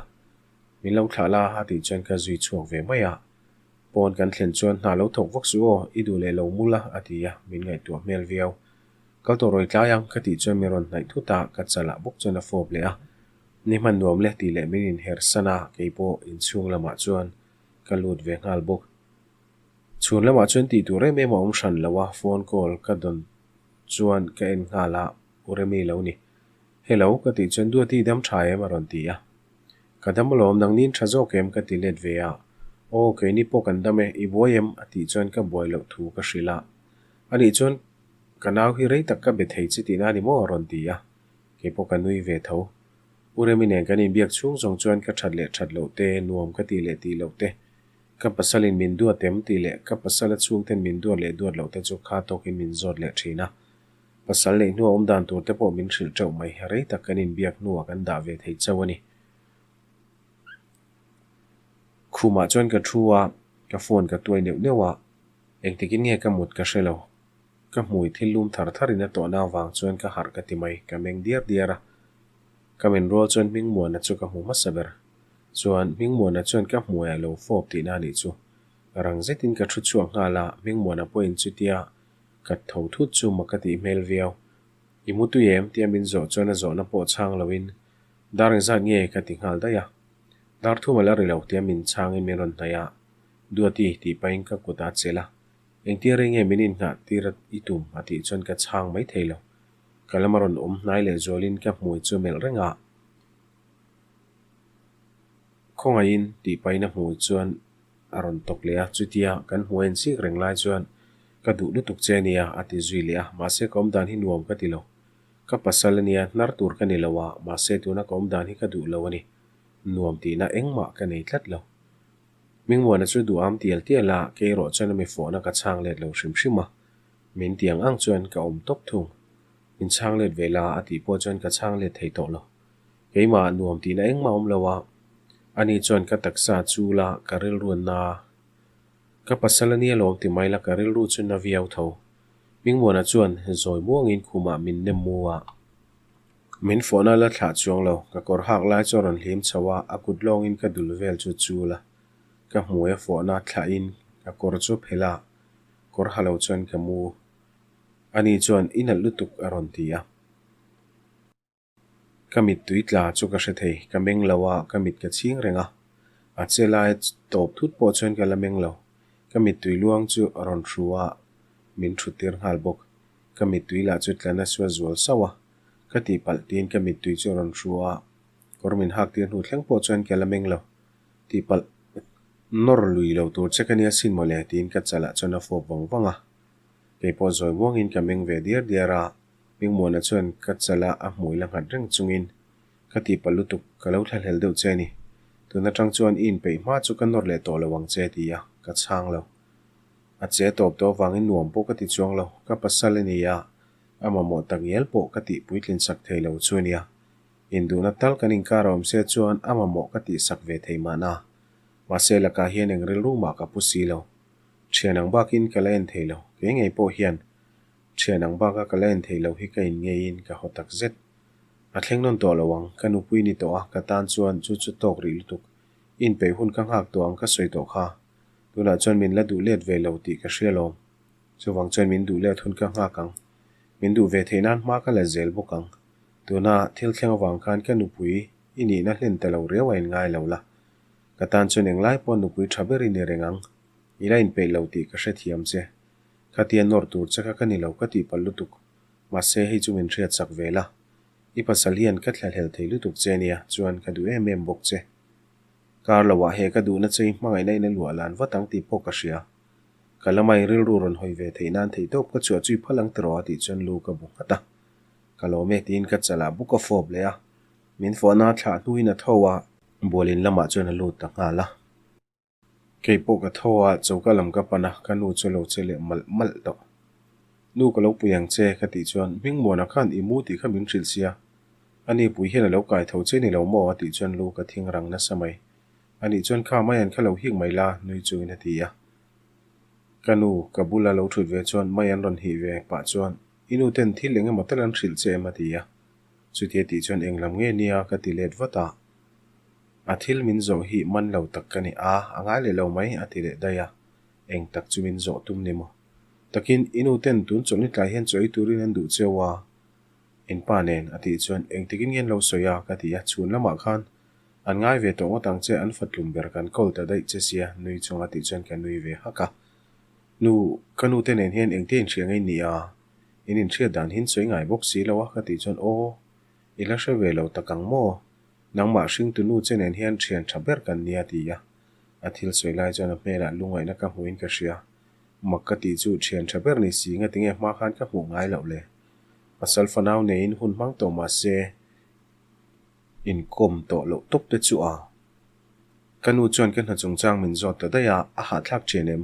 Min lo thlah la a tih chuan ka zui chhuak ve mai a. Pawn kan thlen chuan hna lo thawk vak suh aw, i duh leh lo mul a a ti a, min ngaihtuah hmel viau. Kal tawh rawi tlai ang, ka tih chuan min rawn hnaih thut a, ka chalah bawk chuan a fawp leh a. Ni hman nuam le tih leh min inher san a, kei pawh inchhung lamah chuan ka lut ve nghal bawk. Chhun lamah chuan tih tur em em a awm hran lo a, phone call ka dawn chuan ka en nghal a, U Remi lo ni. Hello, ka tih chuan Duati dam tha em a rawn ti a. Ka dam alawm, nangnin tha zawk em ka ti let ve a. Aw, keini pawh kan dam e, i buai em? a tih chuan ka buai loh thu ka hrilh a. Anih chuan Ka nau hi rei tak ka be thei che tihna a ni maw? a rawn ti a, kei pawh ka nui ve tho. U Remi nen kan inbiak chhung zawng chuan ka that leh that loh te, nuam ka tih leh tih loh te, ka pasalin min duat em tih leh ka pasala chhungten min duat leh duat loh te chu kha tawkin min zawt leh thin a. Pasal neih hnua awm dan tur te pawh min hrilh teuh mai, rei tak kan inbiak hnuah kan dah ve thei chauh a ni. Khumah chuan ka thu a, ka phone ka tuai neuh neuh a, engtikin nge ka mut ka hre lo. Ka hmui thil lum thar thar in a tawhna avang chuan ka harh ka ti mai, ka meng diar diar a. Ka men rual chuan Hmingmuana chu ka hmu hmasa ber. Chuan Hmingmuana chuan ka hmuaiah lo fawp tihna a nih chu. Rang zetin ka thu chhuak nghal a, Hmingmuana pawhin chutia ka tho thut chu mak ka tih hmel viau. I mu tui em? tia min zawh chuan a zawhna pawh chhang loin dar engzat nge ka ti nghal daih a. Dar thum a la ri lo tia min chhangin min rawn hnaih a, Duati tih pahin ka kut a chelh a. Engtia rei nge min inngah tir i tum? a tih chuan ka chhang mai thei lo. Ka lama rawn awm hnai leh zualin ka hmui chu melh reng a. Khawngaihin tih pahin a hmui chuan a rawn tawk leh a, chutia kan hmuh a insik reng lai chuan ka duh lutuk che ania a ti zui leh a, mahse ka awmdan hi nuam ka ti lo. Ka pasal ania hnar tur ka ni lo a, mahse tuna ka awmdan hi ka duh lo a ni. Nuam tihna engmah ka nei tlat lo. Hmingmuana chu duham tial tial a, kei erawh chuan a mi fawhna ka chhang let lo hrim hrim a, min ti ang ang chuan ka awm tawp thung. Min chhang let ve la a tih pawh chuan ka chhang let thei tawh lo. Keimah nuam tihna engmah awm lo a, ani chuan ka taksa a chul a, ka rilru a na. Ka pasal a nia lawm ti mai la ka rilru chu na viau tho. Hmingmuana chuan zawi muangin khumah min nem mu a. Min fawhna la thlah chuang lo, ka kawr hak lai chu a rawn hlim chho a, a kut lawngin ka dul vel chu chul a. Ka hmui a fawhna thlahin ka kawr chu phelh a, kawr ha lo chuan ka mu. Ani chuan i nalh lutuk a rawn ti a. Ka mittui tla chu ka hre thei, ka meng lo a, ka mit ka chhing reng a. A che lai tawp thut pawh chuan ka la meng lo. Ka mittui luang chu a rawn hru a, min thut tir nghal bawk. Ka mittui lah chu tla nasa zual sauh a. Ka tihpalh tiin ka mittui chu a rawn hru a, kawr min hak tir hnu thleng pawh chuan ka la meng lo. Tihpalh nawr lui lo tur che ka nia sin mawle tiin ka chalah chuan a fawp vang vang a. Kei pawh zawi muangin ka meng ve diar diar a, Hmingmuana chuan ka chala a hmui la nghat reng chungin, Ka tihpalh lutuk, ka lo thlahlel deuh che a ni. Tun atang chuan i inpeih hma chu ka nawr leh tawh lo ang che ti a, ka chhang lo. A che tawp tawh avangin nuam pawh ka ti chuang lo, ka pasal a ni a, a mamawh tak ngial pawh ka tih puitlin sak thei lo chu a nia. Induhna tal kan inkar a awm se chuan a mamawh ka tihsak ve thei mahna. Mahse lakah hian eng rilru mah ka pu si lo. Thian ang bakin ka la en thei lo, kei ngei pawh hian thian ang baka ka la en thei lo hi ka in ngeiin ka haw tak zet. A thleng nawn tawh lo ang, ka nupui ni tawh a, ka tan chuan chu chu tawk rih lutuk. I inpeih hun ka nghak tawh ang ka sawi tawh kha. Tunah chuan min la duh let ve lo tih ka hria lawm. Chuvang chuan min duh let hun ka nghak ang. Min duh ve theih nan hma ka la zel bawk ang. Tuna thil thleng avang khan ka nupui i nihna hlen ta lo riau a inngai lo la. Ka tan chuan englai pawh nupui tha ber i ni reng ang. I la inpeih lo tih ka hrethiam che. Khatia nawr tur che kha ka ni lo ka tihpalh lutuk. Mahse hei chu min hriatsak ve la. I pasal hian ka thlahlel thei lutuk che nia, chuan ka duh em em bawk che. Kar lo ah he ka duhna che i hmangaihna in a luah lan vat ang tih pawh ka hria. Ka lama i rilru rawn hawi ve theih nan theihtawp ka chhuah chu i phal ang tiraw a tih chuan lu ka bu nghat a. Ka lawm e tiin ka chalah buk a fawp leh a. Min fawhna thlah hnuin a tho a. Bualin lamah chuan a lut ta nghal a. Kei pawh ka tho a, choka lam ka pan a, ka nu chu lo che leh malh malh tawh. Nu ka lo pui ang che ka tih chuan Hmingmuana khan i mu tih kha min hrilh sia. Ani pui hian a lo kai tho che ni lo maw a tih chuan lu ka thing rang nasa mai. Anih chuan kha Mayan kha lo hik mai la nui chungin a ti a. Ka nu ka bula lo thut ve chuan Mayan rawn hih ve pah chuan i nu ten thil eng emaw tal an hrilh che em a ti a. Chutia tih chuan eng lam nge nia ka ti let vat a. A thil min zawh hi man lo tak ka ni a, a ngai leh lo mai a ti leh daih a. Eng tak chu min zawh tum ni maw? Takin i nu ten tun chawlhni tlai hian chaw ei turin an duh cheu a, in pa nen a tih chuan engtikin nge an lo sawi a ka ti a, chhun lamah khan an ngai ve tawh ngawt ang che, an fatlum ber kan kawl ta daih che sia nui chunga tih chuan ka nui ve hak a. Nu, ka nu te nen hian engte inhria ngei ni a? In inhriat dan hin sawi ngai bawk si lo a ka tih chuan aw, i la hre ve lo tak ang maw? Nangmah hringtu nu che nen hian thian tha ber kan nia ti a, a thil sawi lai chuan a hmelah lungaihna ka hmuhin ka hria. Mak ka tih chu thian tha ber ni si nga tinge hma khan ka hmuh ngai loh le. Pasal fanau neiin hun hmang tawh mah se inkawm tawh loh tawp te chu a. Ka nu chuan ka hna chungchang min zawt ta daih a, a hahthlak thin em?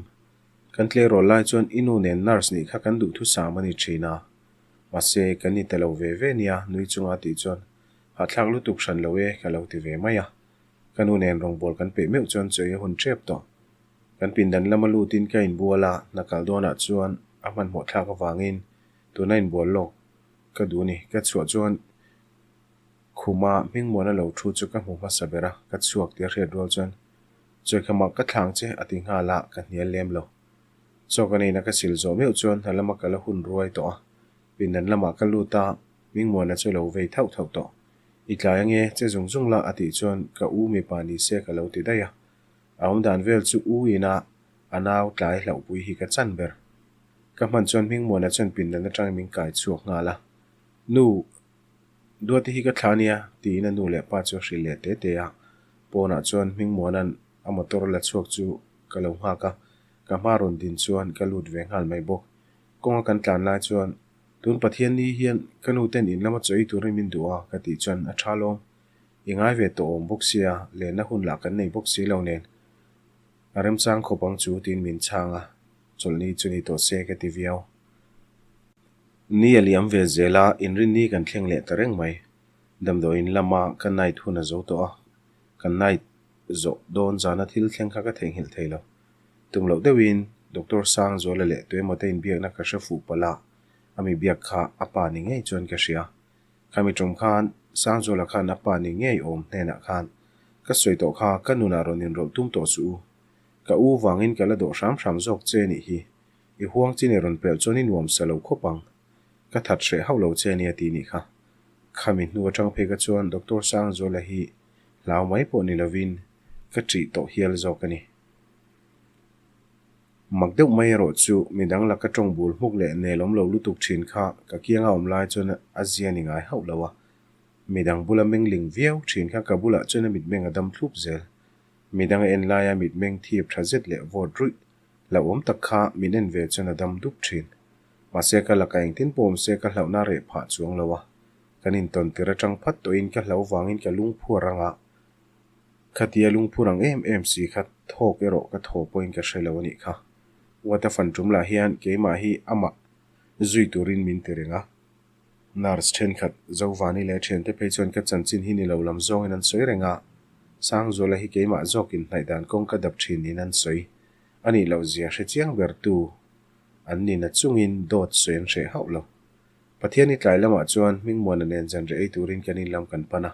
Kan tleirawl lai chuan i nu nen nurse nih kha kan duhthusam a ni thin a. Mahse kan ni ta lo ve ve nia nui chunga tih chuan Hahthlak lutuk hran lo e ka lo ti ve mai a. Ka nu nen rawngbâwl kan peih meuh chuan chawi a hun ṭep tawh. Kan pindan lama lutin ka inbual a, hna kal dawnah chuan a hmanhmawh thlak avangin tuna inbual lawk ka duh ni. Ka chhuah chuan khuma Hmingmuana lo thu chu ka hmu hmasa ber a, ka chhuak tih a hriat rual chuan Chawi khamah ka thlang che a ti nghal a, ka hnial lem lo. Chaw ka neihna ka sil zawh meuh chuan hna lama ka la hun ruai tawh a, pindan lamah ka lut a, Hmingmuana chu lo vei thauh thauh tawh. I tlai ange, che zung zung la a tih chuan ka u mipa ni se ka lo ti daih a. A awmdan vel chu u ina a nau tlai hlauhpui hi ka chan ber. Ka hman chuan Hmingmuana chuan pindan atangin min kai chhuak nghal a. Nu, Duati hi ka thla ania tiin a nu leh pa chu a hrilh leh te te a. Pawnah chuan Hmingmuana'n a motor la chhuak chu ka lo nghak a, ka hma rawn din chuan ka lut ve nghal mai bawk. Kawnga kan tlan lai chuan Tun Pathian ni hian ka nu ten in lama chawi turin min duh a ka tih chuan a tha lawm. I ngai ve tawh awm bawk sia, lenna hun lah kan nei bawk si lo nen. A remchang khawp ang chu tiin min chhang a, chawlhni chu ni tawh se ka ti viau. Ni a liam ve zel a, inrinni kan thleng leh ta reng mai. Damdawiin lama ka night hun a zo tawh a, ka night zawh dawn zana thil thleng kha ka theihnghilh thei lo. Tum loh deuhin Doctor Sangzuala leh tuemaw te inbiakna ka hre fuh palh a, a mi biak kha a pa ni ngei chuan ka hria. Khami tum khan Sangzuala khan a pa ni ngei awm hnenah khan ka sawi tawh kha ka nunah rawn inrawlh tum tawh suh u. Ka u vangin ka la dawh hram hram zawk che nih hi. I huang chin i rawn pelh chuan i nuam sa lo khawp ang. Ka that hreh hauh lo che ania tih nih kha. Khami hnu atang phei ka chuan Doctor Sangzuala hi hlau mai pawh ni lovin ka ṭih tawh hial zawk a ni. Mak deuh mai erawh chu midang laka ṭawng bul hmuk leh nelawm lo lutuk ṭhin kha ka kianga awm lai chuan a zia ni ngai hauh lo a. Midang bula mengling viau ṭhin kha ka bulah chuan a mitmeng a dam thlup zel. Midang a en laia mitmeng thip ṭha zet leh vawt ruih hlauhawm tak kha min en ve chuan a dam dup ṭhin. Mahse ka laka engtin pawh awm se ka hlauhna reh phah chuang lo a. Kan intawn tir aṭang phat tawhin ka hlauh vangin ka lungphu a rang a. Khatia lungphu rang em em si kha thawk erawh ka thaw pawhin ka hre lo a nih kha. Uata fan ṭum lah hian keimah hi amah zui turin min ti reng a. Nurse ṭhenkhat Zovani leh a ṭhiante phei chuan ka chanchin hi ni lo lam zawngin an sawi reng a. Sangzuala hi keimah zawkin hnaih dan kawng ka dap ṭhin niin an sawi. A nih loh zia hre chiang ber tu an ni na chungin dawt sawi an hreh hauh lo. Pathian i tlai lamah chuan Hmingmuana nen zanriah ei turin kan inlam kan pan a.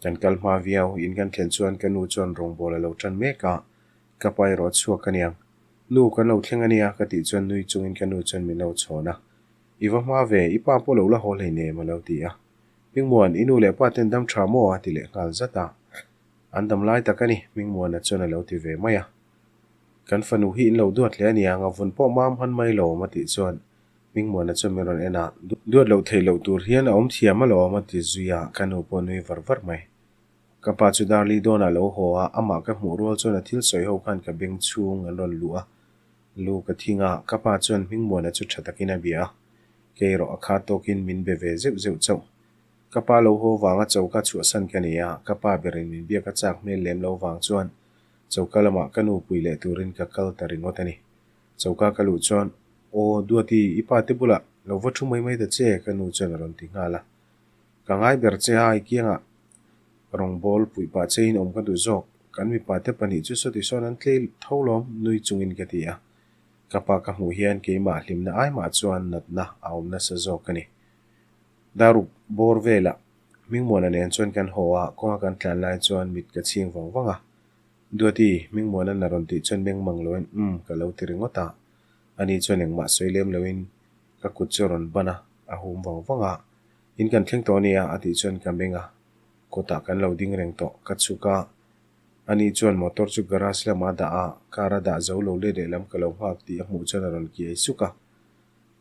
Kan kal hma viau, in kan thlen chuan ka nu chuan rawngbâwl a lo ṭan mek a, ka pa erawh a chhuak a niang. Nu, kan lo thleng a nia, ka tih chuan nui chungin ka nu chuan min lo chhawn a. I va hma ve, i pa pawh lo la haw hleinem, a lo ti a. Hmingmuan, i nu leh pa ten dam ṭha maw? a ti leh nghal zat a. An dam lai tak a ni, Hmingmuana chuan a lo ti ve mai a. Kan fanu hi in lo duat hle a niang, a vun pawh mam han mai lo, a tih chuan Hmingmuana chuan min rawn en a, duat loh theih loh tur hian a awm thiam alawm a ti zui a, ka nu pawh nui var var mai. Ka pa chu Darli dawnah lo haw a, amah ka hmuh rual chuan a thil sawi ho khan ka beng chhung an rawn luh a, lu ka thing a, ka pa chuan Hmingmuana chu tha takin a bia a, kei erawh a kha tawkin min be ve zeuh zeuh chauh. Ka pa lo haw vanga choka chhuahsan ka nei a, ka pa berin min biak a chak hmel lem lo vang chuan choka lamah ka nu pui leh turin ka kal ta ringawt a ni. Choka ka luh chuan, Aw, Duati, i pa te bulah lo va thu mai mai ta che, ka nu chuan a rawn ti nghal a. Ka ngai ber che a, i kiangah rawngbâwl puih pah chein awm ka duh zawk. Kan mipa te pahnih chu sawti sawn an tlei tho lawm, nui chungin ka ti a. Ka pa ka hmuh hian keimah hlimna ai mah chuan natna a awm nasa zawk a ni. Daruk bawr velah Hmingmuana nen chuan kan haw a, kawnga kan tlan lai chuan mit ka chhing vang vang a. Duati, Hmingmuana'n a rawn tih chuan meng mang loin umm ka lo ti ringawt a. Ani chuan engmah sawi lem loin ka kut chu a rawn ban a, a hum vang vang a. In kan thleng tawh ania a tih chuan ka meng a, kawtah kan lo ding reng tawh ka chhuk a. Ani chuan motor chu garage lamah a dah a, car a dah zo lo let lehlam ka lo nghak tih a hmuh chuan a rawn kiai suk a.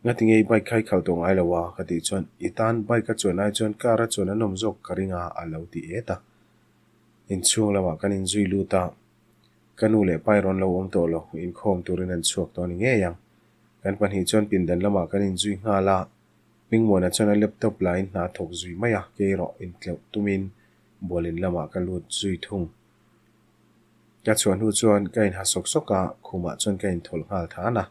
Ngatinge i bike kha i khalh tawh ngai lo a? ka tih chuan i tan bike a chuan ai chuan car a chuan a nawm zawk ka ring a a lo ti et a. Inchhung lamah kan inzui lut a, ka nu leh pa rawn lo awm tawh lo, inkhawm turin an chhuak tawh a ni ngei ang. Kan pahnih chuan pindan lamah kan inzui nghal a, Hmingmuana chuan a laptop lain hna a thawk zui mai a, kei erawh intleuh tumin bualin lamah ka lut zui thung. Ka chhuah hnu chuan ka inha sawk sawk a, khumah chuan ka inthawlh nghal than a.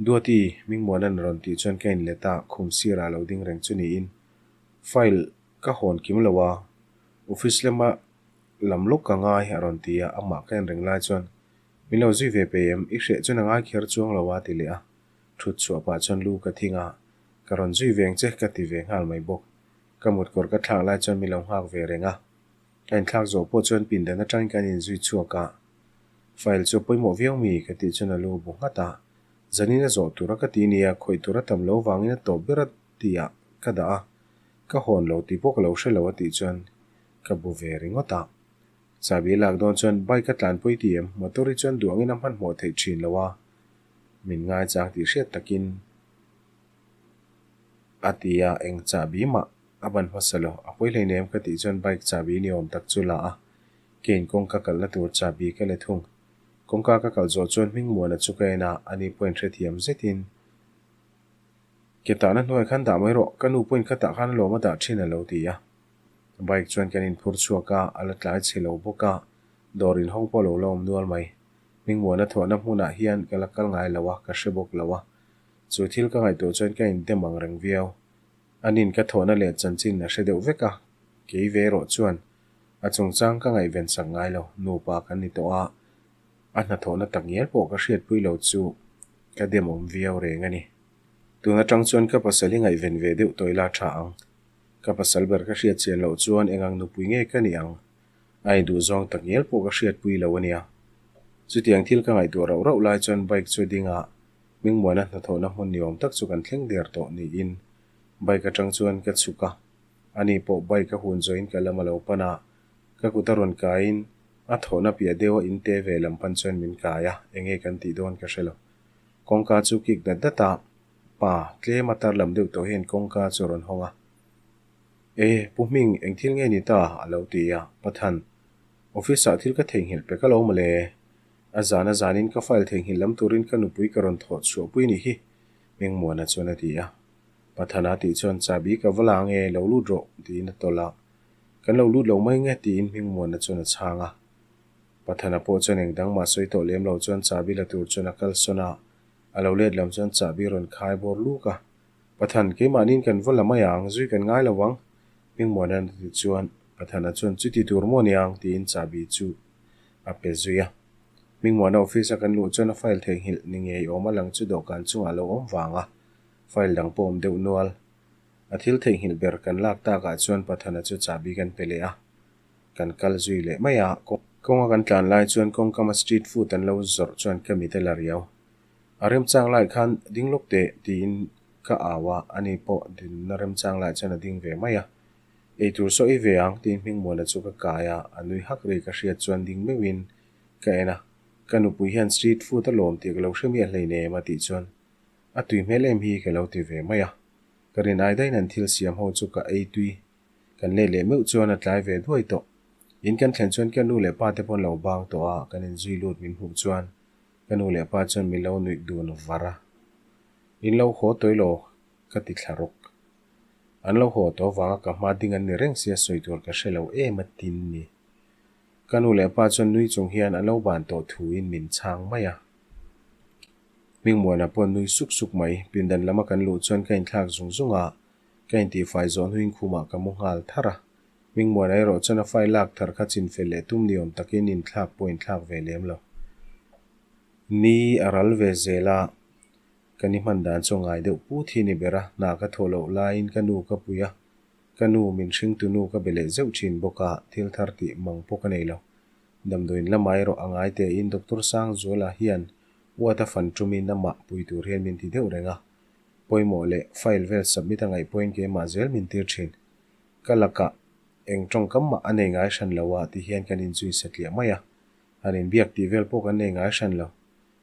Duati, Hmingmuana'n a rawn tih chuan ka inlet a, khum sirah a lo ding reng chu niin file ka hawn kim lo a, Office lama lam lawk ka ngai a rawn ti a, amah ka en reng lai chuan min lo zui ve pe em, i hreh chuan a ngai kher chuang lo a ti leh a, thut chhuah pah chuan lu ka thing a, ka rawn zui veng che ka ti ve nghal mai bawk. Ka mutkawr ka thlak lai chuan min lo nghak ve reng a, ka inthlak zawh pawh chuan pindan atangin kan inzui chhuak a, file chu a pawimawh viau mi ka tih chuan a lu bu nghat a, zanin a zawh tura ka ti nia, khawih tura tam lo vangin a tawp ber a ti ah ka dah a, Ka hawn lo tih pawh ka lo hre lo a tih chuan ka bu ve ringawt a. Chahbi lak dawn chuan bike a tlanpui tih em? Motor hi chuan duh angin a hmanhmawh theih thin lo a, min ngai chang tih hriat takin a ti a, eng chahbi mah a ban hmasa lo. A pawi hleinem ka tih chuan bike chahbi ni awm tak chu la a, kein kawngka kalna tur chahbi ka le thung. Kawngka ka kal zawh chuan Hmingmuana chu ka en a, ani pawhin hrethiam zetin Ke tahna hnuai khan dah mai rawh, ka nu pawhin ka tah khan alawm a dah thin a lo ti a. Bike chuan kan inphur chhuak a, a la tlai chhe lo bawk a, dawr inhawng pawh a lo la awm nual mai. Hmingmuana thawhna hmunah hian ka la kal ngai lo a, ka hre bawk lo a. Chu thil ka ngaihtuah chuan ka indem ang reng viau. Anin ka thawhna leh chanchin a hre deuh vek a. Kei ve erawh chuan a chungchang ka ngaihven sak ngai lo, nupa kan ni tawh a, a hnathawhna tak ngial pawh ka hriatpui lo chu ka demawm viau reng a ni. Tun atang chuan ka pasal hi ngaihven ve deuh tawh ila tha ang. Ka pasal ber ka hriat chian loh chuan eng ang nupui nge ka nih ang? A induhzawng tak ngial pawh ka hriatpui lo a nia. Chutiang thil ka ngaihtuah rauh rauh lai chuan bike chu a ding a, Hmingmuana hnathawhna hmun ni awm tak chu kan thleng der tawh niin bike atang chuan ka chhuk a. Ani pawh bike a hun zawhin ka lam a lo pan a, ka kut a rawn kaiin a thawhna piah deuh a inte ve lam pan chuan min kai a, enge kan tih dawn ka hre lo. Kawngka chu kik dat dat a, pa tlem a tar lam deuh tawh hian kawngka chu a rawn hawng a. E, Pu Hming, eng thil nge ni ta? a lo ti a, Pathan, office ah thil ka theihnghilh pe ka lo mawle. A zan a zanin ka file theihnghilh lam turin ka nupui ka rawn thawh chhuahpui nih hi, Hmingmuana chuan a ti a. Pathana tih chuan chahbi ka va la nge, lo lut rawh, tiin a tawlh a. Kan lo lut lo mai nge, tiin Hmingmuana chuan a chhang a. Pathana pawh chuan eng dang mah sawi tawh lem lo chuan chahbi la tur chuan a kal sawn a, a lo let lam chuan chahbi rawn khai bawr luk a. Pathan, keimahniin kan va la mai ang, zui kan ngai lo ang, Hmingmuana'n a ti chuan Pathana chuan chuti tur maw niang, tiin chahbi chu a pe zui a. Hmingmuana office a kan luh chuan a file theihnghilh ni ngei awm a lang chu dawhkan chungah a lo awm vang a, file dang pawh awm deuh nual. A thil theihnghilh ber kan lak takah chuan Pathana chu chahbi kan pe leh a, kan kal zui leh mai a. Kawnga kan tlan lai chuan kawngkama street food an lo zawrh chuan ka mit a la riau. A remchang lai khan ding lawk teh tiin ka au a, ani pawh dinna remchang lai chuan a ding ve mai a. Eitur saw i ve ang tiin Hmingmuana chu ka kai a, a nui hak ri ka hriat chuan ding meuhin ka en a, ka nupui hian street food a lawm tih ka lo hre miah hleinem a tih chuan a tui hmel em hi ka lo ti ve mai a, ka rin ai daiin an thil siam ho chu ka ei tui kan let leh meuh chuan a tlai ve duai tawh. In kan thlen chuan ka nu leh pa te pawh an lo bang tawh a, kan inzui lut min hmuh chuan ka nu leh pa chuan min lo nuih dun var a, In lo haw tawi lo ka ti thla rawk. An lo haw tawh vanga ka hma ding an ni reng sia sawi tur ka hre lo em a tin ni. Ka nu leh pa chuan nui chung hian an lo ban tawh thuin min chhang mai a. Hmingmuana pawh nui suk suk mai, pindan lama kan luh chuan ka inthlak zung zung a, ka intihfai zawh hnuin khumah ka mu nghal thar a. Hmingmuana erawh chuan a file lak thar kha chinfel leh tum ni awm takin inthlak pawh inthlak ve lem lo. Ni a ral ve zel a. Ka ni hman dan chu ngai deuh put hi ni ber a, hna ka thawh loh laiin ka nu ka pui a, ka nu min hringtu nu ka be leh zeuh thin bawk a, thil thar tih mang pawh ka nei lo. Damdawiin lamah erawh a ngai tein Doctor Sangzuala hian uat a fan tumin amah pui tur hian min ti deuh reng a, pawimawh leh file vel submit a ngaih pawhin keimah zel min tir thin. Ka lakah eng tawngkam mah a nei ngai hran lo a ti hian kan inzui satliah mai a, han inbiak tih vel pawh kan nei ngai hran lo.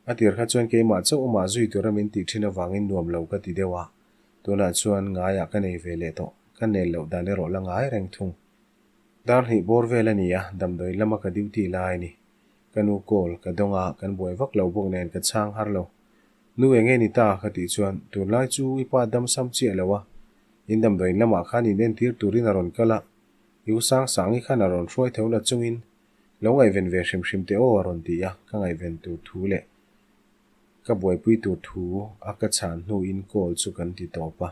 A tir kha chuan keimah chauh amah zui tura min tih thin avangin nuam lo ka ti deuh a, tunah chuan ngaiah ka nei ve leh tawh, ka nel loh dan erawh la ngai reng thung. Dar hnih bawr vel a ni a, damdawi lama ka duty lai a ni. Ka nu call ka dawng a, kan buai vak lo bawk nen ka chhang har lo. Nu eng nge ni ta? ka tih chuan, Tunlai chu i pa dam sam chiah lo a, in damdawiin lamah khan in entir turin a rawn kal a, i u Sangsangi khan a rawn hruai tho la chungin Lo ngaihven ve hrim hrim teh aw a rawn ti a, ka ngaihven tur thu leh ka buaipui tur thu a ka chhan hnuin call chu kan ti tawp a.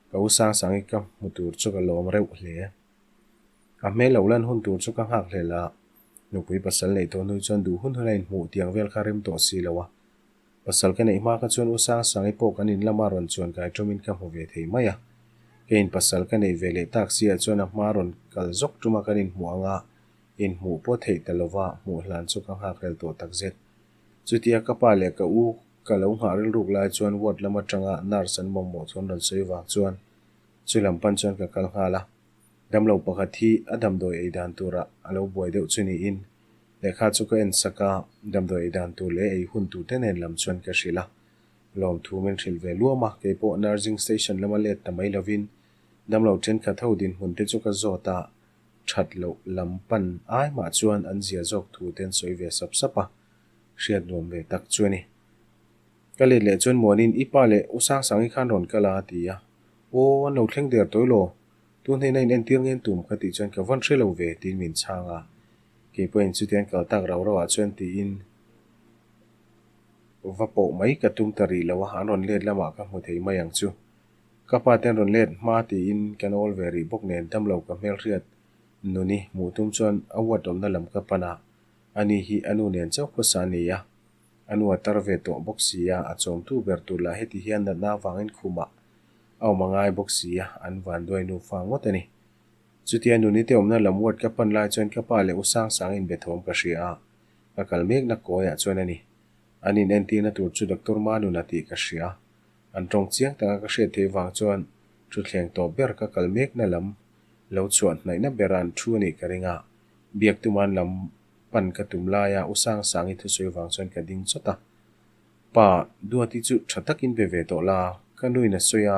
Ka u Sangsangi ka hmu tur chu ka lawm reuh hle. A hmel lo lan hun tur chu ka nghak hlel a, nupui pasal neih tawh hnu chuan duh hun hun a inhmuh tiang vel kha rem tawh si lo a. Pasal ka neih hma kha chuan U Sangsangi pawh kan in lama rawn chuan kai ṭawmin ka hmu ve thei mai a. Keiin pasal ka neih ve leh tak siah chuan a hma rawn kal zawk ṭuma kan inhmuh anga inhmuh pawh theih ta lova hmuh hlan chu ka nghak rel tawh takzet. Chutia ka pa leh ka u ka lo nghah rilruk lai chuan ward lam aṭanga nurse an mamawh chuan rawn sawi vang chuan chu lam pan chuan ka kal nghal a. Damlo pakhat hi a damdawi ei dan turah a lo buai deuh chu niin Lehkha chu ka en sak a, damdawi ei dan tur leh ei hun tur te nen lam chuan ka hrilh a. Lawmthu min hrilh ve luam a, kei pawh nursing station lama let ta mai lovin damlo thenkhat ho dinhmun te chu ka zawt a, that loh lam pan ai mah chuan an zia zawk thu te an sawi ve sap sap a, hriat nuam ve tak chu a ni. Ka let leh chuan Muanin i pa leh U Sangsangi khan rawn kal a a ti a, Aw an lo thleng der tawih law, tu hnena in entir ngen tum ka tih chuan ka vawn hre lo ve tiin min chhang a. Kei pawhin chutiang kal tak rau rauah chuan tiin va pawh mai ka tum ta rih lo a, an rawn let lamah ka hmu thei mai ang chu. Ka pa te an rawn let hma tiin kan awl ve rih bawk nen damlo ka hmelhriat Nuni hmuh tum chuan a ward awmna lam ka pan a, ani hi a nu nen chauh khawsa a ni a, a nu a tar ve tawh bawk si a, a chawmtu ber tur lah heti hian natna avangin khumah a awm a ngai bawk si a, an vanduai nufa ngawt a ni. Chutia Nuni te awmna lam ward ka pan lai chuan ka pa leh u Sangsang inbe thawm ka hria a, ka kal mekna kawiah chuan a ni. An inentirna tur chu Doctor Manuna tih ka hria. An tawng chiang taka ka hriat theih vang chuan thuthleng tawp ber ka kal mekna lam lo chhuah hnaihna bera an thu a nih ka ring a. Biak tuman lam pan ka tum laia U Sangsangi thusawi vang chuan ka ding chawt a. Pa, Duati chu tha takin be ve tawh la, ka nuin a sawi a,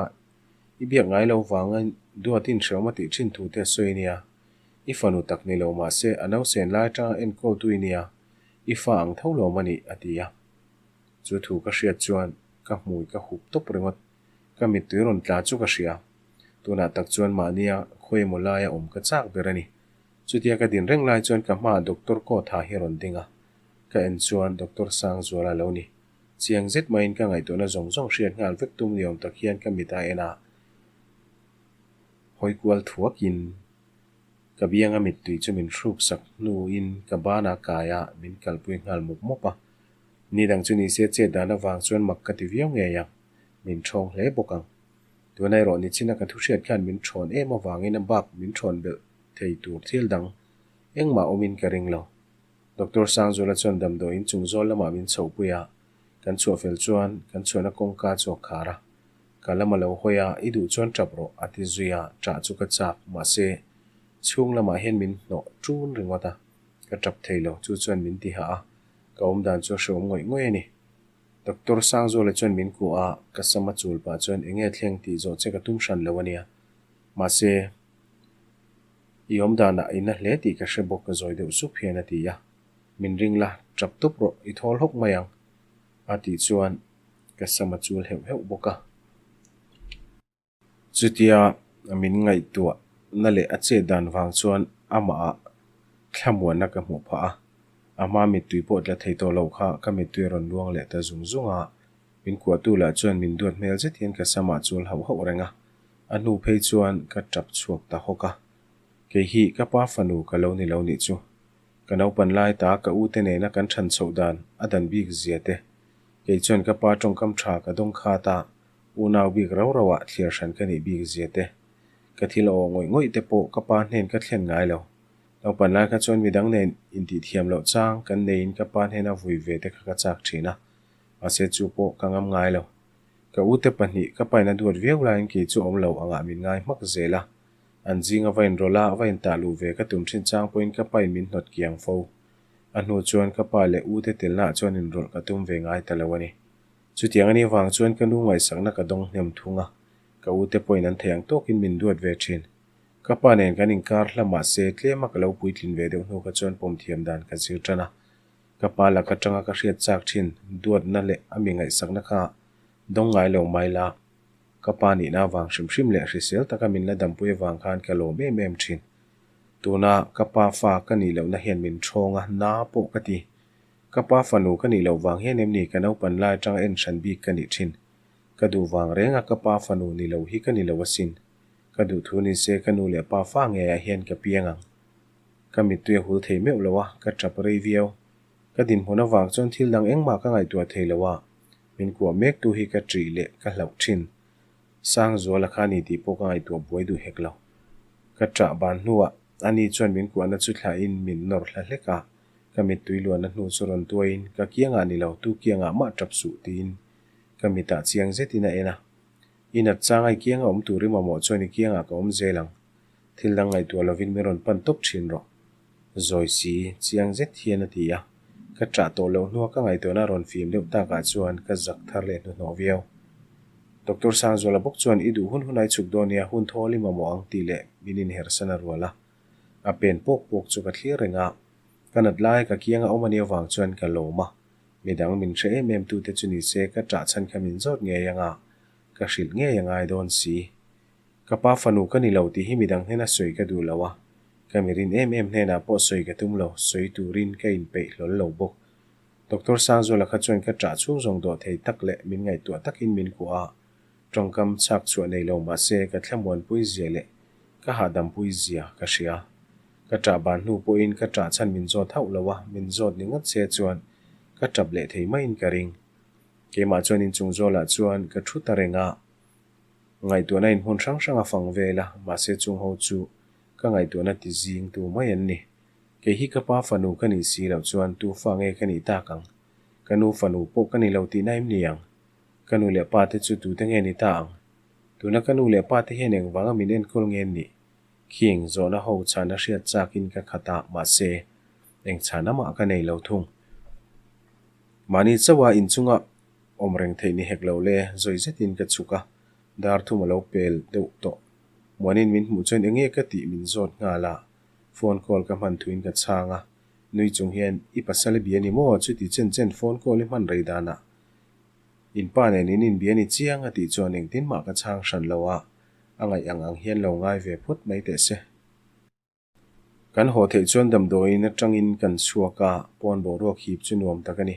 i biak ngai lo vangin Duatin hreawm a tih thin thu te a sawi nia. I fanu tak ni lo mahse a nausen lai atanga enkawltu i nia, i fa ang tho lawm a nih, a ti a. Chu thu ka hriat chuan ka hmui ka hup tawp ringawt. Ka mittui rawn tla chu ka hria. Tunah tak chuan mahnia khawi emaw laia awm ka chak ber a ni. Chutia ka din reng lai chuan ka hmaah Doctor Kawtha hi a rawn ding a. Ka en chuan Doctor Sangzuala a lo ni. Chiang zet maiin ka ngaihtuahna zawng zawng hriat nghal vek tum ni awm tak hian ka mit a en a. Hawi kual thuakin ka bianga mittui chu min hruk sak hnuin ka banah kai a, min kalpui nghal mawp mawp a. Ni dang chu nise chet dan avang chuan mak ka ti viau ngei ang, min ṭhawng hle bawk ang. Tuna erawh nichina ka thuhriat khan min ṭhawn em avangin a bak min ṭhawn belh thei tur thil dang engmah awmin ka ring lo. Doctor Sangzuala chuan damdawi in chung zawl lamah min chhohpui a, kan chhuah fel chuan kan chhuahna kawngka chu a khar a. Ka lam a lo hawi a, i duh chuan ṭap rawh a ti zui a, ṭah chu ka chak, mahse chhung lamah hian min hnawh ṭun ringawt a, ka ṭap thei lo, chu chuan min ti hah a. Ka awm dan chu a hreawm ngawih ngawih a ni. Doctor Sangzuala chuan min kuah a, ka sam a chul pah chuan eng nge thleng tih zawh che ka tum hran lo a nia. Mahse, i awm danah i na hle tih ka hre bawk ka zawi deuh sup hian a ti a. Min ring la, tap tawp rawh, i thawl hawk mai ang a tih chuan ka sam a chul heuh heuh bawk a. Chutia min ngaihtuah na leh a chet dan vang chuan amah ah thlamuanna ka hmuh phah a, a hma mittui pawh tla thei tawh lo kha ka mittui a rawn luang leh ta zung zung a, min kuahtu lah chuan min duat hmel zet hian ka samah chul hauh hauh reng a, a hnu phei chuan ka tap chhuak ta hawk a. Kei hi ka pa fanu ka lo ni lo nih chu. Ka naupan lai ta ka u te nena kan than chhoh dan a dan bik zia te, kei chuan ka pa tawngkam tha ka dawng khat a, Unau bik rau rau ah thliar hran ka nih bik zia te, ka thil a awh ngawih ngawih te pawh ka pa hnen ka thlen ngai lo. Naupan lai kha chuan midang nen intih thiam loh chang kan neiin ka pa hnena vui ve te kha ka chak thin a, mahse chu pawh ka ngam ngai lo. Ka ute pahnih ka paina duat viau laiin kei chu awm lo angah min ngai hmak zel a, an zinga va inrawlh a va intah luh ve ka tum thin chang pawhin ka pain min hnawt kiang fo. A hnu chuan ka pa leh ute telnaah chuan inrawlh ka tum ve ngai ta lo a ni. Chutiang a nih avang chuan ka nu ngaihsakna ka dawng hnem thung a, ka ute pawhin an thei ang tawkin min duat ve thin. Ka pa nen kan inkar hla mah se tlema ka lo puitlin ve deuh hnu kha chuan pawm thiam dan ka zir tan a. Ka pa lak atanga ka hriat chak thin duatna leh a mi ngaihsakna kha dawng ngai lo mai la. Ka pa nihna avang hrim hrim leh hrisel taka min la dampui avang khan ka lawm em em thin. Tuna ka pa fa ka nih lohna hian min thawng a, na pawh ka ti. Ka pa fanu ka nih loh vang hian em ni ka naupan lai atanga en hran bik ka nih thin. Ka duh vang reng a ka pa fanu ni lo hi ka ni lo asin. Ka duh thu ni se ka nu leh pa fa ngeiah hian ka piang ang. Ka mittui a hul thei meuh lo a, ka tap rei viau. Ka dinhmun avang chuan thil dang engmah ka ngaihtuah thei lo a, min kuah mek tu hi ka ṭih leh ka hlauh thin. Sangzuala kha ni tih pawh ka ngaihtuah buai duh hek lo. Ka ṭah ban hnuah ani chuan min kuahna chu thlahin min nawr hla hlek a, Ka mittui luanna hnu chu rawn tuaiin, Ka kiangah ni lo, tu kiangah mah tap suh, tiin ka mitah chiang zetin a en a. I nat changa i kianga awm tur i mamawh chuan i kiangah ka awm zel ang. Thil dang ngaihtuah lovin min rawn pan tawp thin rawh. Zawi si, chiang zet hian a ti a. Ka ṭah tawh loh hnua ka ngaihtuahna a rawn fim deuh takah chuan ka zak thar leh hnuhnawh viau. Doctor Sangzuala bawk chuan i duh hun hun a i chhuk dawn nia, hun thawl i mamawh ang tih leh min inhersan a rual a. A pen pawk pawk chu ka thlir reng a, ka nat lai ka kianga awm a nih avang chuan ka lawm a, midang min hre em em tute chu ni se ka ṭah chhan kha min zawt ngei anga, ka hrilh ngei a ngai dawn si. Ka pa fanu ka ni lo tih hi midang hnena sawi ka duh lo a, ka mirin em em hnenah pawh sawi ka tum lo, sawi turin ka inpeih hlawl lo bawk. Doctor Sangzuala kha chuan ka ṭah chhung zawng dawh thei tak leh min ngaihtuah takin min kuah a. Tawngkam chhak chhuah nei lo mah se ka thlamuanpui zia leh ka hahdam-pui zia ka hria. Ka ṭah ban hnu pawhin ka ṭah chhan min zawt hauh lo a, min zawt ni ngawt se chuan ka ṭap leh thei maiin ka ring. Keimah chuan inchung zawlah chuan ka ṭhu ta reng a, ngaihtuahna in hmun hrang hrang a fang vel a, mahse chung ho chu ka ngaihtuahna ti zing tu mai an ni. Kei hi ka pa fanu ka nih si loh chuan tu fa nge ka nih tak ang? Ka nu fanu pawh ka ni lo tihna em ni ang? Ka nu leh pa te chu tute nge ni ta ang? Tuna ka nu leh pa te hian engvanga min enkawl nge an nih? Khing zawhna ho chhana hriat chakin ka khat a, mahse, eng chhana mah ka nei lo thung. Mahni chauha inchunga awm reng theih ni hek lo le, zawi zetin ka chhuk a, dar thum a lo pel deuh tawh. Muanin min hmuh chuan enge ka tih min zawt nghal a, phone call ka hman thuin ka chhang a, nui chung hian i pasal i bia ni maw chuti chen chen phone call i hman rei danah in pa nen in inbia ni chiang a tih chuan engtin mah ka chhang hran lo a, a ngaih ang ang hian lo ngai ve phawt mai teh se. Kan haw theih chuan damdawiin atangin kan chhuak a, pawn boruak hip chu nuam tak a ni.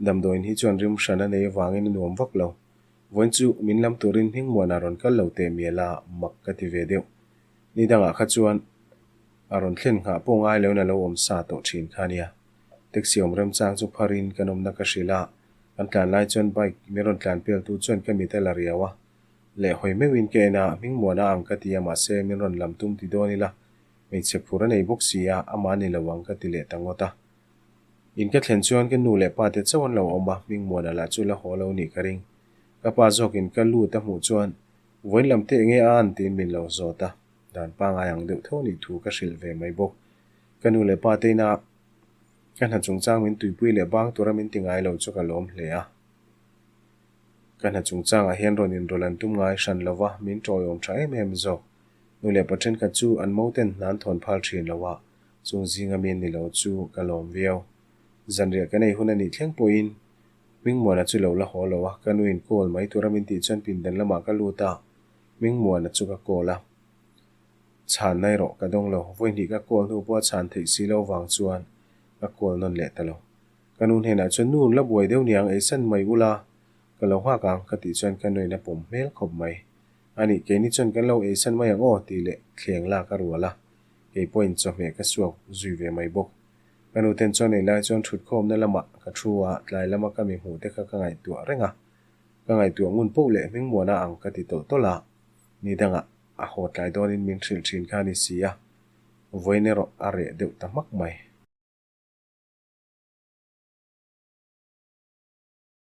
Damdawiin hi chuan rim hran a nei avangin a nuam vak lo. Vawiin chu min lam turin Hmingmuana rawn kal lo teh mial a, mak ka ti ve deuh. Ni dangah kha chuan a rawn thlen nghah pawh ngai loin a lo awm sa tawh thin kha a nia. Taxi awm remchang chu pharin kan awmna ka hrilh a, kan tlan lai chuan bike min rawn tlan peltu chuan ka mit a la riau a, Leh hawi meuhin ka en a, Hmingmuana ang ka ti a, mahse min rawn lam tum ti dawn ila, hmeichhe phur a nei bawk si a, amah ni lo ang ka ti leh ta ngawt a. In ka thlen chuan ka nu leh pa te chauh an lo awm a, Hmingmuana lah chu la haw lo nih ka ring. Ka pa zawkin ka lut a hmuh chuan, Vawiin lam teh nge a an tiin min lo zawt a, dan pangai ang deuh tho nih thu ka hrilh ve mai bawk. Ka nu leh pa te ina ka hna chungchang min tuipui leh bang tura min ti ngai lo chu ka lawm hle a. Ka hna chungchangah hian rawn inrawlh an tum ngai hran lo va, min tawiawm tha em em zawk. Nu leh pa thenkhat chu an moten hna an thawn phal thin lo a, chung zinga mi an ni lo chu ka lawm viau. Zanriah kan ei hun a nih thleng pawhin Hmingmuana chu lo la haw lo a, ka nuin call mai tura min tih chuan pindan lamah ka lut a, Hmingmuana chu ka call a. Chhan nai rawh ka dawng lo, vawihnih ka call hnu pawh a chhan theih si lo vang chuan ka call nawn leh ta lo. Ka nu hnenah chuan nu la buai deuh niang eisan mai ula ka lo nghak ang ka tih chuan ka nuin a pawm hmel khawp mai. Anih keini chuan kan lo eisan mai ang aw tih leh thleng lak a rual a, kei pawhin chawhmeh ka suak zui ve mai bawk. Ka nu ten chuan ei lai chuan thutkhawmna lamah ka thu a, tlai lama ka mi hmuh te kha ka ngaihtuah reng a, ka ngaihtuah ngun poh leh hmingmuana ang ka ti tawlh tawlh a, ni dangah a haw tlai dawnin min hrilh thin kha a ni si a, vawiin erawh a reh deuh ta hmak mai.